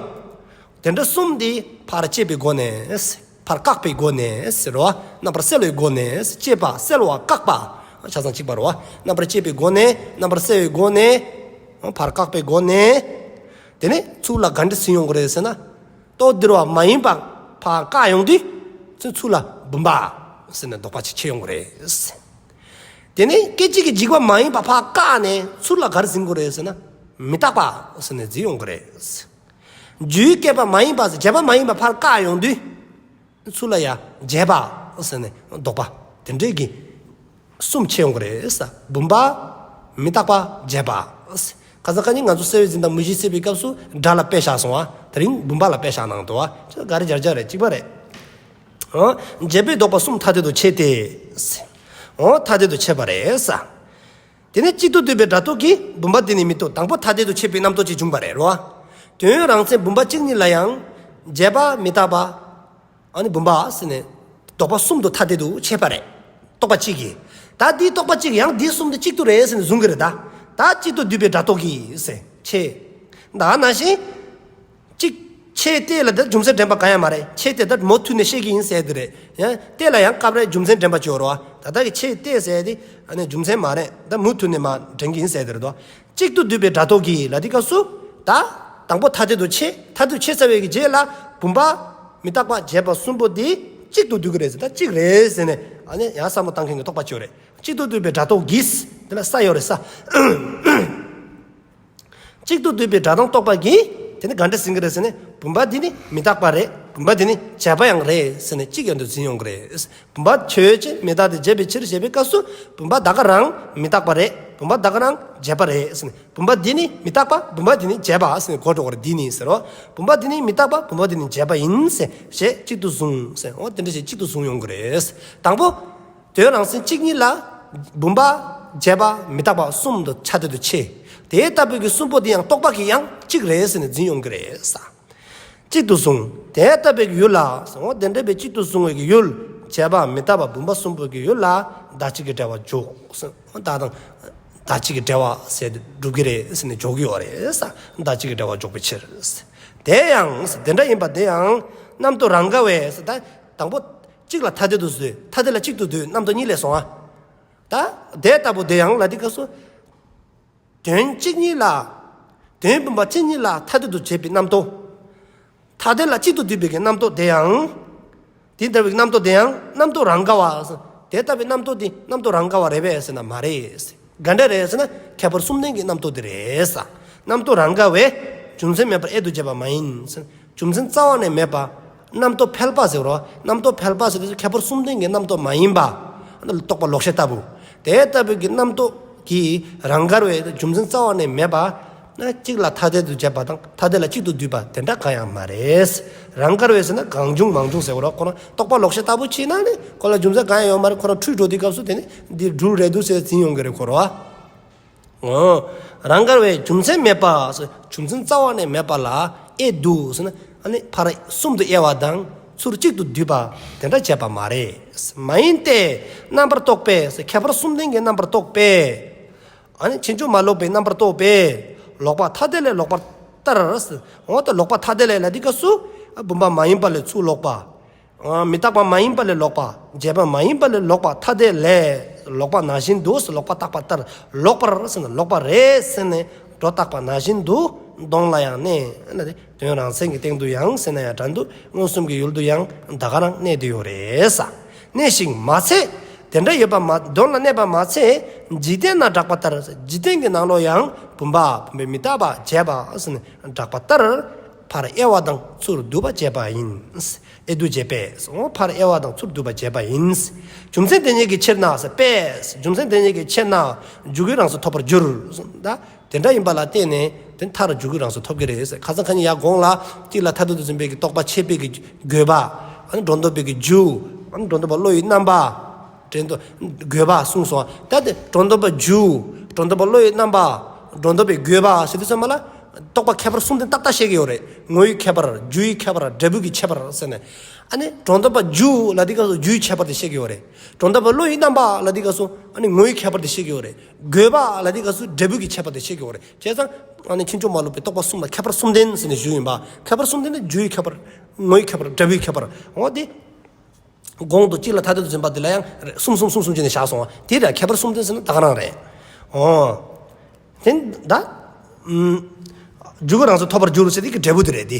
དེ་འདྲ་གསུམ་དེ་ཕར་དཔྱད་པའི་སྒོ་ནས། ཕར་བཀག་པའི་སྒོ་ནས་ཟེར་རོ། རྣམ་པར་སེལ་བའི་སྒོ་ནས་དཔྱད་པ་སེལ་བ་བཀག་པ། ཆ་ཚང་གཅིག་པ་རོ། རྣམ་པར་དཔྱད་པའི་སྒོ་ནས་རྣམ་པར་སེལ་བའི་སྒོ་ནས། ཕར་བཀག་པའི་སྒོ་ནས། དེ་ནས་ཚུར་ལ་ག་འདྲ་ཟིན་ཡོང་གི་རེད་ཟེར་ན། རྟོག་བདེ་བ་མ་ཡིན་པ་ཕར་བཀག་ཡོང་དུས། ཚུར་ཚུར་ལ་བུམ་པ་ཟེར་ནས་ལྡོག་པ་ཅིག་ཕྱེ་ཡོང་གི་རེད། དེ་ནས་སྐད་ཅིག་གིས་འཇིག་པ་མ་ཡིན་པ་ཕར་བཀག་ནས་ཚུར་ལ་ག་རེ་ཟིན་དགོས་རེད་ཟེར་ན། མི་རྟག་པ་ཟེར་ནས་འཛིན་ཡོང་གི་རེད། རྒྱུས་སྐྱེས་པ་མ་ཡིན་པ་ཟེར་བྱས་པ་མ་ཡིན་པ་ཕར་བཀག་ཡོང་དུས། ཚུར་ལ་ཡ་བྱས་པ་ཟེར་ནས་ལྡོག་པ་དེ་འདྲས་ཀྱི་གསུམ་ཕྱེ་ཡོང་གི་རེད་ས། བུམ་པ། མི་རྟག་པ། བྱས་པ། ཁ་སང་ཁ་ཉིན་ང་ཚོ་གསལ་བའི་འཛིན་སྟངས་མུ་བཞི་སྲིད་པའི་སྐབས་སུ་སྒྲ་ལ་དཔེ་བཞག་སོང་བ། དེ་རིང་བུམ་པ་ལ་དཔེ་བཞག་གནང་འདུག་བ། ཁྱོད་ག་རེ་སྦྱར་སྦྱར་རེད། གཅིག་པ་རེད། ཨོ། བྱས་པའི་ལྡོག་པ་གསུམ་ཐ་དད་དུ་ཕྱེ་སྟེ། ཨོ་ཐ་དད་དུ་ཕྱེ་བ་རེད་ས། དེ་ནས་གཅིག་ཏུ་བསྡུས་པའི་སྒྲ་རྟོག་གིས་བུམ་པ་འདི་ནི་མི་རྟོག་དང་པོ་ཐ་དད་དུ་ཕྱེ་བའི་རྣམ་རྟོག་ཅིག་བྱུང་བ་རེད་རོ། དོན་རང་མཚན་བུམ་པ་གཅིག་ཉིད་ལ་ཡང་། བྱས་པ་མི་རྟག་པ། ཨ་ནི་བུམ་པ་ཟེར་ནས། ལྡོག་པ་གསུམ་དུ་ཐ་དད་དུ་ཕྱེ་བ་རེད། རྟོག་པ་གཅིག་གིས། ད་འདིའི་རྟོག་པ་གཅིག་ཡང་འདིའི་གསུམ་དེ་གཅིག་ཏུ་རེད་ཟེར་ནས་བཟུང་གི་རེད་ད། ད་གཅིག་ཏུ་བསྡུས་པའི་སྒྲ་རྟོག་གིས་ཟེར་ཕྱེ། ད་ནང་བཞིན། གཅིག་ཕྱེ་གཏད་ལ་ད་རྒྱུ་མཚན་འདྲེན་པ་གང་ཡང་མ་རེད། ཕྱེ་གཏད་ད་མུ་མཐུད་ནས་བཤད་ཀྱི་ཡིན་ཟེར་དེ་རེད། ཡང་གཏད་ལ་ཡང་སྐབས་རེ་རྒྱུ་མཚན་འདྲེན་པ་ཅིག་ཡོད་རེད་བ། ད་ལྟ་གི་ཕྱེ་གཏད་ཟེར་དེ་ཨ་ནི་རྒྱུ་མཚན་མ་རེད། ད་མུ་མཐུད་ནས་མ་འདྲེན་གྱི་ཡིན་ཟེར་དེ་རེད་དོ། གཅིག་ཏུ་བསྡུས་པའི་སྒྲ་རྟོག་གིས་ལ་དེ་སྐབས་སུ། ད། དང་པོ་ཐ་དད་དུ་ཕྱེ། ཐ་དད་དུ་ཕྱེ་ཚར་བའི་གི་རྗེས་ལ་བུམ་པ། མི་རྟག་པ། བྱས་པ་གསུམ་པོ་དེ་གཅིག་ཏུ་བསྡུ་གི་རེད་ཟེར། ད་གཅིག་རེད་ཟེར་ནས་ཨ་ནི་ཡང་བསམ་བློ་བཏང་མཁན་གྱི་རྟོག་པ་ཅིག་ཡོད་རེད། གཅིག་ཏུ་བསྡུས་པའི་སྒྲ་རྟོག་གིས་དེ་ལ་ས་ཡོད་རེད་ས། གཅིག་ཏུ་བསྡུས་པའི་སྒྲ་དང་རྟོག་པ་གིས་དེ་ནི་ག་འདྲ་ཟིན་གྱི་རེད་ཟེར་ནས། བུམ་པ་འདི་ནི་མི་རྟག་པ་རེད། བུམ་པ་འདི་ནི་བྱས་པ་ཡང་རེད་ཟེར་ནས་གཅིག་ཡང་དུ་འཛིན་ཡོང་གི་རེད། བུམ་པ་ཆོས་ཅན་མི་རྟག་སྟེ་བྱས་པའི་ཕྱིར་ཞེས་པའི་སྐབས་སུ། བུམ་པ་ད་ག་རང་མི་རྟག་པ་རེད། བུམ་པ་ད་ག་རང་བྱས་པ་རེད་ཟེར་ནས། བུམ་པ་འདི་ནི་མི་རྟག་པ། བུམ་པ་འདི་ནི་བྱས་པ་ཟེར་ནས་གོ་འགྲོ་གི་རེད། འདི་ནི་ཟེར་རོ། བུམ་པ་འདི་ནི་མི་རྟག་པ། བུམ་པ་འདི་ནི་བྱས་པ་ཡིན་ཟེར་ཞེས་གཅིག་ཏུ་བཟུང་ཟེར། འོ་དེ་འདྲ་ཞིག་གཅིག་ཏུ་བཟུང་ཡོང་གི་རེད། དང་པོ། དོན་རང་མཚན་གཅིག་ཉིད་ལ། བུམ་པ། བྱས་པ། མི་རྟག་པ་གསུམ་དུ་ཆ་དོད་དུ་ཕྱེ། དེ་ལྟ་བུའི་གི་གསུམ་པོ་དེ་ཡང་རྟོག་པ་གིས་ཡང་གཅིག་རེད་ཟེར་ནས་འཛིན་ཡོང་གི་རེད་ས། གཅིག་ཏུ་བཟུང་། དེ་ལྟ་བུའི་གི་ཡུལ་ལ། འོ་དེ་འདྲ་བའི་གཅིག་ཏུ་བཟུང་བའི་གི་ཡུལ། བྱས་པ་མི་རྟག་པ་བུམ་པ་གསུམ་པོའི་གི་ཡུལ་ལ། བདག་གཅིག་གི་འབྲེལ་བ་འཇོག་ཟེར། འོ་ད་དང་། བདག་གཅིག་གི་འབྲེལ་བ་ཟེར་སྒྲུབ་ཀྱི་རེད་ཟེར་ནས་འཇོག་གི་ཡོད་རེད་ས། བདག་གཅིག་གི་འབྲེལ་བ་འཇོག་པའི་ཕྱིར། དེ་ཡང་དེ་འདྲ་ཡིན་པ་དེ་ཡང་རྣམ་རྟོག་རང་དགའ་བས་ཟེར། ད་དང་པོ། གཅིག་ལ་ཐ་དད་དུ་བཟོས། ཐ་དད་ལ་གཅིག་ཏུ་བསྡུས། རྣམ་རྟོག་གཉིས་ལས་སོང་ཨ། ད་དེ་ལྟ་བུ་དེ་ཡང་ལ་དེ་སྐབས་སུ། དོན་གཅིག་ཉིད་ལ། དོན་བུམ་པ་གཅིག་ཉིད་ལ་ཐ་དད་དུ་བྱས་པའི་རྣམ་རྟོག་ཐ་དད་ལ་གཅིག་ཏུ་བསྡུས་པའི་གི་རྣམ་རྟོག་དེ་ཡང་། དེ་ལྟ་བུའི་རྣམ་རྟོག་དེ་ཡང་རྣམ་རྟོག་རང་དགའ་བ། དེ་ལྟ་བུའི་རྣམ་རྟོག་དེ་རྣམ་རྟོག་རང་དགའ་བ་རེད་པས་ཟེར་ན་མ་རེད། ག་འདྲ་རེད་ཟེར་ན་ཁྱད་པར་གསུམ་ལྡན་གྱི་རྣམ་རྟོག་དེ་རེད་ས། རྣམ་རྟོག་རང་དགའ་བས་རྒྱུ་མཚན་མེད་པར་ཨེ་ཏུ་བྱས་པ་མ་ཡིན་ཟེར། རྒྱུ་མཚན་རྩ་བ་ནས་མེད་པ། རྣམ་རྟོག་ཕལ་པ་ཟེར་རོ། རྣམ་རྟོག་ཕལ་པ་ཟེར་དུས་ཁྱད་པར་གསུམ་ལྡན་གྱི་རྣམ་རྟོག་མ་ཡིན་པ། རྟོག་པ་ལོག་ཤེས་ལྟ་བུ། དེ་ལྟ་བུའི་གི་རྣམ་རྟོག་གིས་རང་དགར་བའི་རྒྱུ་མཚན་རྩ་བ་ནས་མེད་པ། ན་གཅིག་ལ་ཐ་དད་དུ་བྱས་པ་དང་ཐ་དད་ལ་གཅིག་ཏུ་བསྡུས་པ་དེ་འདྲ་གང་ཡང་མ་རེད། རང་དགར་བའི་ཟེར་ན་གང་བྱུང་མང་བྱུང་ཟེར་བ་རོ། ཁོ་རང་རྟོག་པ་ལོག་ཤེས་ལྟ་བུ་བྱས་ན་ནི་ཁོ་ལ་རྒྱུ་མཚན་གང་ཡང་ཡོད་མ་རེད། ཁོ་རང་འཁྲུལ་འགྲོ་དུས་སྐབས་སུ་དེ་ནི་འདི་འགྲུལ་རེད་འདུག་ཟེར་འཛིན་ཡོང་གི་རེད་ཁོ་རོ། འོ། རང་དགར་བའི་རྒྱུ་མཚན་མེད་པ། རྒྱུ་མཚན་རྩ་བ་ནས་མེད་པ་ལ་དབྱེ་འདུག་ཟེར་ན་ཨ་ནི་ཕར་གསུམ་དུ་དབྱེ་བ་དང་ཚུར་གཅིག་ཏུ་བསྡུས་པ་དེ་འདྲ་བྱས་པ་མ་རེད། མ་ཡིན་ཏེ། རྣམ་པར་རྟོག་པས། ཁྱད་པར་གསུམ་ལྡན་གྱི་རྣམ་པར་རྟོག་པས། ཨ་ནི་ཕྱིན་ཅི་མ་ལོག་པའི་རྣམ་པར་རྟོག་པས། ལོག་པ་ཐ་དད་ལས་ལོག་པར་ལྟར། འོ་ད་ལོག་པ་ཐ་དད་ལས་ལ་འདི་སྐབས་སུ་བུམ་པ་མ་ཡིན་པ་ལས་ཚུར་ལོག་པ། མི་རྟག་པ་མ་ཡིན་པ་ལས་ལོག་པ། བྱས་པ་མ་ཡིན་པ་ལས་ལོག་པ་ཐ་དད་ལས། ལོག་པ་ནང་བཞིན་དུ་ལོག་པ་བརྟགས་པ་ལྟར། ལོག་པར་ཟེར་ན་ལོག་པ་རེད་ཟེར་ནས་སྒྲོ་བཏགས་པ་ནང་བཞིན་དུ་གདོང་ལ་ཡང་གནས། དོན་རང་མཚན་གྱི་སྟེང་དུ་ཡང་ཟེར་ན་ཡང་འདྲ་འདུག་མངོན་སུམ་གྱི་ཡུལ་དུ་ཡང་ད་ག་རང་གནས་བསྡད་ཡོད་རེད་ས། གནས་ཤིང་མ་ཚད། དེ་འདྲ་ཡོད་པ་མ་གདོང་ལ་གནས་པ་མ་ཚད། འཇིག་རྟེན་ན་གྲགས་པ་ལྟར། འཇིག་རྟེན་གྱི་ནང་ལོགས་ཡང་བུམ་པ་བུམ་པའི་མི་རྟག་པ་བྱས་པ་ཟེར་ནས་གྲགས་པ་ལྟར། ཕར་དབྱེ་བ་དང་ཚུར་བསྡུ་བ་བྱས་པ་ཡིན། དབྱེ་བསྡུ་བྱས་པས། འོ་ཕར་དབྱེ་བ་དང་ཚུར་བསྡུ་བ་བྱས་པ་ཡིན། རྒྱུ་མཚན་དེ་ཉིད་ཀྱི་ཕྱིར་ན་པས། རྒྱུ་མཚན་དེ་ཉིད་ཀྱི་ཕྱིར་ན་འཇུག་ཡུལ་རང་སར་ཐོབ་པར་འགྱུར། ད་དེ་འདྲ་ཡིན་པ་ལ་བརྟེན་ནས་དེ་མཐར་འཇུག་ཡུལ་རང་སར་ཐོབ་ཀྱི་རེད། ཁ་སང་ཁ་ཉིན་ཡར་གོང་ལ་གཅིག་ལ་ཐ་དད་དུ་འཛིན་པའི་གི་རྟོག་པ་ཆད་པའི་གི་དགོས་པ། ཨ་ནི་སྒྲོ་འདོགས་པའི་གི་རྒྱུ། ཨ་ནི་སྒྲོ་འདོགས་པ་བློ་ཡི་རྣམ་པ། དྲན་དུ་དགོས་པ་གསུངས་སོང་། ད་དེ་སྒྲོ་འདོགས་པ་རྒྱུ། སྒྲོ་འདོགས་པ་བློ་ཡི་རྣམ་པ། སྒྲོ་འདོགས་པའི་དགོས་པ་ཟེར་དུས་ཙམ་པ་ལ། རྟོག་པ་ཁྱད་པར་གསུམ་ལྡན་ཏག་ཏག་བཤད་ཀྱི་ཡོད་རེད། ངོ་བོའི་ཁྱད་པར། རྒྱུ་ཡི་ཁྱད་པར། འབྲས་བུ་གི་ཁྱད་པར་ཟེར་ནས། ཨ་ནི་སྒྲོ་འདོགས་པ་རྒྱུ་ལ་དེ་སྐབས་སུ་རྒྱུའི་ཁྱད་པར་དེ་བཤད་ཀྱི་ཡོད་རེད། སྒྲོ་འདོགས་པ་བློ་ཡི་རྣམ་པ་ལ་དེ་སྐབས་སུ་ཨ་ནི་ངོ་བོའི་ཁྱད་པར་དེ་བཤད་ཀྱི་ཡོད་རེད། དགོས་པ་ལ་དེ་སྐབས་སུ་འབྲས་བུ་གི་ཁྱད་པར་དེ་བཤད་ཀྱི་ཡོད་རེད། བྱས་ཙང་ཨ་ནི་ཕྱིན་ཅི་མ་ལོག་པའི་རྟོག་པ་གསུམ་ལ་ཁྱད་པར་གསུམ་ལྡན་ཟེར་ནས་ཞུས་ཡིན་པ། ཁྱད་པར་གསུམ་ལྡན་ནི་རྒྱུ་ཡི་ཁྱད་པར། ངོ་བོའི་ཁྱད་པར། འབྲས་བུའི་ཁྱད་པར། འོ་དེ། གོང་དུ་གཅིག་ལ་ཐ་དད་དུ་འཛིན་པ་འདི་ལ་ཡང་གསུམ་གསུམ་གསུམ་གསུམ་བྱས་ནས་བཞག་སོང་བ་དེ་ར་ཁྱད་པར་གསུམ་ལྡན་ཟེར་ན་ད་ག་རང་རེད། འོ། དེ་ད། ཨུམ། འཇུག་ཡུལ་རང་སར་ཐོབ་པར་འགྱུར་ཟེར་དེ་གི་འབྲས་བུ་དེ་རེད་དེ།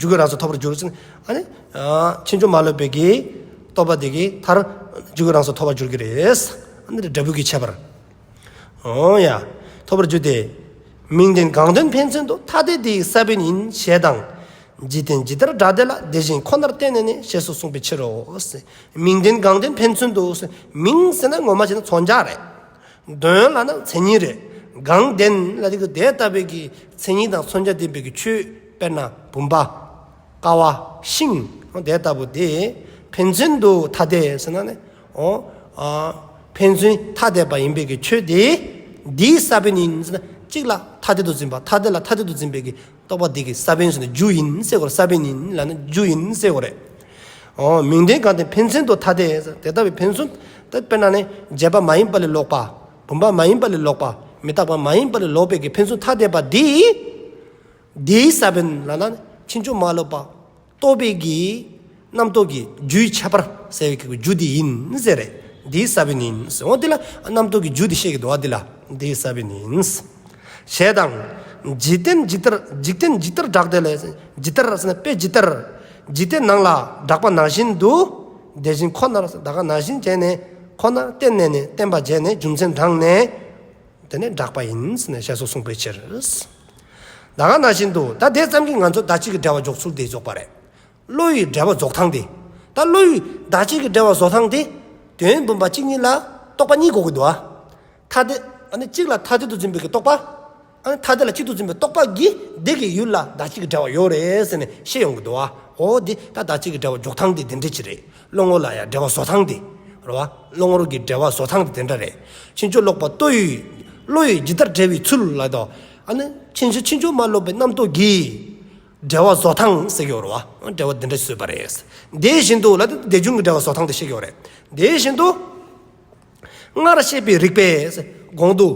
འཇུག་ཡུལ་རང་སར་ཐོབ་པར་འགྱུར་ཟེར་ན་ཨ་ནི། ཕྱིན་ཅི་མ་ལོག་པའི་གི་རྟོག་པ་དེ་གི་མཐར་འཇུག་ཡུལ་རང་སར་ཐོབ་པར་འགྱུར་གི་རེད། ཨ་ནི་འབྲས་བུ་གི་ཁྱད་པར། འོ་ཡ། ཐོབ་པར་འགྱུར་ཏེ། མིང་ལྡན་གང་དོན་ཕན་ཚུན་དུ། ཐ་དད་དེའི་ས་བོན་ཡིན། ཞེས་དང་། འཇིག་རྟེན་ཇི་ལྟར་གྲགས་དེ་ལ། དེ་བཞིན་ཁོ་ནར་བརྟེན་ནས་ནི། ཞེས་སོགས་གསུངས་པའི་ཕྱིར་རོ། མིང་ལྡན་གང་དོན་ཕན་ཚུན་དུ། མིང་ཟེར་ན་ངོ་མ་བྱས་ན་མཚོན་བྱ་རེད། དོན་ལབ་ན་མཚན་ཉིད་རེད། གང་ལྡན་ལབ་དེ་གི་དེ་ལྟ་བུའི་གི་མཚན་ཉིད་དང་མཚོན་བྱ་ལྡན་པའི་གི་ཆོས། དཔེར་ན་བུམ་པ། ཀ་བ། ཤིང་། དེ་ལྟ་བུ་དེ་ཕན་ཚུན་དུ་ཐ་དད་ཟེར་ན་ནི། འོ། ཨ། ཕན་ཚུན་ཐ་དད་པ་ཡིན་པའི་གི་ཆོས་དེ། འདིའི་ས་བོན་ཡིན་ཟེར་ན་གཅིག་ལ་ཐ་དད་དུ་འཛིན་པ། ཐ་དད་ལ་ཐ་དད་དུ་འཛིན་པའི་གི་རྟོག་པ་འདི་གི་ས་བོན་ཟེར་ན་རྒྱུ་ཡིན་ཟེར་གོ་རེད། ས་བོན་ཡིན་ལབ་ན་རྒྱུ་ཡིན་ཟེར་གོ་རེད། འོ། མིང་ལྡན་གང་དོན་ཕན་ཚུན་དུ་ཐ་དད་ཟེར། དེ་ལྟ་བུའི་ཕན་ཚུན་དུ་དཔེར་ན་ནི་བྱས་པ་མ་ཡིན་པ་ལས་ལོག་པ། བུམ་པ་མ་ཡིན་པ་ལས་ལོག་པ། མི་རྟག་པ་མ་ཡིན་པ་ལས་ལོག་པའི་གི་ཕན་ཚུན་ཐ་དད་པ་འདི། འདིའི་ས་བོན་ལབ་ན་ཕྱིན་ཅི་མ་ལོག་པ། རྟོག་པའི་གི་རྣམ་རྟོག་གི་རྒྱུའི་ཁྱད་པར་ཟེར་བའི་གི་རྒྱུ་འདི་ཡིན་ཟེར་རེད། འདིའི་ས་བོན་ཡིན་ཟེར། འོ་འདི་ལ་རྣམ་རྟོག་གི་རྒྱུ་འདི་བཤད་ཀྱི་འདུག་བ། འདི་ལ་འདིའི་ས་བོན་ཡིན། ཞེས་དང་། འཇིག་རྟེན་ཇི་ལྟར། འཇིག་རྟེན་ཇི་ལྟར་གྲགས་དེ་ལ། ཇི་ལྟར་ཟེར་ན་དཔེ་ཇི་ལྟར། འཇིག་རྟེན་ནང་ལ་གྲགས་པ་ནང་བཞིན་དུ། དེ་བཞིན་ཁོ་ནར་ད་ག་ནང་བཞིན་བྱས་ནས་ཁོ་ནར་བརྟེན་ནས་ནི། བརྟེན་པ་བྱས་ནས་རྒྱུ་མཚན་དྲངས་ནས། དེ་ནས་གྲགས་པ་ཡིན་ཟེར་ནས་ཞེས་སོགས་གསུངས་པའི་ཕྱིར། ད་ག་ནང་བཞིན་དུ་ད་དེ་ཙམ་གྱིས་ང་ཚོ་བདག་གཅིག་གི་འབྲེལ་བ་འཇོག་ཚུལ་དེ་རྫོགས་པ་རེད། བློ་ཡི་འབྲེལ་བ་རྫོགས་སྟངས་དེ། ད་བློ་ཡི་བདག་གཅིག་གི་འབྲེལ་བ་རྫོགས་སྟངས་དེ། དོན་བུམ་པ་གཅིག་ཉིད་ལ་རྟོག་པ་གཉིས་དགོས་ཀྱི་འདུག་ཨ། ཐ་དད། ཨ་ནི་གཅིག་ལ་ཐ་དད་དུ་འཛིན་པའི་གི་རྟོག་པ། ཨ་ནི་ཐ་དད་ལ་གཅིག་ཏུ་འཛིན་པའི་རྟོག་པ་གིས་དེ་གི་ཡུལ་ལ་བདག་གཅིག་གི་འབྲེལ་བ་ཡོད་རེད་ཟེར་ནས་བཤད་ཡོང་གི་འདུག་ཨ། འོ་དེ་ད་བདག་གཅིག་གི་འབྲེལ་བ་འཇོག་སྟངས་དེ་དེ་འདྲ་ཅིག་རེད། བློ་ངོ་ལ་ཡང་འབྲེལ་བ་བཟོ་སྟངས་དེ། རེད་བ། བློ་ངོར་གྱི་འབྲེལ་བ་བཟོ་སྟངས་དེ་དེ་འདྲ་རེད། ཕྱིན་ཅི་ལོག་པ་ལྟོ་ཡི། བློ་ཡི་ཇི་ལྟར་འབྲེལ་བའི་ཚུལ་ལ་དོ། ཨ་ནི་ཕྱིན་ཅི་ཕྱིན་ཅི་མ་ལོག་པའི་རྣམ་རྟོག་གིས། འབྲེལ་བ་བཟོ་སྟངས་ཟེར་གྱི་ཡོད་རེད་བ། འབྲེལ་བ་དེ་འདྲ་བཟོས་པ་རེད། དེ་བཞིན་དུ་ལ་དེ་བྱུང་གི་འབྲེལ་བ་བཟོ་སྟངས་དེ་བཤད་ཀྱི་ཡོད་རེད། དེ་བཞིན་དུ། སྔར་བཤད་པའི་རིགས་པས། གོང་དུ།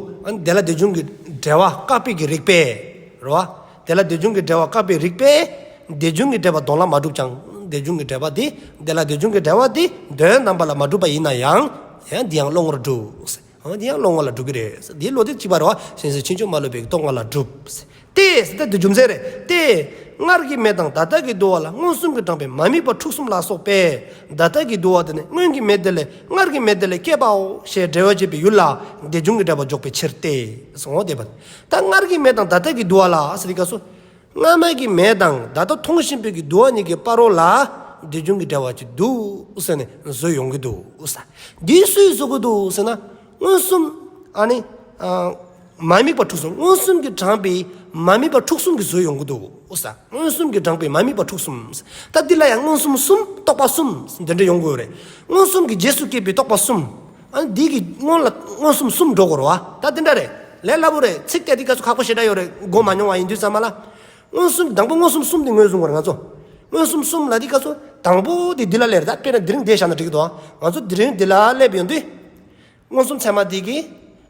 དེ་ལ་དེ་བྱུང་གི་འབྲེལ་བ་བཀག་པའི་གི་རིགས་པས། རེད་བ། དེ་ལ་དེ་བྱུང་གི་འབྲེལ་བ་བཀག་པའི་རིགས་པས། དེ་བྱུང་གི་འབྲེལ་བ་གདོང་ལ་མ་གྲུབ་ཀྱང་། དེ་བྱུང་གི་འབྲེལ་བ་དེ། དེ་ལ་དེ་བྱུང་གི་འབྲེལ་བ་དེ་དོན་རྣམ་པ་ལ་མ་གྲུབ་པ་ཡིན་ན་ཡང་། ཡང་འདི་ཡང་བློ་ངོར་གྲུབ། འོ་འདི་ཡང་བློ་ངོ་ལ་གྲུབ་ཀྱི་རེད། འདིའི་བློ་དེ་གཅིག་པ་རེད་བ། ཞེན་ས་ཕྱིན་ཅི་མ་ལོག་པའི་རྟོག་ངོ་ལ་གྲུབ། ཏེ་ཟེར་ཏེ་འདི་རྒྱུ་མཚན་རེད་ཏེ། སྔར་གྱི་མེ་དང་ད་ལྟ་གྱི་དུ་བ་ལ་མངོན་སུམ་གྱིས་དྲངས་པའི་མ་དམིགས་པ་འཁྲུལ་གསུམ་ལ་སོགས་པས་ད་ལྟ་གྱི་དུ་བ་དེ་ནི་སྔོན་གྱི་མེ་དེ་ལས་སྔར་གྱི་མེ་དེ་ལས་སྐྱེས་པའོ་ཞེས་འགྲེལ་བར་བྱེད་པའི་ཡུལ་ལ་དེ་བྱུང་གི་འབྲེལ་པ་འཇོག་པའི་ཕྱིར་ཏེ། སོང་བ་དེ་བ། ད་སྔར་གྱི་མེ་དང་ད་ལྟ་གྱི་དུ་བ་ལ་ཟེར་དུས་སྐབས་སུ། སྔ་མའི་གི་མེ་དང་ད་ལྟ་མཐོང་བཞིན་པའི་གི་དུ་བ་གཉིས་ཀྱི་བར་རོ་ལ་དེ་བྱུང་གི་འབྲེལ་བ་ཅིག་འདུག་ཟེར་ནས་བཟོས་ཡོང་གི་འདུག་ས། འདི་སུས་བཟོ་གི་འདུག་ཟེར་ན། མངོན་སུམ། ཨ་ནི། མ་དམིགས་པ་དྲུག་གསུམ། མངོན་སུམ་གྱིས་དྲངས་པའི་མ་དམིགས་པ་དྲུག་གསུམ་གྱིས་བཟོས་ཡོང་གི་འདུག་ས། མངོན་སུམ་གྱིས་དྲངས་པའི་མ་དམིགས་པ་དྲུག་གསུམ། ད་འདི་ལ་ཡང་མངོན་སུམ་གསུམ་རྟོག་པ་གསུམ་འདི་འདྲ་ཡོང་དགོས་རེད། མངོན་སུམ་གྱི་རྗེས་སུ་སྐྱེས་པའི་རྟོག་པ་གསུམ། ཨ་ནི་འདི་གི་སྔོན་ལ་མངོན་སུམ་གསུམ་འགྲོ་དགོས་རེད་བ། ད་འདི་འདྲ་རེད། ལས་སླ་པོ་རེད། ཚིག་གཏད་དེ་སྐབས་སུ་ཁག་པོ་ཞེ་དྲག་ཡོད་རེད། གོ་མ་མྱོང་བ་ཡིན་དུས་ཙམ་པ་ལ། མངོན་སུམ། དང་པོ་མངོན་སུམ་གསུམ་དེ་ངོས་བཟུང་དགོས་རེད་ང་ཚོ། མངོན་སུམ་གསུམ་ལ་དེ་སྐབས་སུ་དང་པོ་དེ་འདི་ལ་སླེབས་རེད། ད་དཔེར་ན་དེ་རིང་འདི་བཞག་ན་འགྲིག་གི་འདུག་ང་ཚོ་དེ་རིང་འདི་ལ་སླེབས་ཡོང་དུས། མངོན་སུམ་ཚད་མ་དེ་གིས་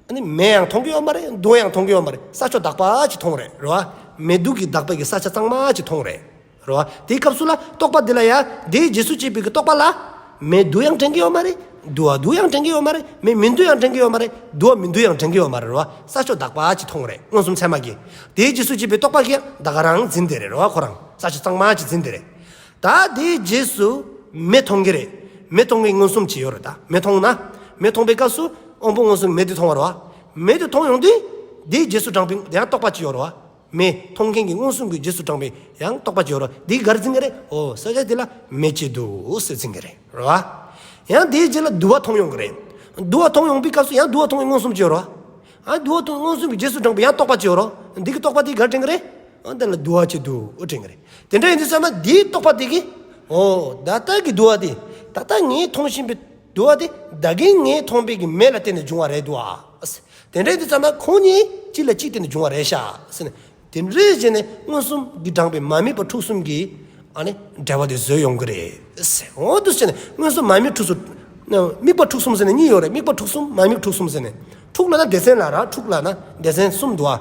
ཨ་ནི་མེ་ཡང་མཐོང་གི་ཡོད་མ་རེད། དུ་བ་ཡང་མཐོང་གི་ཡོད་མ་རེད། ས་ཕྱོགས་དག་པ་ཅིག་མཐོང་རེད། རེད་བ། མེ་དུ་གིས་དག་པའི་གི་ས་ཆ་གཙང་མ་ཅིག་མཐོང་རེད། རེད་བ། དེའི་སྐབས་སུ་ལ་རྟོག་པ་འདི་ལ་ཡ། དེའི་རྗེས་སུ་སྐྱེས་པའི་གི་རྟོག་པ་ལ། མེ་དུ་ཡང་དྲན་གྱི་ཡོད་མ་རེད། དུ་བ་དུ་ཡང་དྲན་གྱི་ཡོད་མ་རེད། མེ་མི་དུ་ཡང་དྲན་གྱི་ཡོད་མ་རེད། དུ་བ་མི་དུ་ཡང་དྲན་གྱི་ཡོད་མ་རེད། རེད་བ། ས་ཕྱོགས་དག་པ་ཅིག་མཐོང་རེད། མངོན་སུམ་ཚད་མ་གིས། དེའི་རྗེས་སུ་སྐྱེས་པའི་རྟོག་པ་གིས་ད་ག་རང་འཛིན་བསྡད་རེད། རེད་བ། ཁོ་རང་ས་ཕྱོགས་གཙང་མ་ཅིག་འཛིན་བསྡད་རེད། ད་དེའི་རྗེས་སུ་མེ་མཐོང་གི་རེད། མེ་མཐོང་གི་མངོན་སུམ་ཅིག་ཡོད་རེད། ད་མེ་མཐོང་ན། མེ་མཐོང་པའི་སྐབས་སུ་དབང་པོ་མངོན་སུམ་མེ་དེ་མཐོང་བ་རེད་བ། མེ་དེ་མཐོང་ཡོང་དུས། དེའི་རྗེས་སུ་འབྲངས་པའི་ཡང་རྟོག་པ་ཅིག་ཡོད་རེད་བ། མེ་མཐོང་མཁན་གྱི་མངོན་སུམ་གྱི་རྗེས་སུ་འབྲངས་པའི་ཡང་རྟོག་པ་ཅིག་ཡོད་རེད། འདིས་ག་རེ་འཛིན་གྱི་རེད། ཨོ། ས་ཆ་དེ་ལ་མེ་སྐྱེས་འདུག་ཟེར་འཛིན་གྱི་རེད། རེད་བ། ཡང་དེའི་རྗེས་ལ་དུ་བ་མཐོང་ཡོང་གི་རེད། དུ་བ་མཐོང་ཡོང་པའི་སྐབས་སུ་ཡང་དུ་བ་མཐོང་བའི་མངོན་སུམ་ཅིག་ཡོད་རེད་བ། ཨ། དུ་བ་མཐོང་མངོན་སུམ་གྱི་རྗེས་སུ་འབྲངས་པའི་ཡང་རྟོག་པ་ཅིག་ཡོད་རེད། འདི་གི་རྟོག་པ་དེས་ག་རེ་དྲན་གྱི་རེད། ཨ། འདི་ལ་དུ་བ་ཅིག་འདུག་དྲན་གྱི་རེད། དེ་འདྲ་ཡིན་དུས་ཙམ་ན་འདིའི་རྟོག་པ་དེ་གིས། ཨོ། ད་ལྟ་གི་དུ་བ་དེ། ད་ལྟ་ངས་མཐོང་བཞིན་པའི་དུ་བ་དེ་ད་གིན་ངས་མཐོང་པའི་གི་མེ་ལ་བརྟེན་ནས་བྱུང་བ་རེད་འདུག་ཨ། དེ་འདྲ་ཡིན་དུས་ཙམ་ན་ཁོང་གཉིས་གཅིག་ལ་གཅིག་བརྟེན་ནས་བྱུང་བ་རེད་ཤག་ཟེར་ནས། དེ་འདྲའི་བྱས་ནས་མངོན་སུམ་གྱིས་དྲངས་པའི་མ་དམིགས་པ་དྲུག་གསུམ་གྱིས། ཨ་ནི་འབྲེལ་བ་དེ་བཟོས་ཡོང་གི་རེད། འོ་འདུག་བྱས་ནས་མངོན་སུམ་མ་དམིགས་དྲུག་གསུམ། དམིགས་པ་དྲུག་གསུམ་ཟེར་ནས་གཉིས་ཡོད་རེད། དམིགས་པ་དྲུག་གསུམ། མ་དམིགས་དྲུག་གསུམ་ཟེར་ནས། དྲུག་ལབ་ན་སྡེ་ཚན་ལ་ར། དྲུག་ལབ་ན་སྡེ་ཚན་གསུམ་འདུག་ཨ།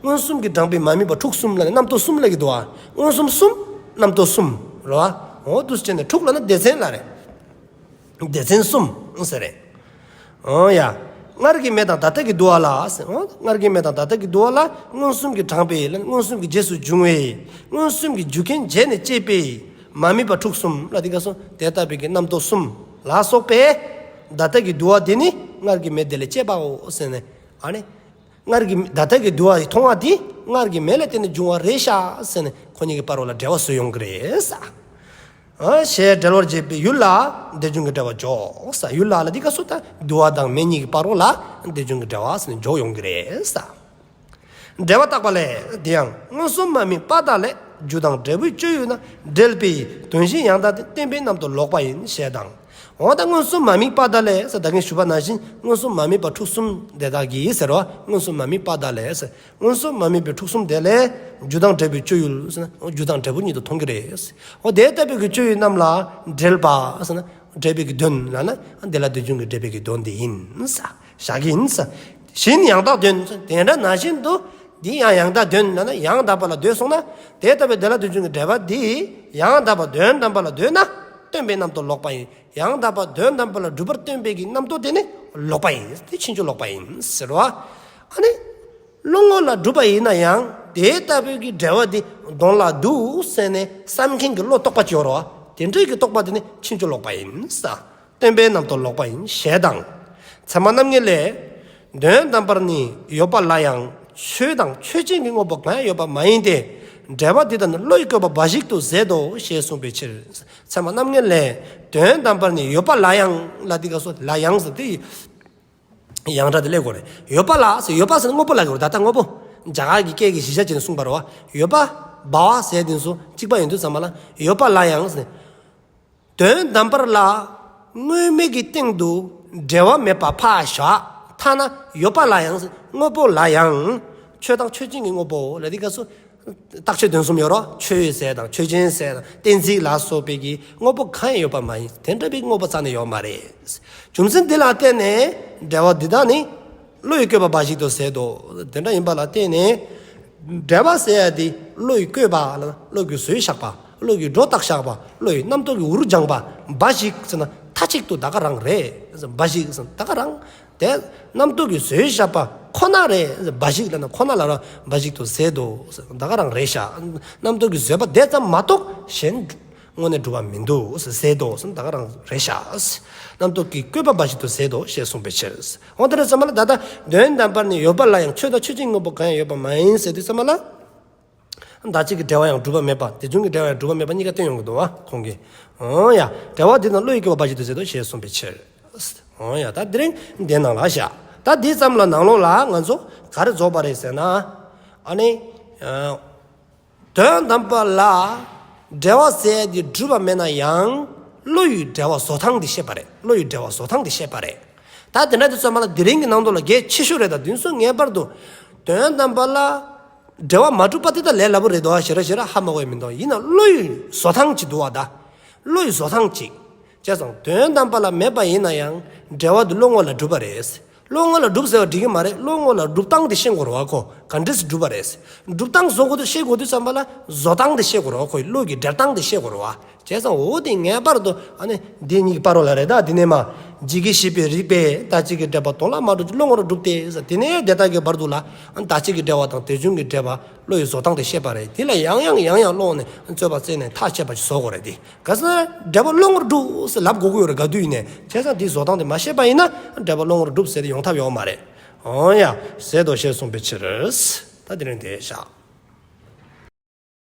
མངོན་སུམ་གྱིས་དྲངས་པའི་མ་དམིགས་པ་དྲུག་གསུམ་ལབ་ནས་རྣམ་རྟོག་གསུམ་ལབ་ཀྱི་འདུག་ཨ། མངོན་སུམ་གསུམ། རྣམ་རྟོག་གསུམ། རེད་བ། འོ་འདུག་བྱས་ནས་དྲུག་ལབ་ན་སྡེ་ཚན་ལ་རེད། སྡེ་ཚན་གསུམ་ཟེར་རེད། འོ་ཡ། སྔར་གྱི་མེ་དང་ད་ལྟ་གི་དུ་བ་ལ་ཟེར། འོ། སྔར་གྱི་མེ་དང་ད་ལྟ་གི་དུ་བ་ལ་མངོན་སུམ་གྱིས་དྲངས་པའི་ལ། མངོན་སུམ་གྱི་རྗེས་སུ་འབྱུང་བའི། མངོན་སུམ་གྱི་རྒྱུ་རྐྱེན་བྱས་ནས་སྐྱེས་པའི་མ་དམིགས་པ་དྲུག་གསུམ་ལ། དེ་སྐབས་སུ་དེ་ལྟ་བུའི་གི་རྣམ་རྟོག་གསུམ་ལ་སོགས་པས། ད་ལྟ་གི་དུ་བ་དེ་ནི་སྔར་གྱི་མེ་དེ་ལས་སྐྱེས་པའོ་ཟེར་ནས། ཨ་ནི། སྔར་གྱི་ད་ལྟ་གི་དུ་བ་ཡི་མཐོང་བ་དེ་སྔར་གྱི་མེ་ལ་བརྟེན་ནས་བྱུང་བ་རེད་ཤག་ཟེར་ནས་ཁོ་གཉིས་ཀྱི་བར་རོ་ལ་འབྲེལ་བ་བཟོས་ཡོང་གི་རེད་ས། ཨ། ཞེས་འབྲེལ་བར་བྱེད་པའི་ཡུལ་ལ་དེ་བྱུང་གི་འབྲེལ་བ་འཇོག་ས། ཡུལ་ལ་ལ་འདི་སྐབས་སུ་ད་དུ་བ་དང་མེ་གཉིས་ཀྱི་བར་རོ་ལ་དེ་བྱུང་གི་འབྲེལ་བ་ཟེར་ནས་འཇོག་ཡོང་གི་རེད་ས། འབྲེལ་བ་བརྟག་པ་ལས། དེ་ཡང་མངོན་སུམ་མ་དམིགས་པ་དག་ལས་རྒྱུ་དང་འབྲས་བུའི་སྤྱོད་ཡུལ་ན་འབྲེལ་པའི་དོན་གཞན་ཡང་དག་སྟེ་བརྟེན་པའི་རྣམ་རྟོག་ལོག་པ་ཡིན་ཞེས་དང་། འོ་ད་མངོན་སུམ་མ་དམིགས་པ་དག་ལས་ཟེར། ད་གིན་ཞུས་པ་ནང་བཞིན་མངོན་སུམ་མ་དམིགས་པ་དྲུག་གསུམ་དེ་དག་གིས་ཟེར་རོ། མངོན་སུམ་མ་དམིགས་པ་དག་ལས་ཟེར། མངོན་སུམ་མ་དམིགས་པའི་དྲུག་གསུམ་དེ་ལས་རྒྱུ་དང་འབྲས་བུའི་སྤྱོད་ཡུལ་ཟེར་ན་རྒྱུ་དང་འབྲས་བུ་ཉིད་དུ་མཐོང་གི་རེད། འོ་དེ་ལྟ་བུའི་གི་སྤྱོད་ཡུལ་རྣམས་ལ་འབྲེལ་པ་ཟེར་ན་འབྲེལ་པའི་གི་དོན་ལབ་ན་དེ་ལ་དེ་བྱུང་གི་འབྲེལ་པའི་གི་དོན་དེ་ཡིན་ས། བཞག་གི་ཡིན་ས། བཞིན་ཡང་དག་དོན་ཟེར། དེ་འདྲ་ནང་བཞིན་དུ་འདི་ཡང་ཡང་དག་དོན་ལབ་ན་ཡང་དག་པ་ལ་འདོད་སོང་ན། དེ་ལྟ་བུའི་དེ་ལ་དེ་བྱུང་གི་འབྲེལ་པ་འདི་ཡང་དག་པ་དོན་དམ་པ་ལ་འདོད་ན་བརྟེན་པའི་རྣམ་རྟོག་ལོག་པ་ཡིན། ཡང་དག་པ་དོན་དམ་པ་ལ་སྒྲུབ་པར་བརྟེན་པའི་གི་རྣམ་རྟོག་དེ་ནི་ལོག་པ་ཡིན། དེ་ཕྱིན་ཅི་ལོག་པ་ཡིན་ཟེར་བ། ཨ་ནི། བློ་ངོ་ལ་གྲུབ་པ་ཡིན་ན་ཡང་དེ་ལྟ་བུའི་གི་འབྲེལ་བ་འདི་དོན་ལ་འདུག་ཟེར་ནས་བསམ་མཁན་གྱི་བློ་རྟོག་པ་ཅིག་ཡོད་རེད་བ། དེ་འདྲའི་གི་རྟོག་པ་དེ་ནི་ཕྱིན་ཅི་ལོག་པ་ཡིན་ས། བརྟེན་པའི་རྣམ་རྟོག་ལོག་པ་ཡིན་ཞེས་དང་། ཚད་མ་རྣམ་ངེས་ལས། དོན་དམ་པར་ནི་ཡོད་པ་ལ་ཡང་ཆོས་དང་ཆོས་ཅན་གྱི་དངོས་པོ་གང་ཡང་ཡོད་པ་མ་ཡིན་ཏེ། འབྲེལ་བ་འདི་དག་ནི་བློ་ཡི་བཀོད་པ་འབའ་ཞིག་ཏུ་ཟད་དོ་ཞེས་གསུངས་པའི་ཕྱིར། ཚད་མ་རྣམ་ངེས་ལས། དོན་དམ་པར་ནི་ཡོད་པ་ལ་ཡང་ལ་འདི་ག་སོ་ལ་ཡང་ཟེར་ཏེ། ཡང་སྒྲ་དེ་སླེབས་དགོས་རེད། ཡོད་པ་ལ་ཟེར། ཡོད་པ་ཟེར་ན་དངོས་པོ་ལ་གི་རེད། ད་ལྟ་དངོས་པོ། རྒྱ་གར་གྱི་སྐད་ཀྱི་གཞི་བྱ་བྱས་ནས་གསུངས་པ་རེད་བ། ཡོད་པ། བྷ་བ་ཟེར་དེ་ཚོ་གཅིག་པ་ཡིན་དུས་ཙམ་པ་ལ་ཡོད་པ་ལ་ཡང་ཟེར། དོན་དམ་པར་ལ། དངོས་མེད་ཀྱི་སྟེང་དུ་འབྲེལ་བ་མེད་པ་ཕར་བཞག་ཐ་ན་ཡོད་པ་ལ་ཡང་ཟེར། དངོས་པོ་ལ་ཡང་། ཆོས་དང་ཆོས་ཅན་གྱི་དངོས་པོ་ལ་འདི་ག་སོ། རྟགས་ཆོས་དོན་གསུམ་ཡོད་རོ། ཆོས་ཟེར་དང་ཆོས་ཅན་ཟེར་དང་གཏན་ཚིགས་ལ་སོགས་པའི་གི་དངོས་པོ་གང་ཡང་ཡོད་པ་མ་ཡིན། དེ་འདྲ་བའི་དངོས་པོ་རྩ་ནས་ཡོད་མ་རེད། རྒྱུ་མཚན་འདི་ལ་བརྟེན་ནས་འབྲེལ་བ་འདི་དག་ནི་བློ་ཡི་བཀོད་པ་འབའ་ཞིག་ཏུ་ཟད་དོ། དེ་འདྲ་ཡིན་པ་ལ་བརྟེན་ནས་འབྲེལ་བ་ཟེར་ཡ་དེ་བློ་ཡི་བཀོད་པ་ལ་བློ་གིས་བཟོས་བཞག་པ། བློ་གིས་སྒྲོ་བཏགས་བཞག་པ། བློ་ཡི་རྣམ་རྟོག་གིས་འུར་སྦྱངས་པ་འབའ་ཞིག་ཟེར་ན་མཐའ་གཅིག་ཏུ་ད་ག་རང་རེད། འབའ་ཞིག་ཟེར་ན་ད་ག་རང་། དེ་རྣམ་རྟོག་གིས་བཟོས་བཞག་པ་ཁོ་ན་རེད། འབའ་ཞིག་ལབ་ན་ཁོ་ན་ལ་ར་འབའ་ཞིག་ཏུ་ཟད་དོ། ད་ག་རང་རེད་ཤག་རྣམ་རྟོག་གིས་བཟོས་པ་དེ་ཙམ་མ་གཏོགས་གཞན་དངོས་གནས་གྲུབ་པ་མི་འདུག་ཟད་དོ་ཟེར་ན་ད་ག་རང་རེད་ཤག་རྣམ་རྟོག་གི་བཀོད་པ་འབའ་ཞིག་ཏུ་ཟད་དོ་ཞེས་གསུངས་པའི་ཕྱིར། འོ་དེ་འདྲ་ཙམ་པ་ལ་ད་ལྟ་དོན་དམ་པར་ནི་ཡོད་པ་ལ་ཡང་ཆོས་དང་ཆོས་ཅན་དངོས་པོ་གང་ཡང་ཡོད་པ་མ་ཡིན་ཟེར་དུས་ཙམ་པ་ལ། བདག་གཅིག་གི་འབྲེལ་བ་ཡང་གྲུབ་པ་མེད་པ། དེ་བྱུང་གི་འབྲེལ་བ་ཡང་གྲུབ་པ་མེད་པ་གཉིས་ཀ་བསྟན་ཡོང་གི་འདུག་བ་ཁོང་གིས། འོ་ཡ། འབྲེལ་བ་འདི་དག་བློ་ཡི་བཀོད་པ་འབའ་ཞིག་ཏུ་ཟད་དོ་ཞེས་གསུངས་པའི་ཕྱིར། འོ་ཡ། ད་དེ་རིང་འདི་ནང་ལ་བཞག་ད་འདི་ཙམ་ལ་ནང་ལོགས་ལ་ང་ཚོ་ག་རེ་རྫོགས་པ་རེད་ཟེར་ན། ཨ་ནི། དོན་དམ་པ་ལ་འབྲེལ་བ་ཟེར་དེ་གྲུབ་པ་མེད་ན་ཡང་བློ་ཡི་འབྲེལ་བ་བཟོ་སྟངས་དེ་བཤད་པ་རེད། བློ་ཡི་འབྲེལ་བ་བཟོ་སྟངས་དེ་བཤད་པ་རེད། ད་དེ་འདྲ་དེ་ཚོ་མ་ལ་དེ་རིང་གི་ནང་དུ་ལ་གལ་ཆེ་ཤོས་རེད། ད་དུས་སུ་ངེས་པར་དུ་དོན་དམ་པ་ལ་འབྲེལ་བ་མ་གྲུབ་པ་དེ་ད་ལས་སླ་པོ་རེད་འདུག་ཞེ་ར་ཞེ་ར་ཧ་མ་གོ་ཡ་མི་འདུག་ཡིན་ན་བློ་ཡི་བཟོ་སྟངས་ཅིག་འདུག་བ། ད་བློ་ཡི་བཟོ་སྟངས་ཅིག་བྱས་ཙང་དོན་དམ་པ་ལ་མེད་པ་ཡིན་ན་ཡང་འབྲེལ་བ་དེ་བློ་ངོ་ལ་གྲུབ་པ་རེད། བློ་ངོ་ལ་གྲུབ་ཟེར་བ་འགྲིག་གི་མ་རེད། བློ་ངོ་ལ་གྲུབ་སྟངས་དེ་ཤེས་དགོས་རེད་བ། ཁོ་ག་འདྲས་གྲུབ་པ་རེད། གྲུབ་སྟངས་བཟོ་དགོས་དུས་ཤེས་དགོས་དུས་ཙམ་པ་ལ་བཟོ་སྟངས་དེ་ཤེས་དགོས་རེད་བ། ཁོའི་བློ་གི་འབྲེལ་སྟངས་དེ་ཤེས་དགོས་རེད་བ། བྱས་ཙང་འོ་དེ་ངེས་པར་དུ་ཨ་ནི་འདི་གཉིས་ཀྱི་བར་རོ་ལ་རེད། ད་འདི་ནས་མ་ཇི་སྐད་བཤད་པའི་རིགས་པས་བདག་གཅིག་གི་འབྲེལ་པ་དོན་ལ་མ་གྲུབ་ཀྱི་བློ་ངོ་ལ་གྲུབ་སྟེ་ཟེར། དེ་ནས་དེ་དག་གི་བར་དུ་ལ་ཨ་ནི་བདག་གཅིག་གི་འབྲེལ་བ་དང་དེ་བྱུང་གི་འབྲེལ་བ་བློ་ཡི་བཟོ་སྟངས་དེ་ཤེས་པ་རེད། དེ་ལ་ཡང་ཡང་ཡང་ཡང་བློ་ནས་རྩོད་པ་རྩད་ནས་ཐག་བཅད་པ་ཞིག་བཟོ་དགོས་རེད་དེ། ག་ཟེར་ན་འབྲེལ་པ་བློ་ངོར་གྲུབ་ཟེར་ལབ་དགོས་ཀྱི་ཡོད་རེད། ག་དུས་ཡིན་ནས་བྱས་ཙང་དེའི་བཟོ་སྟངས་དེ་མ་ཤེས་པ་ཡིན་ན་འབྲེལ་པ་བློ་ངོར་གྲུབ་ཟེར་དེ་ཡོང་ཐབས་ཡོད་མ་རེད། འོ་ཡ། ཟེར་དོ་ཞེས་གསུངས་པའི་ཕྱིར། ད་དེ་རིང་དེ་བཞག